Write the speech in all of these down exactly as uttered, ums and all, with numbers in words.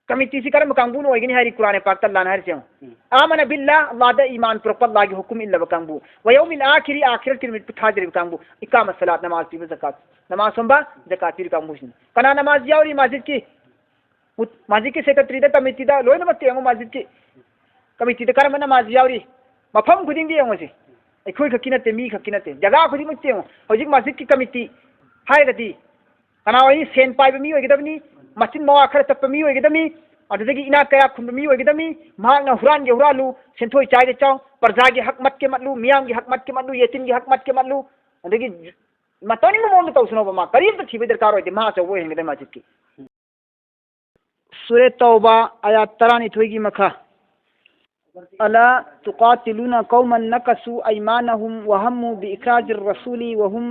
ꯀꯃꯤꯇꯤꯁꯤ ꯀꯔꯝꯕ ꯀꯥꯡꯕꯨꯅ ꯑꯣꯏꯒꯅꯤ ꯍꯥꯏꯔꯤ ꯀꯨꯔꯥꯟ ꯄꯥꯛꯇ ꯑꯜꯂꯥꯍꯅ ꯍꯥꯏꯔꯤꯁꯦ ꯌꯦꯡꯉꯣ꯫ ꯎꯝ꯫ "ꯑꯥꯃꯅ ꯕꯤꯜꯂꯥꯍ", ꯑꯜꯂꯥꯍꯗ ꯏꯃꯥꯟ ꯄꯨꯔꯛꯄ, ꯑꯜꯂꯥꯍꯒꯤ ꯍꯨꯀꯨꯝ ꯏꯜꯂꯕ ꯀꯥꯡꯕꯨ꯫ "ꯋꯌꯧꯃꯤꯜ ꯑꯥꯈꯤꯔꯤ", ꯑꯥꯈꯤꯔꯠꯀꯤ ꯅꯨꯃꯤꯠꯄꯨ ꯊꯥꯖꯔꯤꯕ ꯀꯥꯡꯕꯨ꯫ "ꯏꯀꯥꯃ ꯁꯂꯥꯠ", ꯅꯃꯥꯖ ꯄꯤꯕ, ꯖꯀꯥꯠ, ꯅꯃꯥꯖ ꯁꯣꯟꯕ, ꯖꯀꯥꯠ ꯄꯤꯔꯤꯕ ꯀꯥꯡꯕꯨꯁꯤꯅ꯫ ꯀꯅꯥ ꯅꯃꯥꯖ ꯌꯥꯎꯔꯤ ꯃꯁꯖꯤꯗꯀꯤ? ꯃꯁꯖꯤꯗꯀꯤ ꯁꯦꯀ꯭ꯔꯦꯇꯔꯤꯗ, ꯀꯃꯤꯇꯤꯗ, ꯂꯣꯏꯅꯃꯛꯇ ꯌꯦꯡꯉꯨ, ꯃꯁꯖꯤꯗꯀꯤ ꯀꯃꯤꯇꯤꯗ ꯀꯔꯝꯕ ꯅꯃꯥꯖ ꯌꯥꯎꯔꯤ? ꯃꯐꯝ ꯈꯨꯗꯤꯡꯗ ꯌꯦꯡꯉꯨꯁꯤ꯫ ꯑꯩꯈꯣꯏ ꯈꯛꯀꯤ ꯅꯠꯇꯦ, ꯃꯤ ꯈꯛꯀꯤ ꯅꯠꯇꯦ, ꯖꯒꯥ ꯈꯨꯗꯤꯡꯃꯛꯇ ꯌꯦꯡꯉꯨ꯫ ꯍꯧꯖꯤꯛ ꯃꯁꯖꯤꯗꯀꯤ ꯀꯃꯤꯇꯤ ꯍꯥꯏꯔꯒꯗꯤ ꯀꯅꯥ ꯑꯣꯏꯅꯤ? ꯁꯦꯟ ꯄꯥꯏꯕ ꯃꯤ ꯑꯣꯏꯒꯗꯕꯅꯤ, ꯃꯆꯤꯟ ꯃꯋꯥ ꯈꯔ ꯆꯠꯄ ꯃꯤ ꯑꯣꯏꯒꯗꯕꯅꯤ, ꯑꯗꯨꯗꯒꯤ ꯏꯅꯥꯛ ꯀꯌꯥ ꯈꯨꯟꯕ ꯃꯤ ꯑꯣꯏꯒꯗꯕꯅꯤ꯫ ꯃꯍꯥꯛꯅ ꯍꯨꯔꯥꯟꯒꯦ ꯍꯨꯔꯥꯜꯂꯨ, ꯁꯦꯟꯊꯣꯏ ꯆꯥꯏꯒꯦ ꯆꯥꯎ, ꯄ꯭ꯔꯖꯥꯒꯤ ꯍꯛ ꯃꯠꯀꯦ ꯃꯠꯂꯨ, ꯃꯤꯌꯥꯝꯒꯤ ꯍꯛ ꯃꯠꯀꯦ ꯃꯠꯂꯨ, ꯌꯦꯇꯤꯝꯒꯤ ꯍꯛ ꯃꯠꯀꯦ ꯃꯠꯂꯨ, ꯑꯗꯒꯤ ꯃꯇꯧꯅꯤꯡꯕ ꯃꯑꯣꯡꯗ ꯇꯧꯁꯅꯣꯕ꯫ ꯃꯥ ꯀꯔꯤꯝꯇ ꯊꯤꯕ ꯗꯔꯀꯥꯔ ꯑꯣꯏꯗꯦ, ꯃꯥ ꯑꯆꯧꯕ ꯑꯣꯏꯍꯟꯒꯗꯕ ꯃꯁꯖꯤꯗꯀꯤ꯫ ꯁꯨꯔꯦ ꯇꯧꯕ, ꯑꯥꯌꯥꯠ ꯇꯔꯥꯅꯤꯊꯣꯏꯒꯤ ꯃꯈꯥ꯫ "ألا تقاتلون قوما نكثوا أيمانهم وهموا بإخراج الرسول وهم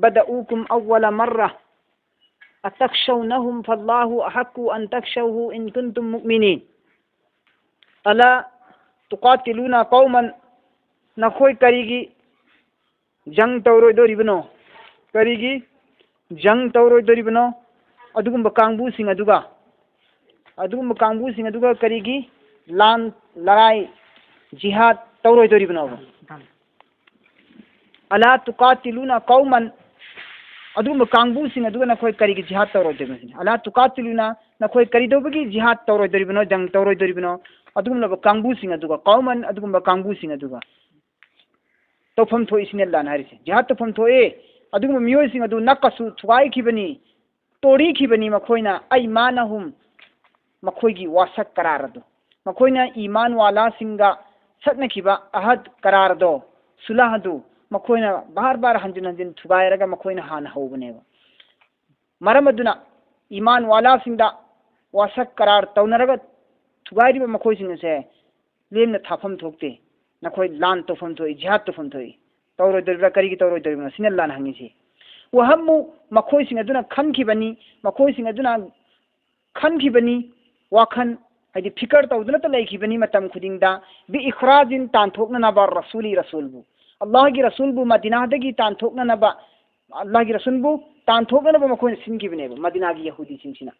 بدؤوكم أول مرة أتخشونهم فالله أحق أن تخشوه إن كنتم مؤمنين." "ألا تقاتلون قوما", ꯅꯈꯣꯏ ꯀꯔꯤꯒꯤ ꯖꯪ ꯇꯧꯔꯣꯏꯗꯣꯔꯤꯕꯅꯣ? ꯀꯔꯤꯒꯤ ꯖꯪ ꯇꯧꯔꯣꯏꯗꯣꯔꯤꯕꯅꯣ? ꯑꯗꯨꯒꯨꯝꯕ ꯀꯥꯡꯕꯨꯁꯤꯡ ꯑꯗꯨꯒ, ꯑꯗꯨꯒꯨꯝꯕ ꯀꯥꯡꯕꯨꯁꯤꯡ ꯑꯗꯨꯒ ꯀꯔꯤꯒꯤ ꯂꯥꯟ, ꯂꯔꯥꯏ, ꯖꯤꯍꯥꯗ ꯇꯧꯔꯣꯏꯗꯣꯔꯤꯕꯅꯣꯕ? "ألا تقاتلون قوما", ꯑꯗꯨꯒꯨꯝꯕ ꯀꯥꯡꯕꯨꯁꯤꯡ ꯑꯗꯨꯒ ꯅꯈꯣꯏ ꯀꯔꯤꯒꯤ ꯖꯤꯍꯥꯗ ꯇꯧꯔꯣꯏꯗꯣꯔꯤꯕꯅꯣ ꯁꯤꯅꯤ꯫ "ألا تقاتلون", ꯅꯈꯣꯏ ꯀꯔꯤꯗꯧꯕꯒꯤ ꯖꯤꯍꯥꯗ ꯇꯧꯔꯣꯏꯗꯣꯔꯤꯕꯅꯣ, ꯖꯪ ꯇꯧꯔꯣꯏꯗꯣꯔꯤꯕꯅꯣ? ꯑꯗꯨꯒꯨꯝꯂꯕ ꯀꯥꯡꯕꯨꯁꯤꯡ ꯑꯗꯨꯒ, "قوما", ꯑꯗꯨꯒꯨꯝꯕ ꯀꯥꯡꯕꯨꯁꯤꯡ ꯑꯗꯨꯒ꯫ ꯇꯧꯐꯝ ꯊꯣꯛꯏ ꯁꯤꯅꯤ ꯑꯜꯂꯥꯍꯅ ꯍꯥꯏꯔꯤꯁꯦ꯫ ꯖꯤꯍꯥꯗ ꯇꯧꯐꯝ ꯊꯣꯛꯑꯦ꯫ ꯑꯗꯨꯒꯨꯝꯕ ꯃꯤꯑꯣꯏꯁꯤꯡ ꯑꯗꯨ "نكثوا", ꯊꯨꯒꯥꯏꯈꯤꯕꯅꯤ, ꯇꯣꯔꯤꯈꯤꯕꯅꯤ ꯃꯈꯣꯏꯅ, "أيمانهم", ꯃꯈꯣꯏꯒꯤ ꯋꯥꯁꯛ ꯀꯔꯥꯔ ꯑꯗꯨ꯫ ꯃꯈꯣꯏꯅ ꯏꯃꯥꯟ ꯋꯥꯂꯥꯁꯤꯡꯒ ꯁꯛꯅꯈꯤꯕ ꯑꯍꯗ, ꯀꯔꯥꯔ ꯑꯗꯣ, ꯁꯨꯂꯍ ꯑꯗꯨ ꯃꯈꯣꯏꯅ ꯕꯥꯔ ꯕꯥꯔ, ꯍꯟꯖꯤꯟ ꯍꯟꯖꯤꯟ ꯊꯨꯒꯥꯏꯔꯒ ꯃꯈꯣꯏꯅ ꯍꯥꯟꯅ ꯍꯧꯕꯅꯦꯕ꯫ ꯃꯔꯝ ꯑꯗꯨꯅ ꯏꯃꯥꯟ ꯋꯥꯂꯥꯁꯤꯡꯗ ꯋꯥꯁꯛ ꯀꯔꯥꯔ ꯇꯧꯅꯔꯒ ꯊꯨꯒꯥꯏꯔꯤꯕ ꯃꯈꯣꯏꯁꯤꯡ ꯑꯁꯦ ꯂꯦꯝꯅ ꯊꯥꯐꯝ ꯊꯣꯛꯇꯦ꯫ ꯅꯈꯣꯏ ꯂꯥꯟ ꯇꯧꯐꯝ ꯊꯣꯛꯏ, ꯖꯤꯍꯥꯗ ꯇꯧꯐꯝ ꯊꯣꯛꯏ꯫ ꯇꯧꯔꯣꯏꯗꯧꯔꯤꯕ꯭ꯔꯥ? ꯀꯔꯤꯒꯤ ꯇꯧꯔꯣꯏꯗꯧꯔꯤꯕꯅꯣ? ꯁꯤꯅ ꯑꯜꯂꯥꯍꯅ ꯍꯪꯉꯤꯁꯤ꯫ "وهموا", ꯃꯈꯣꯏꯁꯤꯡ ꯑꯗꯨꯅ ꯈꯟꯈꯤꯕꯅꯤ, ꯃꯈꯣꯏꯁꯤꯡ ꯑꯗꯨꯅ ꯈꯟꯈꯤꯕꯅꯤ, ꯋꯥꯈꯜ, ꯍꯥꯏꯗꯤ ꯐꯤꯀꯔ ꯇꯧꯗꯨꯅꯇ ꯂꯩꯈꯤꯕꯅꯤ ꯃꯇꯝ ꯈꯨꯗꯤꯡꯗ, "بإخراج", ꯇꯥꯟꯊꯣꯛꯅꯅꯕ, "الرسول", ꯔꯁꯨꯜꯕꯨ, ꯑꯜꯂꯥꯍꯒꯤ ꯔꯁꯨꯜꯕꯨ ꯃꯗꯤꯅꯥꯗꯒꯤ ꯇꯥꯟꯊꯣꯛꯅꯅꯕ, ꯑꯜꯂꯥꯍꯒꯤ ꯔꯁꯨꯜꯕꯨ ꯇꯥꯟꯊꯣꯛꯅꯅꯕ ꯃꯈꯣꯏꯅ ꯁꯤꯟꯈꯤꯕꯅꯦꯕ ꯃꯗꯤꯅꯥꯒꯤ ꯌꯍꯨꯗꯤꯁꯤꯡꯁꯤꯅ꯫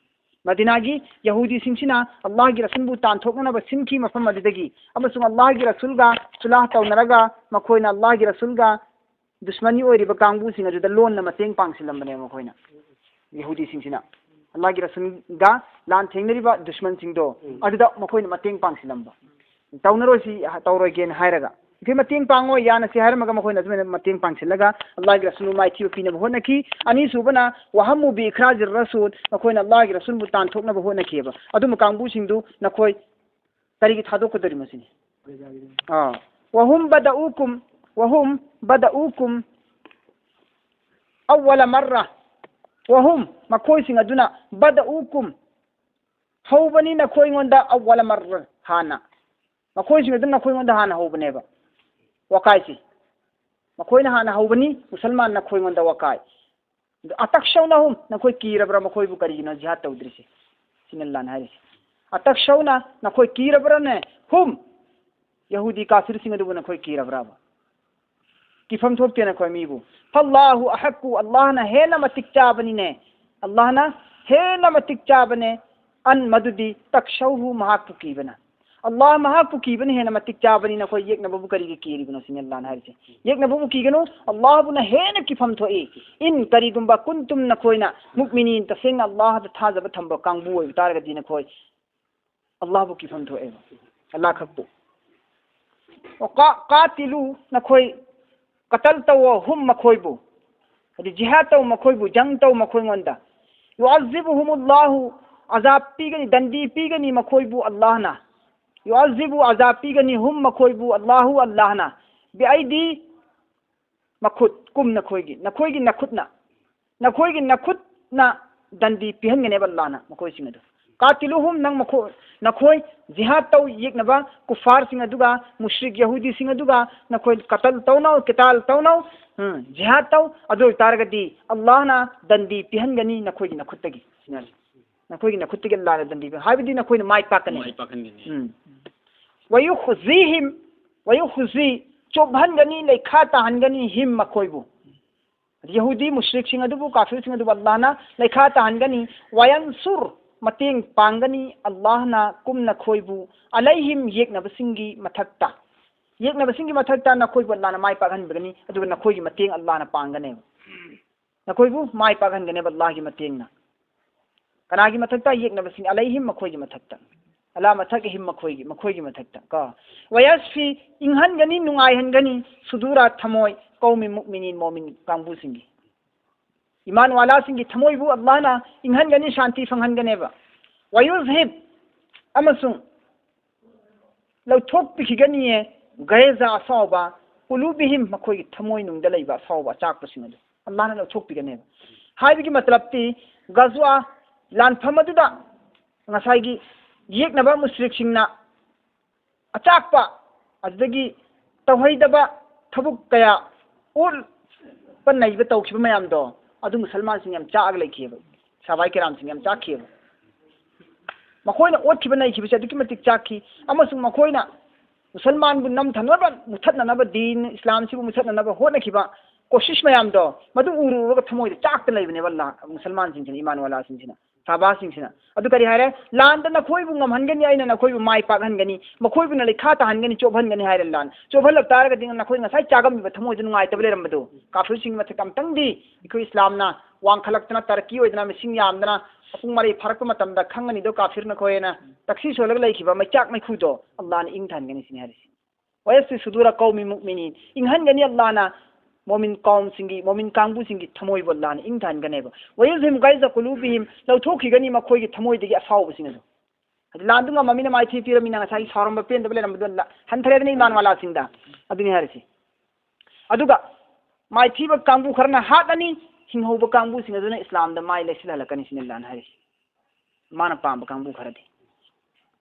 ꯃꯗꯤꯅꯥꯒꯤ ꯌꯍꯨꯗꯤꯁꯤꯡꯁꯤꯅ ꯑꯜꯂꯥꯍꯒꯤ ꯔꯁꯨꯜꯕꯨ ꯇꯥꯟꯊꯣꯛꯅꯅꯕ ꯁꯤꯟꯈꯤ ꯃꯐꯝ ꯑꯗꯨꯗꯒꯤ, ꯑꯃꯁꯨꯡ ꯑꯜꯂꯥꯍꯒꯤ ꯔꯁꯨꯜꯒ ꯁꯨꯂꯥꯍ ꯇꯧꯅꯔꯒ ꯃꯈꯣꯏꯅ ꯑꯜꯂꯥꯍꯒꯤ ꯔꯁꯨꯜꯒ ꯗꯨꯁꯃꯟꯅꯤ ꯑꯣꯏꯔꯤꯕ ꯀꯥꯡꯕꯨꯁꯤꯡ ꯑꯗꯨꯗ ꯂꯣꯟꯅ ꯃꯇꯦꯡ ꯄꯥꯡꯁꯤꯜꯂꯝꯕꯅꯦꯕ ꯃꯈꯣꯏꯅ꯫ ꯌꯍꯨꯗꯤꯁꯤꯡꯁꯤꯅ ꯑꯜꯂꯥꯍꯒꯤ ꯔꯁꯨꯜꯒ ꯂꯥꯟ ꯊꯦꯡꯅꯔꯤꯕ ꯗꯨꯁꯃꯟꯁꯤꯡꯗꯣ, ꯎꯝ꯫ ꯑꯗꯨꯗ ꯃꯈꯣꯏꯅ ꯃꯇꯦꯡ ꯄꯥꯡꯁꯤꯜꯂꯝꯕ꯫ ꯇꯧꯅꯔꯣꯏꯁꯤ, ꯇꯧꯔꯣꯏꯒꯦꯅ ꯍꯥꯏꯔꯒ, ꯑꯩꯈꯣꯏ ꯃꯇꯦꯡ ꯄꯥꯡꯉꯣꯏ ꯌꯥꯅꯁꯤ ꯍꯥꯏꯔꯝꯃꯒ ꯃꯈꯣꯏꯅ ꯑꯗꯨꯃꯥꯏꯅ ꯃꯇꯦꯡ ꯄꯥꯡꯁꯤꯜꯂꯒ ꯑꯜꯂꯥꯍꯒꯤ ꯔꯁꯨꯜꯕꯨ ꯃꯥꯏꯊꯤꯕ ꯄꯤꯅꯕ ꯍꯣꯠꯅꯈꯤ꯫ ꯑꯅꯤꯁꯨꯕꯅ, "ꯋꯍꯝꯃꯨ ꯕꯤ ꯏꯈ꯭ꯔꯥꯖꯤꯔ ꯔꯁꯨꯜ", ꯃꯈꯣꯏꯅ ꯑꯜꯂꯥꯍꯒꯤ ꯔꯁꯨꯜꯕꯨ ꯇꯥꯟꯊꯣꯛꯅꯕ ꯍꯣꯠꯅꯈꯤꯑꯕ꯫ ꯑꯗꯨꯝꯕ ꯀꯥꯡꯕꯨꯁꯤꯡꯗꯨ ꯅꯈꯣꯏ ꯀꯔꯤꯒꯤ ꯊꯥꯗꯣꯛꯀꯗꯧꯔꯤꯃꯣ ꯁꯤꯅꯤ? ꯑꯥ꯫ "ꯋꯍꯨꯝ ꯕꯗꯎꯀꯨꯝ, ꯋꯍꯨꯝ ꯕꯗꯎꯀꯨꯝ ꯑꯋ꯭ꯋꯂ ꯃꯔ꯭ꯔ", ꯋꯍꯨꯝ, ꯃꯈꯣꯏꯁꯤꯡ ꯑꯗꯨꯅ, ꯕꯗꯎꯀꯨꯝ, ꯍꯧꯕꯅꯤ ꯅꯈꯣꯏꯉꯣꯟꯗ, ꯑꯋ꯭ꯋꯂ ꯃꯔ꯭ꯔ, ꯍꯥꯟꯅ꯫ ꯃꯈꯣꯏꯁꯤꯡ ꯑꯗꯨ ꯅꯈꯣꯏꯉꯣꯟꯗ ꯍꯥꯟꯅ ꯍꯧꯕꯅꯦꯕ ꯋꯥꯀꯥꯏꯁꯤ꯫ ꯃꯈꯣꯏꯅ ꯍꯥꯟꯅ ꯍꯧꯕꯅꯤ, ꯃꯨꯁꯜꯃꯥꯟ ꯅꯈꯣꯏꯉꯣꯟꯗ ꯋꯥꯀꯥꯏ꯫ ꯑꯗꯨ, "ꯑꯇꯛꯁꯧꯅꯍꯨꯝ", ꯅꯈꯣꯏ ꯀꯤꯔꯕ꯭ꯔꯥ ꯃꯈꯣꯏꯕꯨ? ꯀꯔꯤꯒꯤꯅꯣ ꯖꯤꯍꯥꯗ ꯇꯧꯗ꯭ꯔꯤꯁꯤ? ꯁꯤꯅ ꯂꯥꯟ ꯍꯥꯏꯔꯤꯁꯤ꯫ "ꯑꯇꯛꯁꯧꯅ", ꯅꯈꯣꯏ ꯀꯤꯔꯕ꯭ꯔꯥꯅꯦ? "ꯍꯨꯝ", ꯌꯍꯨꯗꯤ ꯀꯥꯐꯤꯔꯁꯤꯡ ꯑꯗꯨꯕꯨ ꯅꯈꯣꯏ ꯀꯤꯔꯕ꯭ꯔꯥꯕ? ꯀꯤꯐꯝ ꯊꯣꯛꯇꯦ ꯅꯈꯣꯏ ꯃꯤꯕꯨ꯫ "ꯐꯜꯂꯥꯍꯨ ꯑꯍꯛꯀꯨ", ꯑꯜꯂꯥꯍꯅ ꯍꯦꯟꯅ ꯃꯇꯤꯛ ꯆꯥꯕꯅꯤꯅꯦ꯫ ꯑꯜꯂꯥꯍꯅ ꯍꯦꯟꯅ ꯃꯇꯤꯛ ꯆꯥꯕꯅꯦ꯫ "ꯑꯟ", ꯃꯗꯨꯗꯤ, "ꯇꯛꯁꯧꯍꯨ", ꯃꯍꯥꯛꯄꯨ ꯀꯤꯕꯅ꯫ ꯑꯜꯂꯥꯍ ꯃꯍꯥꯛꯄꯨ ꯀꯤꯕꯅ ꯍꯦꯟꯅ ꯃꯇꯤꯛ ꯆꯥꯕꯅꯤ, ꯅꯈꯣꯏ ꯌꯦꯛꯅꯕꯕꯨ ꯀꯔꯤꯒꯤ ꯀꯤꯔꯤꯕꯅꯣ ꯁꯤꯅꯤ ꯑꯜꯂꯥꯍꯅ ꯍꯥꯏꯔꯤꯁꯦ꯫ ꯌꯦꯛꯅꯕꯕꯨ ꯀꯤꯒꯅꯨ, ꯑꯜꯂꯥꯍꯕꯨꯅ ꯍꯦꯟꯅ ꯀꯤꯐꯝ ꯊꯣꯛꯏ꯫ "ꯏꯟ", ꯀꯔꯤꯒꯨꯝꯕ, "ꯀꯨꯟꯇꯨꯝ", ꯅꯈꯣꯏꯅ, "ꯃꯨꯛꯃꯤꯅꯤꯟ", ꯇꯁꯦꯡꯅ ꯑꯜꯂꯥꯍꯗ ꯊꯥꯖꯕ ꯊꯝꯕ ꯀꯥꯡꯕꯨ ꯑꯣꯏꯕ ꯇꯥꯔꯒꯗꯤ ꯅꯈꯣꯏ ꯑꯜꯂꯥꯍꯕꯨ ꯀꯤꯐꯝ ꯊꯣꯛꯑꯦꯕ, ꯑꯜꯂꯥꯍ ꯈꯛꯄꯨ꯫ "ꯋꯥ ꯀꯥ-, ꯀꯥꯇꯤꯂꯨ", ꯅꯈꯣꯏ ꯀꯇꯜ ꯇꯧꯋꯣ, "ꯍꯨꯝ", ꯃꯈꯣꯏꯕꯨ꯫ ꯍꯥꯏꯗꯤ ꯖꯤꯍꯥꯗ ꯇꯧ ꯃꯈꯣꯏꯕꯨ, ꯖꯪ ꯇꯧ ꯃꯈꯣꯏꯉꯣꯟꯗ꯫ "ꯌꯨꯑꯥꯖꯤꯕꯨꯍꯨꯃꯨꯜꯂꯥꯍꯨ", ꯑꯖꯥꯕ ꯄꯤꯒꯅꯤ, ꯗꯟꯗꯤ ꯄꯤꯒꯅꯤ ꯃꯈꯣꯏꯕꯨ ꯑꯜꯂꯥꯍꯅ꯫ "ꯌꯨꯑꯥꯖꯤꯕꯨ", ꯑꯖꯥꯕ ꯄꯤꯒꯅꯤ, "ꯍꯨꯝ", ꯃꯈꯣꯏꯕꯨ, "ꯑꯜꯂꯥꯍꯨ", ꯑꯜꯂꯥꯍꯅ, "ꯕꯤꯑꯥꯏꯗꯤ", ꯃꯈꯨꯠ, "ꯀꯨꯝ", ꯅꯈꯣꯏꯒꯤ, ꯅꯈꯣꯏꯒꯤ ꯅꯈꯨꯠꯅ, ꯅꯈꯣꯏꯒꯤ ꯅꯈꯨꯠꯅ ꯗꯟꯗꯤ ꯄꯤꯍꯟꯒꯅꯦꯕ ꯑꯜꯂꯥꯍꯅ ꯃꯈꯣꯏꯁꯤꯡ ꯑꯗꯨ꯫ "ꯀꯥꯇꯤꯂꯨꯍꯨꯝ", ꯅꯪ ꯃꯈꯣꯏ, ꯅꯈꯣꯏ ꯖꯤꯍꯥꯗ ꯇꯧ, ꯌꯦꯛꯅꯕ ꯀꯨꯐꯥꯔꯁꯤꯡ ꯑꯗꯨꯒ, ꯃꯨꯁ꯭ꯔꯤꯛ ꯌꯍꯨꯗꯤꯁꯤꯡ ꯑꯗꯨꯒ ꯅꯈꯣꯏ ꯀꯇꯜ ꯇꯧꯅꯧ, ꯀꯤꯇꯥꯜ ꯇꯧꯅꯧ, ꯎꯝ, ꯖꯤꯍꯥꯗ ꯇꯧ, ꯑꯗꯨ ꯑꯣꯏꯇꯥꯔꯒꯗꯤ ꯑꯜꯂꯥꯍꯅ ꯗꯟꯗꯤ ꯄꯤꯍꯟꯒꯅꯤ ꯅꯈꯣꯏꯒꯤ ꯅꯈꯨꯠꯇꯒꯤ꯫ ꯅꯈꯣꯏꯒꯤ ꯅꯈꯨꯠꯇꯒꯤ ꯑꯜꯂꯥꯍꯅ ꯗꯟꯗꯤ ꯄꯤꯍꯟ-, ꯍꯥꯏꯕꯗꯤ ꯅꯈꯣꯏꯅ ꯃꯥꯏ ꯄꯥꯛꯀꯅꯤ꯫ ꯃꯥꯏ ꯄꯥꯛꯍꯟꯒꯅꯤ꯫ ꯎꯝ꯫ "ꯋꯌꯨꯈꯖꯤꯍꯤꯝ", ꯋꯌꯨꯈꯖꯤ, ꯆꯣꯞꯍꯟꯒꯅꯤ, ꯂꯩꯈꯥ ꯇꯥꯍꯟꯒꯅꯤ, "ꯍꯤꯝ", ꯃꯈꯣꯏꯕꯨ꯫ ꯌꯍꯨꯗꯤ ꯃꯨꯁ꯭ꯔꯤꯛꯁꯤꯡ ꯑꯗꯨꯕꯨ, ꯀꯥꯐꯤꯔꯁꯤꯡ ꯑꯗꯨꯕꯨ ꯑꯜꯂꯥꯍꯅ ꯂꯩꯈꯥ ꯇꯥꯍꯟꯒꯅꯤ꯫ "ꯋꯌꯟꯁꯨꯔ", ꯃꯇꯦꯡ ꯄꯥꯡꯒꯅꯤ ꯑꯜꯂꯥꯍꯅ ꯀꯨꯝ ꯅꯈꯣꯏꯕꯨ, ꯑꯂꯩꯍꯤꯝ, ꯌꯦꯛꯅꯕꯁꯤꯡꯒꯤ ꯃꯊꯛꯇ꯫ ꯌꯦꯛꯅꯕꯁꯤꯡꯒꯤ ꯃꯊꯛꯇ ꯅꯈꯣꯏꯕꯨ ꯑꯜꯂꯥꯍꯅ ꯃꯥꯏ ꯄꯥꯛꯍꯟꯕꯒꯅꯤ, ꯑꯗꯨꯒ ꯅꯈꯣꯏꯒꯤ ꯃꯇꯦꯡ ꯑꯜꯂꯥꯍꯅ ꯄꯥꯡꯒꯅꯦꯕ꯫ ꯅꯈꯣꯏꯕꯨ ꯃꯥꯏ ꯄꯥꯛꯍꯟꯒꯅꯦꯕ ꯑꯜꯂꯥꯍꯒꯤ ꯃꯇꯦꯡꯅ꯫ ꯀꯅꯥꯒꯤ ꯃꯊꯛꯇ? ꯌꯦꯛꯅꯕꯁꯤꯡ, ꯑꯂꯩꯍꯤꯝ, ꯃꯈꯣꯏꯒꯤ ꯃꯊꯛꯇ꯫ ꯑꯂꯥ ꯃꯊꯛ ꯑꯍꯤꯝ, ꯃꯈꯣꯏꯒꯤ, ꯃꯈꯣꯏꯒꯤ ꯃꯊꯛꯇ ꯀꯣ꯫ ꯋꯌꯁꯐꯤ, ꯏꯪꯍꯟꯒꯅꯤ, ꯅꯨꯡꯉꯥꯏꯍꯟꯒꯅꯤ, ꯁꯨꯗꯨꯔꯥ, ꯊꯃꯣꯏ, ꯀꯧꯃꯤ ꯃꯨꯛꯃꯤꯅꯤꯟ, ꯃꯣꯃꯤꯟ ꯀꯥꯡꯕꯨꯁꯤꯡꯒꯤ, ꯏꯃꯥꯟ ꯋꯥꯂꯥꯁꯤꯡꯒꯤ ꯊꯃꯣꯏꯕꯨ ꯑꯜꯂꯥꯍꯅ ꯏꯪꯍꯟꯒꯅꯤ, ꯁꯥꯟꯇꯤ ꯐꯪꯍꯟꯒꯅꯦꯕ꯫ ꯋꯌꯨꯖꯍꯤꯕ, ꯑꯃꯁꯨꯡ ꯂꯧꯊꯣꯛꯄꯤꯈꯤꯒꯅꯤꯌꯦ, ꯒꯩꯖ, ꯑꯁꯥꯎꯕ, ꯀꯨꯂꯨꯕꯤꯍꯤꯝ, ꯃꯈꯣꯏꯒꯤ ꯊꯃꯣꯏꯅꯨꯡꯗ ꯂꯩꯕ ꯑꯁꯥꯎꯕ ꯑꯆꯥꯛꯄꯁꯤꯡ ꯑꯗꯨ ꯑꯜꯂꯥꯍꯅ ꯂꯧꯊꯣꯛꯄꯤꯒꯅꯦꯕ꯫ ꯍꯥꯏꯕꯒꯤ ꯃꯇꯂꯕꯇꯤ, ꯒꯖꯋꯥ, ꯂꯥꯟꯐꯝ ꯑꯗꯨꯗ ꯉꯁꯥꯏꯒꯤ ꯌꯦꯛꯅꯕ ꯃꯨꯁ꯭ꯔꯤꯛꯁꯤꯡꯅ ꯑꯆꯥꯛꯄ, ꯑꯗꯨꯗꯒꯤ ꯇꯧꯍꯩꯗꯕ ꯊꯕꯛ ꯀꯌꯥ, ꯑꯣꯠꯄ ꯅꯩꯕ ꯇꯧꯈꯤꯕ ꯃꯌꯥꯝꯗꯣ, ꯑꯗꯨ ꯃꯨꯁꯜꯃꯥꯟꯁꯤꯡ ꯌꯥꯝ ꯆꯥꯛꯑꯒ ꯂꯩꯈꯤꯑꯕ, ꯁꯍꯥꯕꯥꯏ ꯀꯤꯔꯥꯝꯁꯤꯡ ꯌꯥꯝ ꯆꯥꯛꯈꯤꯑꯕ꯫ ꯃꯈꯣꯏꯅ ꯑꯣꯠꯈꯤꯕ ꯅꯩꯈꯤꯕꯁꯦ ꯑꯗꯨꯛꯀꯤ ꯃꯇꯤꯛ ꯆꯥꯛꯈꯤ, ꯑꯃꯁꯨꯡ ꯃꯈꯣꯏꯅ ꯃꯨꯁꯜꯃꯥꯟꯕꯨ ꯅꯝꯊꯅꯕ, ꯃꯨꯊꯠꯅꯅꯕ, ꯗꯤꯟ ꯏꯁꯂꯥꯝꯁꯤꯕꯨ ꯃꯨꯊꯠꯅꯅꯕ ꯍꯣꯠꯅꯈꯤꯕ ꯀꯣꯁꯤꯁ ꯃꯌꯥꯝꯗꯣ, ꯃꯗꯨ ꯎꯔꯨꯔꯒ ꯊꯃꯣꯏꯗ ꯆꯥꯛꯇ ꯂꯩꯕꯅꯦꯕ ꯂꯥ-, ꯃꯨꯁꯜꯃꯥꯟꯁꯤꯡꯁꯤꯅ, ꯏꯃꯥꯟ ꯋꯥꯂꯥꯁꯤꯡꯁꯤꯅ, ꯁꯍꯥꯕꯥꯁꯤꯡꯁꯤꯅ꯫ ꯑꯗꯨ ꯀꯔꯤ ꯍꯥꯏꯔꯦ? "ꯂꯥꯟꯗ ꯅꯈꯣꯏꯕꯨ ꯉꯝꯍꯟꯒꯅꯤ, ꯑꯩꯅ ꯅꯈꯣꯏꯕꯨ ꯃꯥꯏ ꯄꯥꯛꯍꯟꯒꯅꯤ, ꯃꯈꯣꯏꯕꯨꯅ ꯂꯩꯈꯥ ꯇꯥꯍꯟꯒꯅꯤ, ꯆꯣꯞꯍꯟꯒꯅꯤ" ꯍꯥꯏꯔꯦ ꯂꯥꯟ꯫ ꯆꯣꯞꯍꯜꯂꯛ ꯇꯥꯔꯒꯗꯤ ꯅꯈꯣꯏ ꯉꯁꯥꯏ ꯆꯥꯒꯝꯃꯤꯕ ꯊꯃꯣꯏꯗ ꯅꯨꯡꯉꯥꯏꯇꯕ ꯂꯩꯔꯝꯕꯗꯣ, ꯀꯥꯐꯤꯔꯁꯤꯡꯒꯤ ꯃꯊꯛꯇ ꯑꯝꯇꯪꯗꯤ ꯑꯩꯈꯣꯏ ꯏꯁꯂꯥꯝꯅ ꯋꯥꯡꯈꯠꯂꯛꯇꯅ, ꯇꯔꯛꯀꯤ ꯑꯣꯏꯗꯅ, ꯃꯤꯁꯤꯡ ꯌꯥꯝꯗꯅ, ꯃꯄꯨꯡ ꯃꯔꯩ ꯐꯥꯔꯛꯄ ꯃꯇꯝꯗ ꯈꯪꯒꯅꯤꯗꯣ, ꯀꯥꯐꯤꯔ ꯅꯈꯣꯏꯅ ꯇꯛꯁꯤ ꯁꯣꯜꯂꯒ ꯂꯩꯈꯤꯕ ꯃꯩꯆꯥꯛ ꯃꯩꯈꯨꯗꯣ ꯑꯜꯂꯥꯍꯅ ꯏꯪꯊꯍꯟꯒꯅꯤ ꯁꯤꯅꯤ ꯍꯥꯏꯔꯤꯁꯤ꯫ "ꯋꯌꯁꯐꯤ ꯁꯨꯗꯨꯔ ꯀꯧꯃꯤ ꯃꯨꯛꯃꯤꯅꯤꯟ", ꯏꯪꯍꯟꯒꯅꯤ ꯑꯜꯂꯥꯍꯅ ꯃꯣꯃꯤꯟ ꯀꯥꯎꯝꯁꯤꯡꯒꯤ, ꯃꯣꯃꯤꯟ ꯀꯥꯡꯕꯨꯁꯤꯡꯒꯤ ꯊꯃꯣꯏꯕꯨ ꯑꯜꯂꯥꯍꯅ ꯏꯪꯊꯍꯟꯒꯅꯦꯕ꯫ "ꯋꯌꯨꯖꯍꯤꯝ ꯒꯥꯏꯖ ꯀꯨꯂꯨꯕꯤꯍꯤꯝ", ꯂꯧꯊꯣꯛꯈꯤꯒꯅꯤ ꯃꯈꯣꯏꯒꯤ ꯊꯃꯣꯏꯗꯒꯤ ꯑꯁꯥꯎꯕꯁꯤꯡ ꯑꯗꯨ꯫ ꯍꯥꯏꯗꯤ ꯂꯥꯟꯗꯨ ꯉꯝꯃꯃꯤꯅ ꯃꯥꯏꯊꯤ ꯄꯤꯔꯃꯤꯅ ꯉꯁꯥꯏꯒꯤ ꯁꯥꯎꯔꯝꯕ ꯄꯦꯟꯗꯕ ꯂꯩꯔꯝꯕꯗꯣ ꯂ-, ꯍꯟꯊꯔꯦꯗꯅ ꯏꯃꯥꯟ ꯋꯥꯂꯥꯁꯤꯡꯗ꯫ ꯑꯗꯨꯅꯤ ꯍꯥꯏꯔꯤꯁꯤ꯫ ꯑꯗꯨꯒ ꯃꯥꯏꯊꯤꯕ ꯀꯥꯡꯕꯨ ꯈꯔꯅ ꯍꯥꯠꯂꯅꯤ, ꯍꯤꯡꯍꯧꯕ ꯀꯥꯡꯕꯨꯁꯤꯡ ꯑꯗꯨꯅ ꯏꯁꯂꯥꯝꯗ ꯃꯥꯏ ꯂꯩꯁꯤꯜꯍꯜꯂꯛꯀꯅꯤ ꯁꯤꯅꯤ ꯑꯜꯂꯥꯍꯅ ꯍꯥꯏꯔꯤꯁꯤ꯫ ꯃꯥꯅ ꯄꯥꯝꯕ ꯀꯥꯡꯕꯨ ꯈꯔꯗꯤ꯫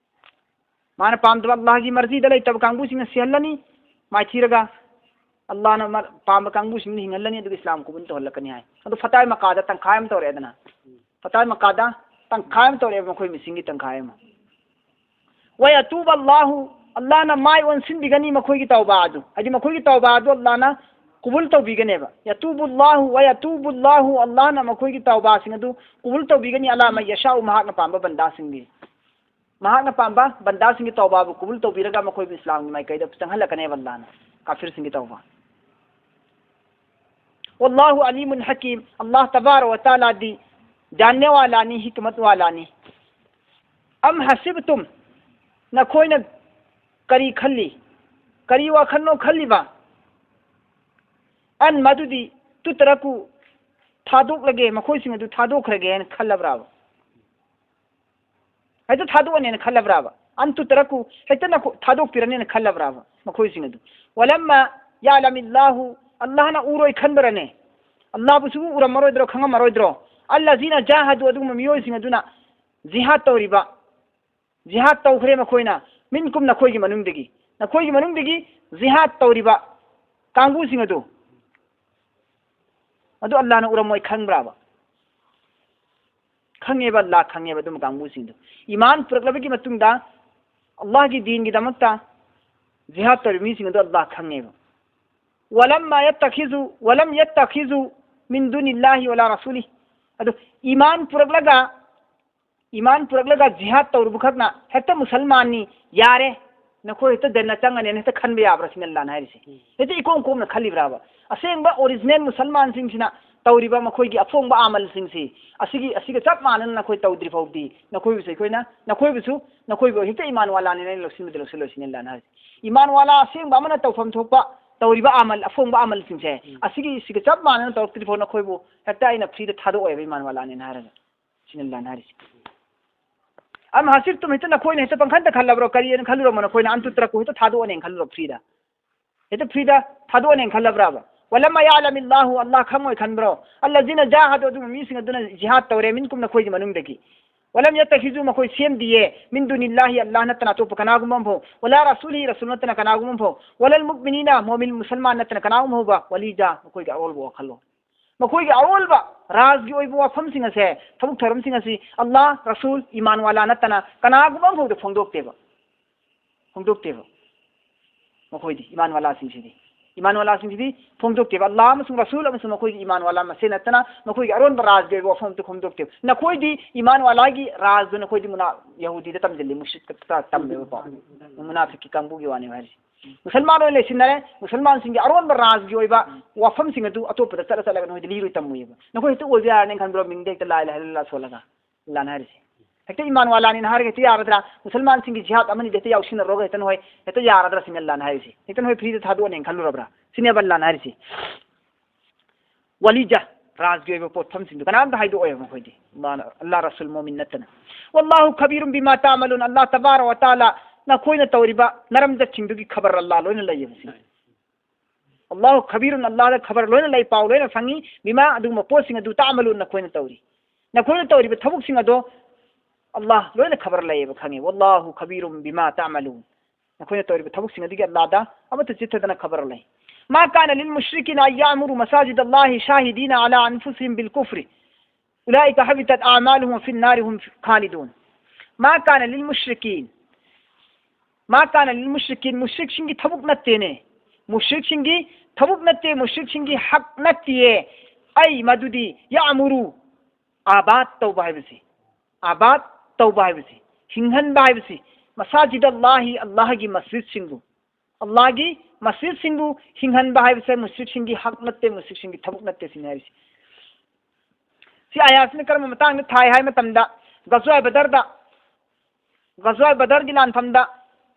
ꯃꯥꯅ ꯄꯥꯝꯗꯕ, ꯑꯜꯂꯥꯍꯒꯤ ꯃꯔꯖꯤꯗ ꯂꯩꯇꯕ ꯀꯥꯡꯕꯨꯁꯤꯡꯅ ꯁꯤꯍꯜꯂꯅꯤ, ꯃꯥꯏꯊꯤꯔꯒ ꯑꯜꯂꯥꯍꯅ ꯃ-, ꯄꯥꯝꯕ ꯀꯥꯡꯕꯨꯁꯤꯡꯅ ꯍꯤꯡꯍꯜꯂꯅꯤ, ꯑꯗꯨꯒ ꯏꯁꯂꯥꯝ ꯀꯕꯨꯜ ꯇꯧꯍꯜꯂꯛꯀꯅꯤ ꯍꯥꯏ꯫ ꯑꯗꯨ ꯐꯇꯥꯏ ꯃꯀꯥꯗ ꯇꯪꯈꯥꯏ ꯑꯃ ꯇꯧꯔꯛꯑꯦꯗꯅ꯫ ꯐꯇꯥꯏ ꯃꯀꯥꯗ ꯇꯪꯈꯥꯏ ꯑꯃ ꯇꯧꯔꯛꯑꯦꯕ, ꯃꯈꯣꯏ ꯃꯤꯁꯤꯡꯒꯤ ꯇꯪꯈꯥꯏ ꯑꯃ꯫ "ꯋꯌꯇꯨꯕ ꯑꯜꯂꯥꯍꯨ", ꯑꯜꯂꯥꯍꯅ ꯃꯥꯏ ꯑꯣꯟꯁꯤꯟꯕꯤꯒꯅꯤ ꯃꯈꯣꯏꯒꯤ ꯇꯧꯕ ꯑꯗꯨ꯫ ꯍꯥꯏꯗꯤ ꯃꯈꯣꯏꯒꯤ ꯇꯧꯕ ꯑꯗꯨ ꯑꯜꯂꯥꯍꯅ ꯀꯨꯕꯨꯜ ꯇꯧꯕꯤꯒꯅꯦꯕ꯫ ꯌꯇꯨꯕꯨ ꯂꯥꯍꯨ ꯋ ꯌꯇꯨꯕꯨ ꯂꯥꯍꯨ, ꯑꯜꯂꯥꯍꯅ ꯃꯈꯣꯏꯒꯤ ꯇꯧꯕꯥꯁꯤꯡ ꯑꯗꯨ ꯀꯨꯕꯨꯜ ꯇꯧꯕꯤꯒꯅꯤ꯫ ꯑꯂꯥ ꯃꯟ ꯌꯁꯥꯎ, ꯃꯍꯥꯛꯅ ꯄꯥꯝꯕ ꯕꯟꯗꯥꯁꯤꯡꯒꯤ, ꯃꯍꯥꯛꯅ ꯄꯥꯝꯕ ꯕꯟꯗꯥꯁꯤꯡꯒꯤ ꯇꯧꯕꯥꯕꯨ ꯀꯨꯕꯨꯜ ꯇꯧꯕꯤꯔꯒ ꯃꯈꯣꯏꯕꯨ ꯏꯁꯂꯥꯝꯒꯤ ꯃꯥꯏꯀꯩꯗ ꯆꯪꯍꯜꯂꯛꯀꯅꯦꯕ ꯑꯜꯂꯥꯍꯅ, ꯀꯥꯐꯤꯔꯁꯤꯡꯒꯤ ꯇꯧꯕꯥ꯫ ꯋꯜꯂꯥꯍꯨ ꯑꯂꯤꯃꯨꯟ ꯍꯀꯤꯝ, ꯑꯜꯂꯥꯍ ꯇꯕꯥꯔꯛ ꯋ ꯇꯥꯂꯥꯗꯤ ꯖꯥꯟꯅꯦ ꯋꯥꯂꯥꯅꯤ, ꯍꯤꯀꯃꯠ ꯋꯥꯂꯥꯅꯤ꯫ ꯑꯝ ꯍꯁꯤꯕꯇꯨꯝ, ꯅꯈꯣꯏꯅ ꯀꯔꯤ ꯈꯜꯂꯤ? ꯀꯔꯤ ꯋꯥꯈꯜꯅꯣ ꯈꯜꯂꯤꯕ? ꯑꯟ, ꯃꯗꯨꯗꯤ, ꯇꯨꯇꯔꯀꯨ, ꯊꯥꯗꯣꯛꯂꯒꯦ, ꯃꯈꯣꯏꯁꯤꯡ ꯑꯗꯨ ꯊꯥꯗꯣꯛꯈ꯭ꯔꯒꯦ ꯍꯥꯏꯅ ꯈꯜꯂꯕ꯭ꯔꯥꯕ? ꯍꯦꯛꯇ ꯊꯥꯗꯣꯛꯑꯅꯦꯅ ꯈꯜꯂꯕ꯭ꯔꯥꯕ? ꯑꯟ ꯇꯨꯇꯔꯀꯨ, ꯍꯦꯛꯇ ꯅꯈꯣ-, ꯊꯥꯗꯣꯛꯄꯤꯔꯅꯦꯅ ꯈꯜꯂꯕ꯭ꯔꯥꯕ ꯃꯈꯣꯏꯁꯤꯡ ꯑꯗꯨ? ꯋꯂꯝꯃ ꯌꯥꯂꯃꯤꯜꯂꯥꯍꯨ, ꯑꯜꯂꯥꯍꯅ ꯎꯔꯣꯏ ꯈꯟꯕ꯭ꯔꯅꯦ? ꯑꯜꯂꯥꯍꯕꯨꯁꯨ ꯎꯔꯝꯃꯔꯣꯏꯗ꯭ꯔꯣ, ꯈꯪꯉꯝꯃꯔꯣꯏꯗ꯭ꯔꯣ? ꯑꯜꯂꯖꯤꯅ ꯖꯥꯍꯗꯨ, ꯑꯗꯨꯒꯨꯝꯕ ꯃꯤꯑꯣꯏꯁꯤꯡ ꯑꯗꯨꯅ ꯖꯤꯍꯥꯗ ꯇꯧꯔꯤꯕ, ꯖꯤꯍꯥꯗ ꯇꯧꯈ꯭ꯔꯦ ꯃꯈꯣꯏꯅ, ꯃꯤꯟꯀꯨꯝ, ꯅꯈꯣꯏꯒꯤ ꯃꯅꯨꯡꯗꯒꯤ, ꯅꯈꯣꯏꯒꯤ ꯃꯅꯨꯡꯗꯒꯤ ꯖꯤꯍꯥꯗ ꯇꯧꯔꯤꯕ ꯀꯥꯡꯕꯨꯁꯤꯡ ꯑꯗꯨ, ꯑꯗꯨ ꯑꯜꯂꯥꯍꯅ ꯎꯔꯝꯃꯣꯏ ꯈꯪꯕ꯭ꯔꯥꯕ? ꯈꯪꯉꯦꯕ, ꯑꯜꯂꯥꯍ ꯈꯪꯉꯦꯕ ꯑꯗꯨꯝꯕ ꯀꯥꯡꯕꯨꯁꯤꯡꯗꯣ꯫ ꯏꯃꯥꯟ ꯄꯨꯔꯛꯂꯕꯒꯤ ꯃꯇꯨꯡꯗ ꯑꯜꯂꯥꯍꯒꯤ ꯗꯤꯟꯒꯤꯗꯃꯛꯇ ꯖꯤꯍꯥꯗ ꯇꯧꯔꯤꯕ ꯃꯤꯁꯤꯡ ꯑꯗꯨ ꯑꯜꯂꯥꯍ ꯈꯪꯉꯦꯕ꯫ ولما يتخذوا، ولم يتخذوا من دون الله ولا رسوله. ꯑꯗꯨ ꯏꯃꯥꯟ ꯄꯨꯔꯛꯂꯒ, ꯏꯃꯥꯟ ꯄꯨꯔꯛꯂꯒ ꯖꯤꯍꯥꯗ ꯇꯧꯔꯨꯕ ꯈꯛꯅ ꯍꯦꯛꯇ ꯃꯨꯁꯜꯃꯥꯟꯅꯤ, ꯌꯥꯔꯦ, ꯅꯈꯣꯏ ꯍꯦꯛꯇ ꯖꯟꯅ ꯆꯪꯉꯅꯤꯅ ꯍꯦꯛꯇ ꯈꯟꯕ ꯌꯥꯕ꯭ꯔꯥ ꯁꯤꯅꯤ ꯑꯜꯂꯥꯍꯅ ꯍꯥꯏꯔꯤꯁꯦ꯫ ꯎꯝ꯫ ꯍꯦꯛꯇ ꯏꯀꯣꯝ ꯀꯣꯝꯅ ꯈꯜꯂꯤꯕ꯭ꯔꯥꯕ? ꯑꯁꯦꯡꯕ original ꯃꯨꯁꯜꯃꯥꯟꯁꯤꯡꯁꯤꯅ ꯇꯧꯔꯤꯕ ꯃꯈꯣꯏꯒꯤ ꯑꯐꯣꯡꯕ ꯑꯃꯜꯁꯤꯡꯁꯤ ꯑꯁꯤꯒꯤ, ꯑꯁꯤꯒ ꯆꯞ ꯃꯥꯟꯅꯅ ꯅꯈꯣꯏ ꯇꯧꯗ꯭ꯔꯤ ꯐꯥꯎꯗꯤ ꯅꯈꯣꯏꯕꯨꯁꯨ ꯑꯩꯈꯣꯏꯅ, ꯅꯈꯣꯏꯕꯨꯁꯨ, ꯅꯈꯣꯏꯕꯨ ꯍꯦꯛꯇ ꯏꯃꯥꯟ ꯋꯥꯂꯥꯅꯤꯅ ꯑꯩꯅ ꯂꯧꯁꯤꯟꯕꯗꯤ ꯂꯧꯁꯤꯜꯂꯣꯏ ꯁꯤꯅꯤ ꯑꯜꯂꯥꯍꯅ ꯍꯥꯏꯔꯤꯁꯦ꯫ ꯏꯃꯥꯟ ꯋꯥꯂꯥ ꯑꯁꯦꯡꯕ ꯑꯃꯅ ꯇꯧꯐꯝ ꯊꯣꯛꯄ ꯇꯧꯔꯤꯕ ꯑꯃꯜ, ꯑꯐꯣꯡꯕ ꯑꯃꯜꯁꯤꯡꯁꯦ, ꯎꯝ꯫ ꯑꯁꯤꯒꯤ, ꯁꯤꯒ ꯆꯞ ꯃꯥꯟꯅꯅ ꯇꯧꯔꯛꯇ꯭ꯔꯤ ꯐꯥꯎ ꯅꯈꯣꯏꯕꯨ ꯍꯦꯛꯇ ꯑꯩꯅ free ꯗ ꯊꯥꯗꯣꯛꯑꯣꯏꯕ ꯏꯃꯥꯟ ꯋꯥꯂꯥꯅꯤꯅ ꯍꯥꯏꯔꯒ꯫ ꯁꯤꯅꯤ ꯑꯜꯂꯥꯍꯅ ꯍꯥꯏꯔꯤꯁꯦ꯫ ꯑꯝ ꯍꯁꯤꯕꯇꯨꯝ, ꯍꯦꯛꯇ ꯅꯈꯣꯏꯅ ꯍꯦꯛꯇ ꯄꯪꯈꯟꯗ ꯈꯜꯂꯕ꯭ꯔꯣ? ꯀꯔꯤꯅ ꯈꯜꯂꯨꯔꯕꯅꯣ ꯅꯈꯣꯏꯅ? ꯑꯟ ꯇꯨꯇ꯭ꯔꯀꯨ, ꯍꯦꯛꯇ ꯊꯥꯗꯣꯛꯑꯅꯦꯅ ꯈꯜꯂꯨꯔꯣ free ꯗ? ꯍꯦꯛꯇ free ꯗ ꯊꯥꯗꯣꯛꯑꯅꯦꯅ ꯈꯜꯂꯕ꯭ꯔꯥꯕ? ولما يعلم الله، ꯑꯜꯂꯥꯍ ꯈꯪꯉꯣꯏ ꯈꯟꯕ꯭ꯔꯣ? الذين جاهدوا، ꯑꯗꯨꯒꯨꯝꯕ ꯃꯤꯁꯤꯡ ꯑꯗꯨꯅ ꯖꯤꯍꯥꯗ ꯇꯧꯔꯦ, منكم، ꯅꯈꯣꯏꯒꯤ ꯃꯅꯨꯡꯗꯒꯤ. ولم يتخذوا، ꯃꯈꯣꯏ ꯁꯦꯝꯗꯤꯌꯦ, من دون الله، ꯑꯜꯂꯥꯍ ꯅꯠꯇꯅ ꯑꯇꯣꯞꯄ ꯀꯅꯥꯒꯨꯝꯕ ꯑꯃꯐꯥꯎ, ولا رسوله، ꯔꯁꯨꯜ ꯅꯠꯇꯅ ꯀꯅꯥꯒꯨꯝꯕ ꯑꯃꯐꯥꯎ, ولا المؤمنين، ꯃꯣꯃꯤꯟ ꯃꯨꯁꯜꯃꯥꯟ ꯅꯠꯇꯅ ꯀꯅꯥꯒꯨꯝꯕ ꯐꯥꯎꯕ, وليجة، ꯃꯈꯣꯏꯒꯤ ꯑꯔꯣꯜꯕ ꯋꯥꯈꯜꯂꯣꯟ꯫ ꯃꯈꯣꯏꯒꯤ ꯑꯔꯣꯜꯕ ꯔꯥꯖꯒꯤ ꯑꯣꯏꯕ ꯋꯥꯐꯝꯁꯤꯡ ꯑꯁꯦ, ꯊꯕꯛ ꯊꯧꯔꯝꯁꯤꯡ ꯑꯁꯤ ꯑꯜꯂꯥꯍ, ꯔꯁꯨꯜ, ꯏꯃꯥꯟ ꯋꯥꯂꯥ ꯅꯠꯇꯅ ꯀꯅꯥꯒꯨꯝꯕ ꯑꯃꯐꯥꯎꯗ ꯐꯣꯡꯗꯣꯛꯇꯦꯕ꯫ ꯐꯣꯡꯗꯣꯛꯇꯦꯕ꯫ ꯃꯈꯣꯏꯗꯤ, ꯏꯃꯥꯟ ꯋꯥꯂꯥꯁꯤꯡꯁꯤꯗꯤ꯫ ꯏꯃꯥꯟꯋꯥꯂꯥꯁꯤꯡꯁꯤꯗꯤ ꯐꯣꯡꯗꯣꯛꯇꯦꯕ꯫ ꯑꯜꯂꯥꯍ ꯑꯃꯁꯨꯡ ꯔꯁꯨꯜ ꯑꯃꯁꯨꯡ ꯃꯈꯣꯏꯒꯤ ꯏꯃꯥꯟꯋꯥꯂꯥ ꯃꯁꯦꯟ ꯅꯠꯇꯅ ꯃꯈꯣꯏꯒꯤ ꯑꯔꯣꯟꯕ ꯔꯥꯖꯒꯤ ꯑꯣꯏꯕ ꯋꯥꯐꯝ ꯑꯃꯠꯇ ꯐꯣꯡꯗꯣꯛꯇꯦꯕ꯫ ꯅꯈꯣꯏꯗꯤ ꯏꯃꯥꯟꯋꯥꯂꯥꯒꯤ ꯔꯥꯖꯗꯨ ꯅꯈꯣꯏꯗꯤ ꯃꯨꯅꯥ-, ꯌꯍꯨꯗꯤꯗ ꯇꯝꯁꯤꯜꯂꯤ, ꯃꯨꯁ꯭ꯔꯤꯛꯇ ꯇꯝꯃꯦꯕꯀꯣ꯫ ꯃꯨꯅꯥꯐꯤꯛꯀꯤ ꯀꯥꯡꯕꯨꯒꯤ ꯋꯥꯅꯦꯕ ꯍꯥꯏꯔꯤꯁꯦ꯫ ꯃꯨꯁꯜꯃꯥꯟ ꯑꯣꯏꯅ ꯂꯩꯁꯤꯟꯅꯔꯦ, ꯃꯨꯁꯜꯃꯥꯟꯁꯤꯡꯒꯤ ꯑꯔꯣꯟꯕ ꯔꯥꯖꯒꯤ ꯑꯣꯏꯕ ꯋꯥꯐꯝꯁꯤꯡ ꯑꯗꯨ ꯑꯇꯣꯞꯄꯗ ꯆꯠꯂ ꯆꯠꯂꯒ ꯅꯈꯣꯏꯗꯤ ꯂꯤꯔꯣꯏ ꯇꯝꯃꯣꯏꯕ꯫ ꯅꯈꯣꯏ ꯍꯦꯛꯇ ꯑꯣꯏꯕ ꯌꯥꯔꯅꯤ ꯈꯟꯕ꯭ꯔꯣ, ꯃꯤꯡꯗ ꯍꯦꯛꯇ ꯂꯥ ꯏꯂꯥꯍ ꯏꯜꯂꯜꯂꯥꯍ ꯁꯣꯜꯂꯒ? ꯑꯜꯂꯥꯍꯅ ꯍꯥꯏꯔꯤꯁꯦ꯫ ꯍꯦꯛꯇ ꯏꯃꯥꯟꯋꯥꯂꯥꯅꯤꯅ ꯍꯥꯏꯔꯒ ꯍꯦꯛꯇ ꯌꯥꯔꯗ꯭ꯔꯥ? ꯃꯨꯁꯜꯃꯥꯟꯁꯤꯡꯒꯤ ꯖꯤꯍꯥꯗ ꯑꯃꯅꯤꯗ ꯍꯦꯛꯇ ꯌꯥꯎꯁꯤꯟꯅꯔꯨꯔꯒ ꯍꯦꯛꯇ ꯅꯣꯏ ꯍꯦꯛꯇ ꯌꯥꯔꯗ꯭ꯔꯥ ꯁꯤꯅꯤ ꯑꯜꯂꯥꯍꯅ ꯍꯥꯏꯔꯤꯁꯦ꯫ ꯍꯦꯛꯇ ꯅꯣꯏ ꯐ꯭ꯔꯤꯗ ꯊꯥꯗꯣꯛꯑꯅꯦꯅ ꯈꯜꯂꯨꯔꯕ꯭ꯔꯥ? ꯁꯤꯅꯦꯕ ꯑꯜꯂꯥꯍꯅ ꯍꯥꯏꯔꯤꯁꯦ꯫ ꯋꯥꯂꯤꯖ, ꯔꯥꯖꯒꯤ ꯑꯣꯏꯕ ꯄꯣꯠꯐꯝꯁꯤꯡꯗꯨ ꯀꯅꯥꯝꯇ ꯍꯥꯏꯗꯣꯛꯑꯣꯏꯕ ꯃꯈꯣꯏꯗꯤ꯫ ꯃꯥꯅ ꯑꯜꯂꯥꯍ ꯔꯁꯨꯜ ꯃꯣꯃꯤꯟ ꯅꯠꯇꯅ꯫ "ꯋꯥꯜꯂꯥꯍꯨ ꯈꯕꯤꯔꯨꯝ ꯕꯤꯃꯥ ꯇꯥꯃꯂꯨꯟ", ꯑꯜꯂꯥꯍ ꯇꯕꯥꯔꯛ ꯋ ꯇꯥꯂꯥ ꯅꯈꯣꯏꯅ ꯇꯧꯔꯤꯕ ꯅꯔꯝꯖꯠꯁꯤꯡꯗꯨꯒꯤ ꯈꯕꯔ ꯑꯜꯂꯥꯍ ꯂꯣꯏꯅ ꯂꯩꯌꯦꯕ ꯁꯤꯅꯤ꯫ ꯑꯜꯂꯥꯍꯨ ꯈꯕꯤꯔꯨꯟ, ꯑꯜꯂꯥꯍꯗ ꯈꯕꯔ ꯂꯣꯏꯅ ꯂꯩ, ꯄꯥꯎ ꯂꯣꯏꯅ ꯐꯪꯉꯤ꯫ ꯕꯤꯃꯥ, ꯑꯗꯨꯒꯨꯝꯕ ꯄꯣꯠꯁꯤꯡ ꯑꯗꯨ ꯇꯥꯃꯂꯨꯟ, ꯅꯈꯣꯏꯅ ꯇꯧꯔꯤ꯫ ꯅꯈꯣꯏꯅ ꯇꯧꯔꯤꯕ ꯊꯕꯛꯁꯤꯡ ꯑꯗꯣ ꯑꯜꯂꯥꯍ ꯂꯣꯏꯅ ꯈꯕꯔ ꯂꯩꯌꯦꯕ, ꯈꯪꯉꯦ꯫ "ꯋꯥꯜꯂꯥꯍꯨ ꯈꯕꯤꯔꯨꯝ ꯕꯤꯃꯥ ꯇꯥꯃꯂꯨꯟ", ꯅꯈꯣꯏꯅ ꯇꯧꯔꯤꯕ ꯊꯕꯛꯁꯤꯡ ꯑꯗꯨꯒꯤ ꯑꯜꯂꯥꯍꯗ ꯑꯃꯠꯇ ꯆꯤꯠꯊꯗꯅ ꯈꯕꯔ ꯂꯩ꯫ "ꯃꯥ ꯀꯥꯅ ꯂꯤꯜ ꯃꯨꯁ꯭ꯔꯤꯀꯤꯅ ꯑꯟ ꯌꯥꯃꯨꯔꯨ ꯃꯁꯥꯖꯤꯗ ꯑꯜꯂꯥꯍꯤ ꯁꯥꯍꯤꯗꯤꯅ ꯑꯂꯥ ꯑꯟꯐꯨꯁꯤꯍꯤꯝ ꯕꯤꯜ ꯀꯨꯐ꯭ꯔꯤ, ꯎꯂꯥꯏꯀ ꯍꯕꯤꯇꯠ ꯑꯃꯥꯂꯨꯍꯨꯝ ꯐꯤꯟ ꯅꯥꯔꯤ ꯍꯨꯝ ꯈꯥꯂꯤꯗꯨꯟ꯫ ꯃꯥ ꯀꯥꯅ ꯂꯤꯜ ꯃꯨꯁ꯭ꯔꯤꯀꯤꯟ, ꯃꯥ ꯀꯥꯅ ꯂꯤꯜ ꯃꯨꯁ꯭ꯔꯤꯀꯤꯟ", ꯃꯨꯁ꯭ꯔꯤꯛꯁꯤꯡꯒꯤ ꯊꯕꯛ ꯅꯠꯇꯦꯅꯦ꯫ ꯃꯨꯁ꯭ꯔꯤꯛꯁꯤꯡꯒꯤ ꯊꯕꯛ ꯅꯠꯇꯦ, ꯃꯨꯁ꯭ꯔꯤꯛꯁꯤꯡꯒꯤ ꯍꯛ ꯅꯠꯇꯦꯌꯦ꯫ ꯑꯩ ꯃꯗꯨꯗꯤ ꯌꯥꯃꯨꯔꯨ, ꯑꯥꯕꯥꯗ ꯇꯧꯕ ꯍꯥꯏꯕꯁꯤ, ꯑꯥꯕꯥꯗ ꯇꯧꯕ ꯍꯥꯏꯕꯁꯤ, ꯍꯤꯡꯍꯟꯕ ꯍꯥꯏꯕꯁꯤ, ꯃꯁꯥꯖꯤꯗ ꯑꯜꯂꯥꯍꯤ, ꯑꯜꯂꯥꯍꯒꯤ ꯃꯁꯖꯤꯗꯁꯤꯡꯕꯨ, ꯑꯜꯂꯥꯍꯒꯤ ꯃꯁꯖꯤꯗꯁꯤꯡꯕꯨ ꯍꯤꯡꯍꯟꯕ ꯍꯥꯏꯕꯁꯦ ꯃꯨꯁ꯭ꯔꯤꯛꯁꯤꯡꯒꯤ ꯍꯛ ꯅꯠꯇꯦ, ꯃꯨꯁ꯭ꯔꯤꯛꯁꯤꯡꯒꯤ ꯊꯕꯛ ꯅꯠꯇꯦ ꯁꯤꯅꯤ ꯍꯥꯏꯔꯤꯁꯤ꯫ ꯁꯤ ꯑꯥꯌꯥꯠꯁꯤꯅ ꯀꯔꯝꯕ ꯃꯇꯥꯡꯗ ꯊꯥꯏ ꯍꯥꯏ ꯃꯇꯝꯗ, ꯒꯖꯋꯥ ꯕꯗꯔꯗ, ꯒꯖꯋꯥ ꯕꯗꯔꯒꯤ ꯂꯥꯟꯐꯝꯗ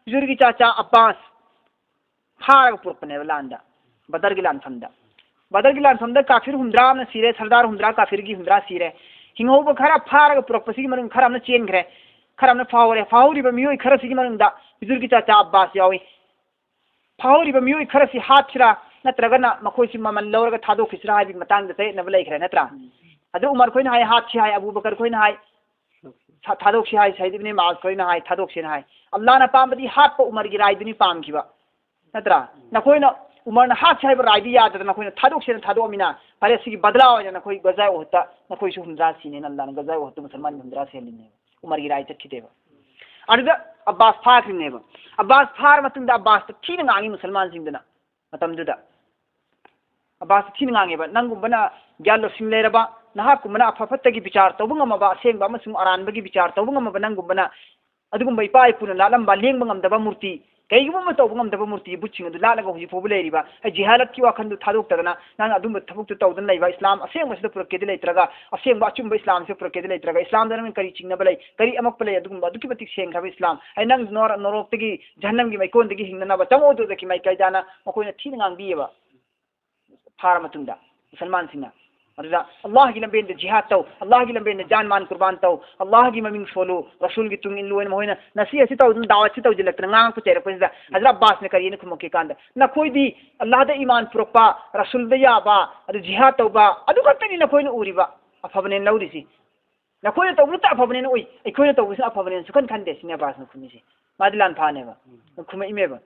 ꯍꯨꯖꯨꯔꯒꯤ ꯆꯥꯆꯥ ꯑꯕꯥꯁ ꯐꯥꯔꯒ ꯄꯨꯔꯛꯄꯅꯦꯕ ꯂꯥꯟꯗ, ꯕꯗꯔꯒꯤ ꯂꯥꯟꯐꯝꯗ꯫ ꯕꯗꯔꯒꯤ ꯂꯥꯟꯐꯝꯗ ꯀꯥꯐꯤꯔ ꯍꯨꯝꯗ꯭ꯔꯥ ꯑꯃꯅ ꯁꯤꯔꯦ, ꯁꯔꯗꯥꯔ ꯍꯨꯝꯗ꯭ꯔꯥ ꯀꯥꯐꯤꯔꯒꯤ ꯍꯨꯝꯗ꯭ꯔꯥ ꯁꯤꯔꯦ꯫ ꯍꯤꯡꯍꯧꯕ ꯈꯔ ꯐꯥꯔꯒ ꯄꯨꯔꯛꯄꯁꯤꯒꯤ ꯃꯅꯨꯡꯗ ꯈꯔ ꯑꯃꯅ ꯆꯦꯟꯈ꯭ꯔꯦ, ꯈꯔ ꯑꯃꯅ ꯐꯥꯍꯧꯔꯦ꯫ ꯐꯥꯍꯧꯔꯤꯕ ꯃꯤꯑꯣꯏ ꯈꯔꯁꯤꯒꯤ ꯃꯅꯨꯡꯗ ꯍꯨꯖꯨꯔꯒꯤ ꯆꯥꯆꯥ ꯑꯕꯥꯁ ꯌꯥꯎꯏ꯫ ꯐꯥꯍꯧꯔꯤꯕ ꯃꯤꯑꯣꯏ ꯈꯔꯁꯤ ꯍꯥꯠꯁꯤꯔꯥ ꯅꯠꯇ꯭ꯔꯒꯅ ꯃꯈꯣꯏꯁꯤ ꯃꯃꯜ ꯂꯧꯔꯒ ꯊꯥꯗꯣꯛꯈꯤꯁꯤꯔꯥ ꯍꯥꯏꯕꯒꯤ ꯃꯇꯥꯡꯗ ꯆꯌꯦꯠꯅꯕ ꯂꯩꯈ꯭ꯔꯦ ꯅꯠꯇ꯭ꯔꯥ? ꯑꯗꯨ ꯎꯃꯔ ꯈꯣꯏꯅ ꯍꯥꯏ ꯍꯥꯠꯁꯤ ꯍꯥꯏ, ꯑꯕꯨ ꯕꯀꯔ ꯈꯣꯏꯅ ꯍꯥꯏ ꯊꯥ-, ꯊꯥꯗꯣꯛꯁꯤ ꯍꯥꯏ, ꯁꯍꯤꯗ ꯏꯕꯅꯤ ꯃꯥꯖ ꯈꯣꯏꯅ ꯍꯥꯏ ꯊꯥꯗꯣꯛꯁꯦꯅ ꯍꯥꯏ꯫ ꯑꯜꯂꯥꯍꯅ ꯄꯥꯝꯕꯗꯤ ꯍꯥꯠꯄ ꯎꯃꯔꯒꯤ ꯔꯥꯏꯗꯨꯅꯤ ꯄꯥꯝꯈꯤꯕ ꯅꯠꯇ꯭ꯔꯥ? ꯅꯈꯣꯏꯅ ꯎꯃꯔꯅ ꯍꯥꯠꯁꯤ ꯍꯥꯏꯕ ꯔꯥꯏꯗꯤ ꯌꯥꯗꯗꯅ ꯅꯈꯣꯏꯅ ꯊꯥꯗꯣꯛꯁꯦꯅ ꯊꯥꯗꯣꯛꯑꯃꯤꯅ ꯐꯔꯦ, ꯁꯤꯒꯤ ꯕꯗꯂꯥ ꯑꯣꯏꯅ ꯅꯈꯣꯏ ꯒꯖꯥ ꯎꯍꯨꯗꯇ ꯅꯈꯣꯏꯁꯨ ꯍꯨꯝꯗ꯭ꯔꯥ ꯁꯤꯅꯦꯅ ꯑꯜꯂꯥꯍꯅ ꯒꯖꯥ ꯎꯍꯨꯗꯇ ꯃꯨꯁꯜꯃꯥꯟ ꯍꯨꯝꯗ꯭ꯔꯥ ꯁꯤꯍꯜꯂꯤꯅꯦꯕ꯫ ꯎꯃꯔꯒꯤ ꯔꯥꯏ ꯆꯠꯈꯤꯗꯦꯕ꯫ ꯑꯗꯨꯗ ꯑꯕꯥꯁ ꯐꯥꯈ꯭ꯔꯤꯅꯦꯕ꯫ ꯑꯕꯥꯁ ꯐꯥꯔ ꯃꯇꯨꯡꯗ ꯑꯕꯥꯁꯇ ꯊꯤꯅ ꯉꯥꯡꯉꯤ ꯃꯨꯁꯜꯃꯥꯟꯁꯤꯡꯗꯨꯅ꯫ ꯃꯇꯝꯗꯨꯗ ꯑꯕꯥꯁ ꯊꯤꯅ ꯉꯥꯡꯉꯦꯕ, "ꯅꯪꯒꯨꯝꯕꯅ ꯒ꯭ꯌꯥꯟ ꯂꯧꯁꯤꯡ ꯂꯩꯔꯕ, ꯅꯍꯥꯛꯀꯨꯝꯕꯅ ꯑꯐ ꯐꯠꯇꯒꯤ ꯕꯤꯆꯥꯔ ꯇꯧꯕ ꯉꯝꯃꯕ, ꯑꯁꯦꯡꯕ ꯑꯃꯁꯨꯡ ꯑꯔꯥꯟꯕꯒꯤ ꯕꯤꯆꯥꯔ ꯇꯧꯕ ꯉꯝꯃꯕ ꯅꯪꯒꯨꯝꯕꯅ ꯑꯗꯨꯒꯨꯝꯕ ꯏꯄꯥ ꯏꯄꯨꯅ ꯂꯥꯠꯂꯝꯕ ꯂꯦꯡꯕ ꯉꯝꯗꯕ ꯃꯨꯔꯇꯤ, ꯀꯩꯒꯨꯝꯕ ꯑꯃ ꯇꯧꯕ ꯉꯝꯗꯕ ꯃꯨꯔꯇꯤ ꯕꯨꯠꯁꯤꯡ ꯑꯗꯨ ꯂꯥꯠꯂꯒ ꯍꯧꯖꯤꯛ ꯐꯥꯎꯕ ꯂꯩꯔꯤꯕ, ꯑꯩ ꯖꯤꯍꯥꯗꯀꯤ ꯋꯥꯈꯜꯗꯨ ꯊꯥꯗꯣꯛꯇꯗꯅ ꯅꯪ ꯑꯗꯨꯝꯕ ꯊꯕꯛꯇꯨ ꯇꯧꯗꯅ ꯂꯩꯕ, ꯏꯁꯂꯥꯝ ꯑꯁꯦꯡꯕꯁꯤꯗ ꯄꯨꯔꯛꯀꯦꯗꯤ ꯂꯩꯇ꯭ꯔꯒ, ꯑꯁꯦꯡꯕ ꯑꯆꯨꯝꯕ ꯏꯁꯂꯥꯝꯁꯤꯗ ꯄꯨꯔꯛꯀꯦꯗꯤ ꯂꯩꯇ꯭ꯔꯒ, ꯏꯁꯂꯥꯝꯗ ꯅꯪ ꯀꯔꯤ ꯆꯤꯡꯅꯕ ꯂꯩ? ꯀꯔꯤ ꯑꯃꯛꯄ ꯂꯩ? ꯑꯗꯨꯒꯨꯝꯕ ꯑꯗꯨꯛꯀꯤ ꯃꯇꯤꯛ ꯁꯦꯡꯈ꯭ꯔꯕ ꯏꯁꯂꯥꯝ, ꯑꯩ ꯅꯪ ꯅꯣꯔ-, ꯅꯣꯔꯣꯛꯇꯒꯤ, ꯖꯍꯟꯅꯝꯒꯤ ꯃꯩꯀꯣꯟꯗꯒꯤ ꯍꯤꯡꯅꯅꯕ ꯆꯪꯉꯛꯑꯣ ꯑꯗꯨꯗꯒꯤ ꯃꯥꯏꯀꯩꯗꯅ ꯃꯈꯣꯏꯅ ꯊꯤꯅ ꯉꯥꯡꯕꯤꯌꯦꯕ꯫ ꯐꯥꯔ ꯃꯇꯨꯡꯗ ꯃꯨꯁꯜꯃꯥꯟꯁꯤꯡꯅ ꯑꯗꯨꯗ ꯑꯜꯂꯥꯍꯒꯤ ꯂꯝꯕꯦꯟꯗ ꯖꯤꯍꯥꯗ ꯇꯧ, ꯑꯜꯂꯥꯍꯒꯤ ꯂꯝꯕꯦꯟꯗ ꯖꯥꯟ ꯃꯥꯟ ꯀꯨꯔꯕꯥꯟ ꯇꯧ, ꯑꯜꯂꯥꯍꯒꯤ ꯃꯃꯤꯡ ꯁꯣꯜꯂꯨ, ꯔꯁꯨꯜꯒꯤ ꯇꯨꯡ ꯏꯜꯂꯨ ꯍꯥꯏꯅ ꯃꯈꯣꯏꯅ ꯅꯁꯤ ꯑꯁꯤ ꯇꯧꯗꯨꯅ, ꯗꯥꯋꯠꯁꯤ ꯇꯧꯁꯤꯜꯂꯛꯇꯅ ꯉꯥꯡꯉꯛꯄ ꯆꯩꯔꯛꯄꯁꯤꯗ ꯍꯖꯔꯠ ꯑꯕꯥꯁꯅ ꯀꯔꯤꯅ ꯈꯨꯝꯃꯛꯀꯦ ꯀꯥꯟꯗ, "ꯅꯈꯣꯏꯗꯤ ꯑꯜꯂꯥꯍꯗ ꯏꯃꯥꯟ ꯄꯨꯔꯛꯄ, ꯔꯁꯨꯜꯗ ꯌꯥꯕ, ꯑꯗꯨ ꯖꯤꯍꯥꯗ ꯇꯧꯕ, ꯑꯗꯨ ꯈꯛꯇꯅꯤ ꯅꯈꯣꯏꯅ ꯎꯔꯤꯕ, ꯑꯐꯕꯅꯦꯅ ꯂꯧꯔꯤꯁꯤ꯫ ꯅꯈꯣꯏꯅ ꯇꯧꯕꯗꯨꯇ ꯑꯐꯕꯅꯦꯅ ꯎꯏ, ꯑꯩꯈꯣꯏꯅ ꯇꯧꯕꯁꯤꯅ ꯑꯐꯕꯅꯦꯅ ꯁꯨꯈꯟ ꯈꯟꯗꯦ" ꯁꯤꯅꯦ ꯑꯕꯥꯁꯅ ꯈꯨꯝꯃꯤꯁꯦ꯫ ꯃꯥꯗꯤ ꯂꯥꯟꯐꯥꯅꯦꯕ꯫ ꯈꯨꯝꯃꯛꯏꯃꯦꯕ꯫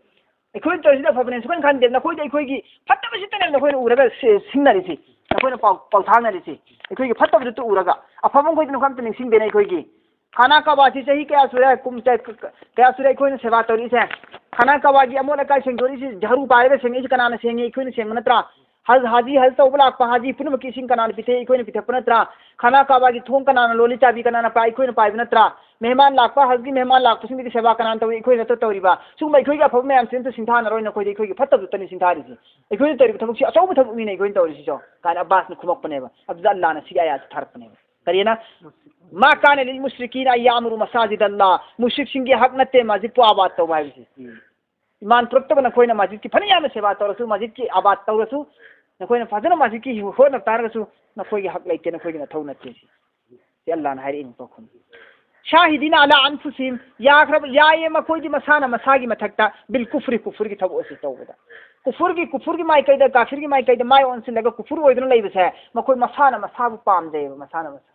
"ꯑꯩꯈꯣꯏꯅ ꯇꯧꯔꯤꯁꯤꯗ ꯑꯐꯕꯅꯦ ꯁꯨꯈꯟ ꯈꯟꯗꯦ꯫ ꯅꯈꯣꯏꯗꯤ ꯑꯩꯈꯣꯏꯒꯤ ꯐꯠꯇꯕꯁꯤꯇꯅꯦ ꯅꯈꯣꯏꯅ ꯎꯔꯒ ꯁꯤ-, ꯁꯤꯡꯅꯔꯤꯁꯤ꯫ ꯅꯈꯣꯏꯅ ꯄꯥꯎ, ꯄꯥꯎꯊꯥꯡꯅꯔꯤꯁꯤ꯫ ꯑꯩꯈꯣꯏꯒꯤ ꯐꯠꯇꯕꯗꯨꯇ ꯎꯔꯒ꯫ ꯑꯐꯕ ꯃꯈꯣꯏꯗꯤ ꯅꯈꯣꯏ ꯑꯝꯇ ꯅꯤꯡꯁꯤꯡꯗꯦꯅꯦ ꯑꯩꯈꯣꯏꯒꯤ꯫ ꯈꯥꯅꯥ ꯀꯥꯕꯥꯁꯤ ꯆꯍꯤ ꯀꯌꯥ ꯁꯨꯔꯦ? ꯀꯨꯝ-, ꯆ-, ꯀ-, ꯀ-, ꯀꯌꯥ ꯁꯨꯔꯦ ꯑꯩꯈꯣꯏꯅ ꯁꯦꯕꯥ ꯇꯧꯔꯤꯁꯦ? ꯈꯥꯅꯥ ꯀꯥꯕꯥꯒꯤ ꯑꯃꯣꯠ ꯑꯀꯥꯏ ꯁꯦꯡꯗꯣꯔꯤꯁꯤ ꯖꯍꯔꯨ ꯄꯥꯏꯔꯒ ꯁꯦꯡꯉꯤꯁꯤ ꯀꯅꯥꯅ ꯁꯦꯡꯉꯤ? ꯑꯩꯈꯣꯏꯅ ꯁꯦꯡꯕ ꯅꯠꯇ꯭ꯔꯥ? ꯍꯖ, ꯍꯥꯖꯤ ꯍꯖ ꯇꯧꯕ ꯂꯥꯛꯄ ꯍꯥꯖꯤ ꯄꯨꯝꯅꯃꯛꯀꯤ ꯏꯁꯤꯡ ꯀꯅꯥꯅ ꯄꯤꯊꯛꯏ? ꯑꯩꯈꯣꯏꯅ ꯄꯤꯊꯛꯄ ꯅꯠꯇ꯭ꯔꯥ? ꯈꯥꯅꯥ ꯀꯥꯕꯥꯒꯤ ꯊꯣꯡ ꯀꯅꯥꯅ ꯂꯣꯜꯂꯤ? ꯆꯥꯕꯤ ꯀꯅꯥꯅ ꯄꯥꯏ? ꯑꯩꯈꯣꯏꯅ ꯄꯥꯏꯕ ꯅꯠꯇ꯭ꯔꯥ? ꯃꯦꯍꯃꯥꯟ ꯂꯥꯛꯄ, ꯍꯖꯒꯤ ꯃꯦꯍꯃꯥꯟ ꯂꯥꯛꯄꯁꯤꯡꯗꯨꯒꯤ ꯁꯦꯕꯥ ꯀꯅꯥꯅ ꯇꯧꯏ? ꯑꯩꯈꯣꯏ ꯅꯠꯇ꯭ꯔ ꯇꯧꯔꯤꯕ? ꯁꯤꯒꯨꯝꯕ ꯑꯩꯈꯣꯏꯒꯤ ꯑꯐꯕ ꯃꯌꯥꯝꯁꯤ ꯑꯝꯇ ꯁꯤꯡꯊꯥꯅꯔꯣꯏ, ꯅꯈꯣꯏꯗꯤ ꯑꯩꯈꯣꯏꯒꯤ ꯐꯠꯇꯕꯗꯨꯇꯅꯤ ꯁꯤꯡꯊꯥꯔꯤꯁꯤ꯫ ꯑꯩꯈꯣꯏꯅ ꯇꯧꯔꯤꯕ ꯊꯕꯛꯁꯤ ꯑꯆꯧꯕ ꯊꯕꯛꯅꯤꯅꯦ ꯑꯩꯈꯣꯏꯅ ꯇꯧꯔꯤꯁꯤꯁꯨ", ꯀꯥꯏꯅ ꯑꯕꯥꯁꯅ ꯈꯨꯝꯃꯛꯄꯅꯦꯕ꯫ ꯑꯗꯨꯗ ꯑꯜꯂꯥꯅ ꯁꯤꯒꯤ ꯑꯥꯌꯥꯠꯁꯤ ꯊꯥꯔꯛꯄꯅꯦꯕ꯫ ꯀꯔꯤꯅ? "ꯃꯥ ꯀꯥꯅ ꯂꯤꯜ ꯃꯨꯁ꯭ꯔꯤꯀꯤꯅ ꯑꯟ ꯌꯥꯃꯨꯔꯨ ꯃꯁꯥꯖꯤꯗ ꯑꯜꯂꯥ", ꯃꯨꯁ꯭ꯔꯤꯛꯁꯤꯡꯒꯤ ꯍꯛ ꯅꯠꯇꯦ ꯃꯁꯖꯤꯗꯄꯨ ꯑꯥꯕꯥꯗ ꯇꯧꯕ ꯍꯥꯏꯕꯁꯤ꯫ ꯏꯃꯥꯟ ꯄꯨꯔꯛꯇꯕ ꯅꯈꯣꯏꯅ ꯃꯁꯖꯤꯗꯀꯤ ꯐꯅ ꯌꯥꯝꯅ ꯁꯦꯕꯥ ꯇꯧꯔꯁꯨ, ꯃꯁꯖꯤꯗꯀꯤ ꯑꯥꯕꯥꯗ ꯇꯧꯔꯁꯨ, ꯅꯈꯣꯏꯅ ꯐꯖꯅ ꯃꯁꯖꯤꯗꯀꯤ ꯍꯣꯠꯅꯕ ꯇꯥꯔꯒꯁꯨ, ꯅꯈꯣꯏꯒꯤ ꯍꯛ ꯂꯩꯇꯦ, ꯅꯈꯣꯏꯒꯤ ꯅꯊꯧ ꯅꯠꯇꯦ꯫ ꯁꯤ, ꯁꯤ ꯑꯜꯂꯥꯅ ꯍꯥꯏꯔꯛꯏꯅꯤ ꯄꯥꯎꯈꯨꯝ꯫ "ꯁꯥꯍꯤꯗꯤꯅ ꯑꯂꯥ ꯑꯟꯐꯨꯁꯤꯝ", ꯌꯥꯈ꯭ꯔꯕ, ꯌꯥꯏꯌꯦ ꯃꯈꯣꯏꯗꯤ ꯃꯁꯥꯅ ꯃꯁꯥꯒꯤ ꯃꯊꯛꯇ, "ꯕꯤꯜ ꯀꯨꯐ꯭ꯔꯤ", ꯀꯨꯐ꯭ꯔꯤꯒꯤ ꯊꯕꯛ ꯑꯁꯤ ꯇꯧꯕꯗ꯫ ꯀꯨꯐ꯭ꯔꯤꯒꯤ, ꯀꯨꯐ꯭ꯔꯤꯒꯤ ꯃꯥꯏꯀꯩꯗ, ꯀꯥꯐꯤꯔꯒꯤ ꯃꯥꯏꯀꯩꯗ ꯃꯥꯏ ꯑꯣꯟꯁꯤꯜꯂꯒ ꯀꯨꯐ꯭ꯔꯤ ꯑꯣꯏꯗꯨꯅ ꯂꯩꯕꯁꯦ, ꯃꯈꯣꯏ ꯃꯁꯥꯅ ꯃꯁꯥꯕꯨ ꯄꯥꯝꯖꯩꯌꯦꯕ, ꯃꯁꯥꯅ ꯃꯁꯥ꯫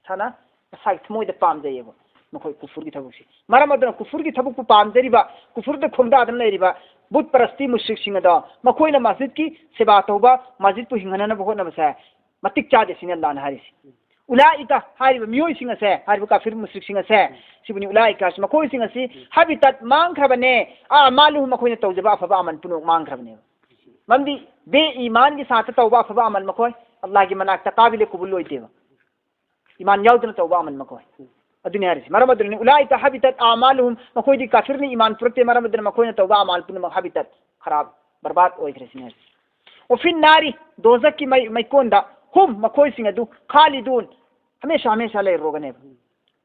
ꯃꯁꯥꯅ ꯃꯁꯥꯒꯤ ꯊꯃꯣꯏꯗ ꯄꯥꯝꯖꯩꯌꯦꯕ ꯃꯈꯣꯏ ꯀꯨꯐꯨꯔꯒꯤ ꯊꯕꯛꯁꯤ꯫ ꯃꯔꯝ ꯑꯗꯨꯅ ꯀꯨꯐꯨꯔꯒꯤ ꯊꯕꯛꯄꯨ ꯄꯥꯝꯖꯔꯤꯕ, ꯀꯨꯐꯨꯔꯗ ꯈꯣꯡꯗꯥꯗꯨꯅ ꯂꯩꯔꯤꯕ ꯕꯨꯠ ꯄꯔꯁꯇꯤ ꯃꯨꯁ꯭ꯔꯤꯛꯁꯤꯡ ꯑꯗꯣ ꯃꯈꯣꯏꯅ ꯃꯁꯖꯤꯗꯀꯤ ꯁꯦꯕꯥ ꯇꯧꯕ, ꯃꯁꯖꯤꯗꯄꯨ ꯍꯤꯡꯍꯟꯅꯅꯕ ꯍꯣꯠꯅꯕꯁꯦ ꯃꯇꯤꯛ ꯆꯥꯗꯦ ꯁꯤꯅꯤ ꯑꯜꯂꯥꯍꯅ ꯍꯥꯏꯔꯤꯁꯤ꯫ ꯎꯂꯥꯏꯀ ꯍꯥꯏꯔꯤꯕ ꯃꯤꯑꯣꯏꯁꯤꯡ ꯑꯁꯦ, ꯍꯥꯏꯔꯤꯕ ꯀꯥꯐꯤꯔ ꯃꯨꯁ꯭ꯔꯤꯛꯁꯤꯡ ꯑꯁꯦ, ꯁꯤꯕꯨꯅꯤ ꯎꯂꯥꯏꯀ ꯍꯥꯏꯁꯤ, ꯃꯈꯣꯏꯁꯤꯡ ꯑꯁꯤ ꯍꯥꯕꯤꯇꯠ ꯃꯥꯡꯈ꯭ꯔꯕꯅꯦ, ꯑꯥ ꯃꯥꯂꯨꯍꯨ ꯃꯈꯣꯏꯅ ꯇꯧꯖꯕ ꯑꯐꯕ ꯑꯃꯜ ꯄꯨꯝꯅꯃꯛ ꯃꯥꯡꯈ꯭ꯔꯕꯅꯦꯕ꯫ ꯃꯔꯝꯗꯤ ꯕꯦ ꯏꯃꯥꯟꯒꯤ ꯁꯥꯠꯇ ꯇꯧꯕ ꯑꯐꯕ ꯑꯃꯜ ꯃꯈꯣꯏ ꯑꯜꯂꯥꯍꯒꯤ ꯃꯅꯥꯛꯇ ꯀꯥꯕꯤꯂꯦ ꯀꯨꯕꯨꯜ ꯑꯣꯏꯗꯦꯕ꯫ ꯏꯃꯥꯟ ꯌꯥꯎꯗꯅ ꯇꯧꯕ ꯑꯃꯜ ꯃꯈꯣꯏ꯫ ꯑꯗꯨꯅꯤ ꯍꯥꯏꯔꯤꯁꯤ꯫ ꯃꯔꯝ ꯑꯗꯨꯅꯅꯤ, "ꯎꯂꯥꯏꯀ ꯍꯥꯕꯤꯇꯠ ꯑꯃꯥꯂꯨꯍꯨꯝ", ꯃꯈꯣꯏꯗꯤ ꯀꯥꯐꯤꯔꯅꯤ, ꯏꯃꯥꯟ ꯄꯨꯔꯛꯇꯦ, ꯃꯔꯝ ꯑꯗꯨꯅ ꯃꯈꯣꯏꯅ ꯇꯧꯕ ꯑꯃꯥꯜ ꯄꯨꯝꯅꯃꯛ ꯍꯥꯕꯤꯇꯠ, ꯈꯔꯥꯕ, ꯕꯔꯕꯥꯗ ꯑꯣꯏꯈ꯭ꯔꯦ ꯁꯤꯅꯤ ꯍꯥꯏꯔꯤꯁꯤ꯫ "ꯎꯐꯤꯟ ꯅꯥꯔꯤ", ꯗꯣꯖꯛꯀꯤ ꯃꯩ, ꯃꯩꯀꯣꯟꯗ, "ꯍꯨꯝ", ꯃꯈꯣꯏꯁꯤꯡ ꯑꯗꯨ, "ꯈꯥꯂꯤꯗꯨꯟ", ꯍꯃꯦꯁꯥ ꯍꯃꯦꯁꯥ ꯂꯩꯔꯨꯔꯒꯅꯦꯕ꯫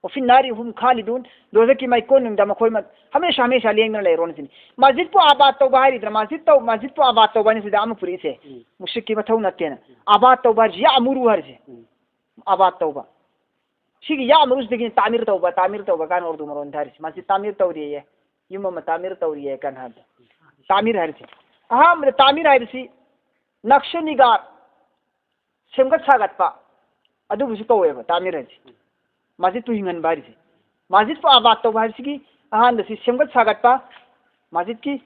"ꯎꯐꯤꯟ ꯅꯥꯔꯤ ꯍꯨꯝ ꯈꯥꯂꯤꯗꯨꯟ", ꯗꯣꯖꯛꯀꯤ ꯃꯩꯀꯣꯟꯅꯨꯡꯗ ꯃꯈꯣꯏ ꯃ-, ꯍꯃꯦꯁꯥ ꯍꯃꯦꯁꯥ ꯂꯦꯡꯗꯅ ꯂꯩꯔꯣꯅ ꯁꯤꯅꯤ꯫ ꯃꯁꯖꯤꯗꯄꯨ ꯑꯥꯕꯥꯗ ꯇꯧꯕ ꯍꯥꯏꯔꯤꯗꯅ, ꯃꯁꯖꯤꯗ ꯇꯧ-, ꯃꯁꯖꯤꯗꯄꯨ ꯑꯥꯕꯥꯗ ꯇꯧꯕ ꯍꯥꯏꯅ ꯁꯤꯗ ꯑꯃ ꯄꯨꯔꯛꯏꯁꯦ꯫ ꯎꯝ꯫ ꯃꯨꯁꯤꯛꯀꯤ ꯃꯊꯧ ꯅꯠꯇꯦꯅ꯫ ꯎꯝ꯫ ꯑꯥꯕꯥꯗ ꯇꯧꯕ ꯍꯥꯏꯔꯤꯁꯤ ꯌꯥ ꯑꯃꯨꯔꯨ ꯍꯥꯏꯔꯤꯁꯦ꯫ ꯎꯝ꯫ ꯑꯥꯕꯥꯗ ꯇꯧꯕ꯫ ꯁꯤꯒꯤ ꯌꯥ ꯑꯃꯔꯨꯁꯤꯗꯒꯤ ꯇꯥꯃꯤꯔ ꯇꯧꯕ, ꯇꯥꯃꯤꯔ ꯇꯧꯕ ꯀꯥꯏꯅ ꯎꯔꯗꯨ ꯃꯔꯣꯟ ꯊꯥꯔꯤꯁꯤ꯫ ꯃꯁꯤ ꯇꯥꯃꯤꯔ ꯇꯧꯔꯤꯌꯦ, ꯌꯨꯝ ꯑꯃ ꯇꯥꯃꯤꯔ ꯇꯧꯔꯤꯌꯦ ꯀꯥꯏꯅ ꯍꯥꯏꯕꯗꯣ꯫ ꯇꯥꯃꯤꯔ ꯍꯥꯏꯔꯤꯁꯤ꯫ ꯑꯍꯥꯟꯕꯗ ꯇꯥꯃꯤꯔ ꯍꯥꯏꯕꯁꯤ ꯅꯛꯁꯨ ꯅꯤꯒꯥꯔ, ꯁꯦꯝꯒꯠ ꯁꯥꯒꯠꯄ, ꯑꯗꯨꯕꯨꯁꯨ ꯀꯧꯋꯦꯕ ꯇꯥꯃꯤꯔ ꯍꯥꯏꯁꯦ꯫ ꯃꯁꯖꯤꯠꯄꯨ ꯍꯤꯡꯍꯟꯕ ꯍꯥꯏꯔꯤꯁꯦ꯫ ꯃꯁꯖꯤꯠꯄꯨ ꯑꯥꯕꯥꯗ ꯇꯧꯕ ꯍꯥꯏꯕꯁꯤꯒꯤ ꯑꯍꯥꯟꯕꯁꯤ ꯁꯦꯝꯒꯠ ꯁꯥꯒꯠꯄ, ꯃꯁꯖꯤꯠꯀꯤ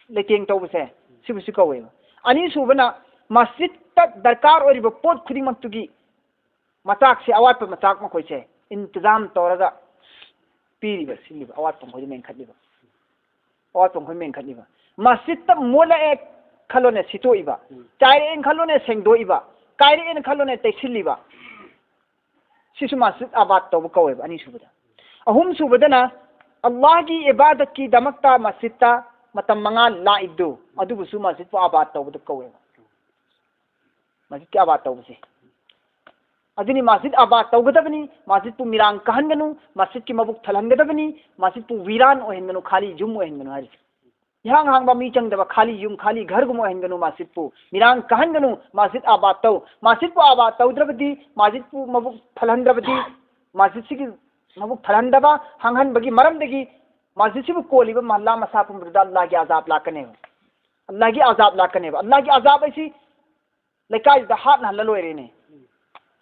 ꯂꯩꯇꯦꯡ ꯇꯧꯕꯁꯦ, ꯁꯤꯕꯨꯁꯨ ꯀꯧꯋꯦꯕ꯫ ꯑꯅꯤꯁꯨꯕꯅ ꯃꯁꯖꯤꯠꯇ ꯗꯔꯀꯥꯔ ꯑꯣꯏꯔꯤꯕ ꯄꯣꯠ ꯈꯨꯗꯤꯡꯃꯛꯇꯨꯒꯤ ꯃꯆꯥꯛꯁꯦ, ꯑꯋꯥꯠꯄ ꯃꯆꯥꯛ ꯃꯈꯣꯏꯁꯦ ꯏꯟꯇꯤꯖꯥꯝ ꯇꯧꯔꯒ ꯄꯤꯔꯤꯕ, ꯁꯤꯜꯂꯤꯕ, ꯑꯋꯥꯠꯄ ꯃꯈꯣꯏꯗ ꯃꯦꯟꯈꯠꯂꯤꯕ꯫ ꯑꯋꯥꯠꯄ ꯃꯈꯣꯏ ꯃꯦꯟꯈꯠꯂꯤꯕ꯫ ꯃꯁꯖꯤꯠꯇ ꯃꯣꯠꯂꯛꯑꯦ ꯈꯜꯂꯣꯅꯦ, ꯁꯤꯠꯇꯣꯛꯏꯕ꯫ ꯎꯝ꯫ ꯆꯥꯏꯔꯛꯑꯦꯅ ꯈꯜꯂꯣꯅꯦ, ꯁꯦꯡꯗꯣꯛꯏꯕ꯫ ꯀꯥꯏꯔꯛꯑꯦꯅ ꯈꯜꯂꯣꯅꯦ, ꯇꯩꯁꯤꯜꯂꯤꯕ꯫ ꯁꯤꯁꯨ ꯃꯁꯖꯤꯠ ꯑꯥꯕꯥꯗ ꯇꯧꯕ ꯀꯧꯋꯦꯕ, ꯑꯅꯤꯁꯨꯕꯗ꯫ ꯑꯍꯨꯝꯁꯨꯕꯗꯅ ꯑꯜꯂꯥꯍꯒꯤ ꯏꯕꯥꯗꯠꯀꯤꯗꯃꯛꯇ ꯃꯁꯖꯤꯠꯇ ꯃꯇꯝ ꯃꯉꯥ ꯂꯥꯛꯏꯕꯗꯨ, ꯑꯗꯨꯕꯨꯁꯨ ꯃꯁꯖꯤꯠꯄꯨ ꯑꯥꯕꯥꯗ ꯇꯧꯕꯗ ꯀꯧꯋꯦꯕ꯫ ꯃꯁꯖꯤꯠꯀꯤ ꯑꯥꯕꯥꯗ ꯇꯧꯕꯁꯦ꯫ ꯑꯗꯨꯅꯤ ꯃꯁꯖꯤꯠ ꯑꯥꯕꯥꯗ ꯇꯧꯒꯗꯕꯅꯤ, ꯃꯁꯖꯤꯠꯄꯨ ꯃꯤꯔꯥꯡ ꯀꯥꯍꯟꯒꯅꯨ, ꯃꯁꯖꯤꯠꯀꯤ ꯃꯕꯨꯛ ꯊꯜꯍꯟꯒꯗꯕꯅꯤ, ꯃꯁꯖꯤꯠꯄꯨ ꯋꯤꯔꯥꯟ ꯑꯣꯏꯍꯟꯒꯅꯨ, ꯈꯥꯂꯤ ꯌꯨꯝ ꯑꯣꯏꯍꯟꯒꯅꯨ ꯍꯥꯏꯔꯤꯁꯦ꯫ ꯏꯍꯥꯡ ꯍꯥꯡꯕ ꯃꯤ ꯆꯪꯗꯕ ꯈꯥꯂꯤ ꯌꯨꯝ, ꯈꯥꯂꯤ ꯘꯔꯒꯨꯝꯕ ꯑꯣꯏꯍꯟꯒꯅꯨ ꯃꯁꯖꯤꯠꯄꯨ, ꯃꯤꯔꯥꯡ ꯀꯥꯍꯟꯒꯅꯨ, ꯃꯁꯖꯤꯠ ꯑꯥꯕꯥꯗ ꯇꯧ꯫ ꯃꯁꯖꯤꯠꯄꯨ ꯑꯥꯕꯥꯗ ꯇꯧꯗ꯭ꯔꯕꯗꯤ, ꯃꯁꯖꯤꯠꯄꯨ ꯃꯕꯨꯛ ꯊꯜꯍꯟꯗ꯭ꯔꯕꯗꯤ, ꯃꯁꯖꯤꯠꯁꯤꯒꯤ ꯃꯕꯨꯛ ꯊꯜꯍꯟꯗꯕ, ꯍꯥꯡꯍꯟꯕꯒꯤ ꯃꯔꯝꯗꯒꯤ ꯃꯁꯖꯤꯠꯁꯤꯕꯨ ꯀꯣꯜꯂꯤꯕ ꯃꯍꯜꯂꯥ ꯃꯁꯥ ꯄꯨꯝꯕꯗꯨꯗ ꯑꯜꯂꯥꯍꯒꯤ ꯑꯖꯥꯕ ꯂꯥꯛꯀꯅꯦꯕ꯫ ꯑꯜꯂꯥꯍꯒꯤ ꯑꯖꯥꯕ ꯂꯥꯛꯀꯅꯦꯕ꯫ ꯑꯜꯂꯥꯍꯒꯤ ꯑꯖꯥꯕ ꯍꯥꯏꯁꯤ ꯂꯩꯀꯥꯏꯗꯨꯗ ꯍꯥꯠꯅꯍꯜꯂ ꯂꯣꯏꯔꯦꯅꯦ꯫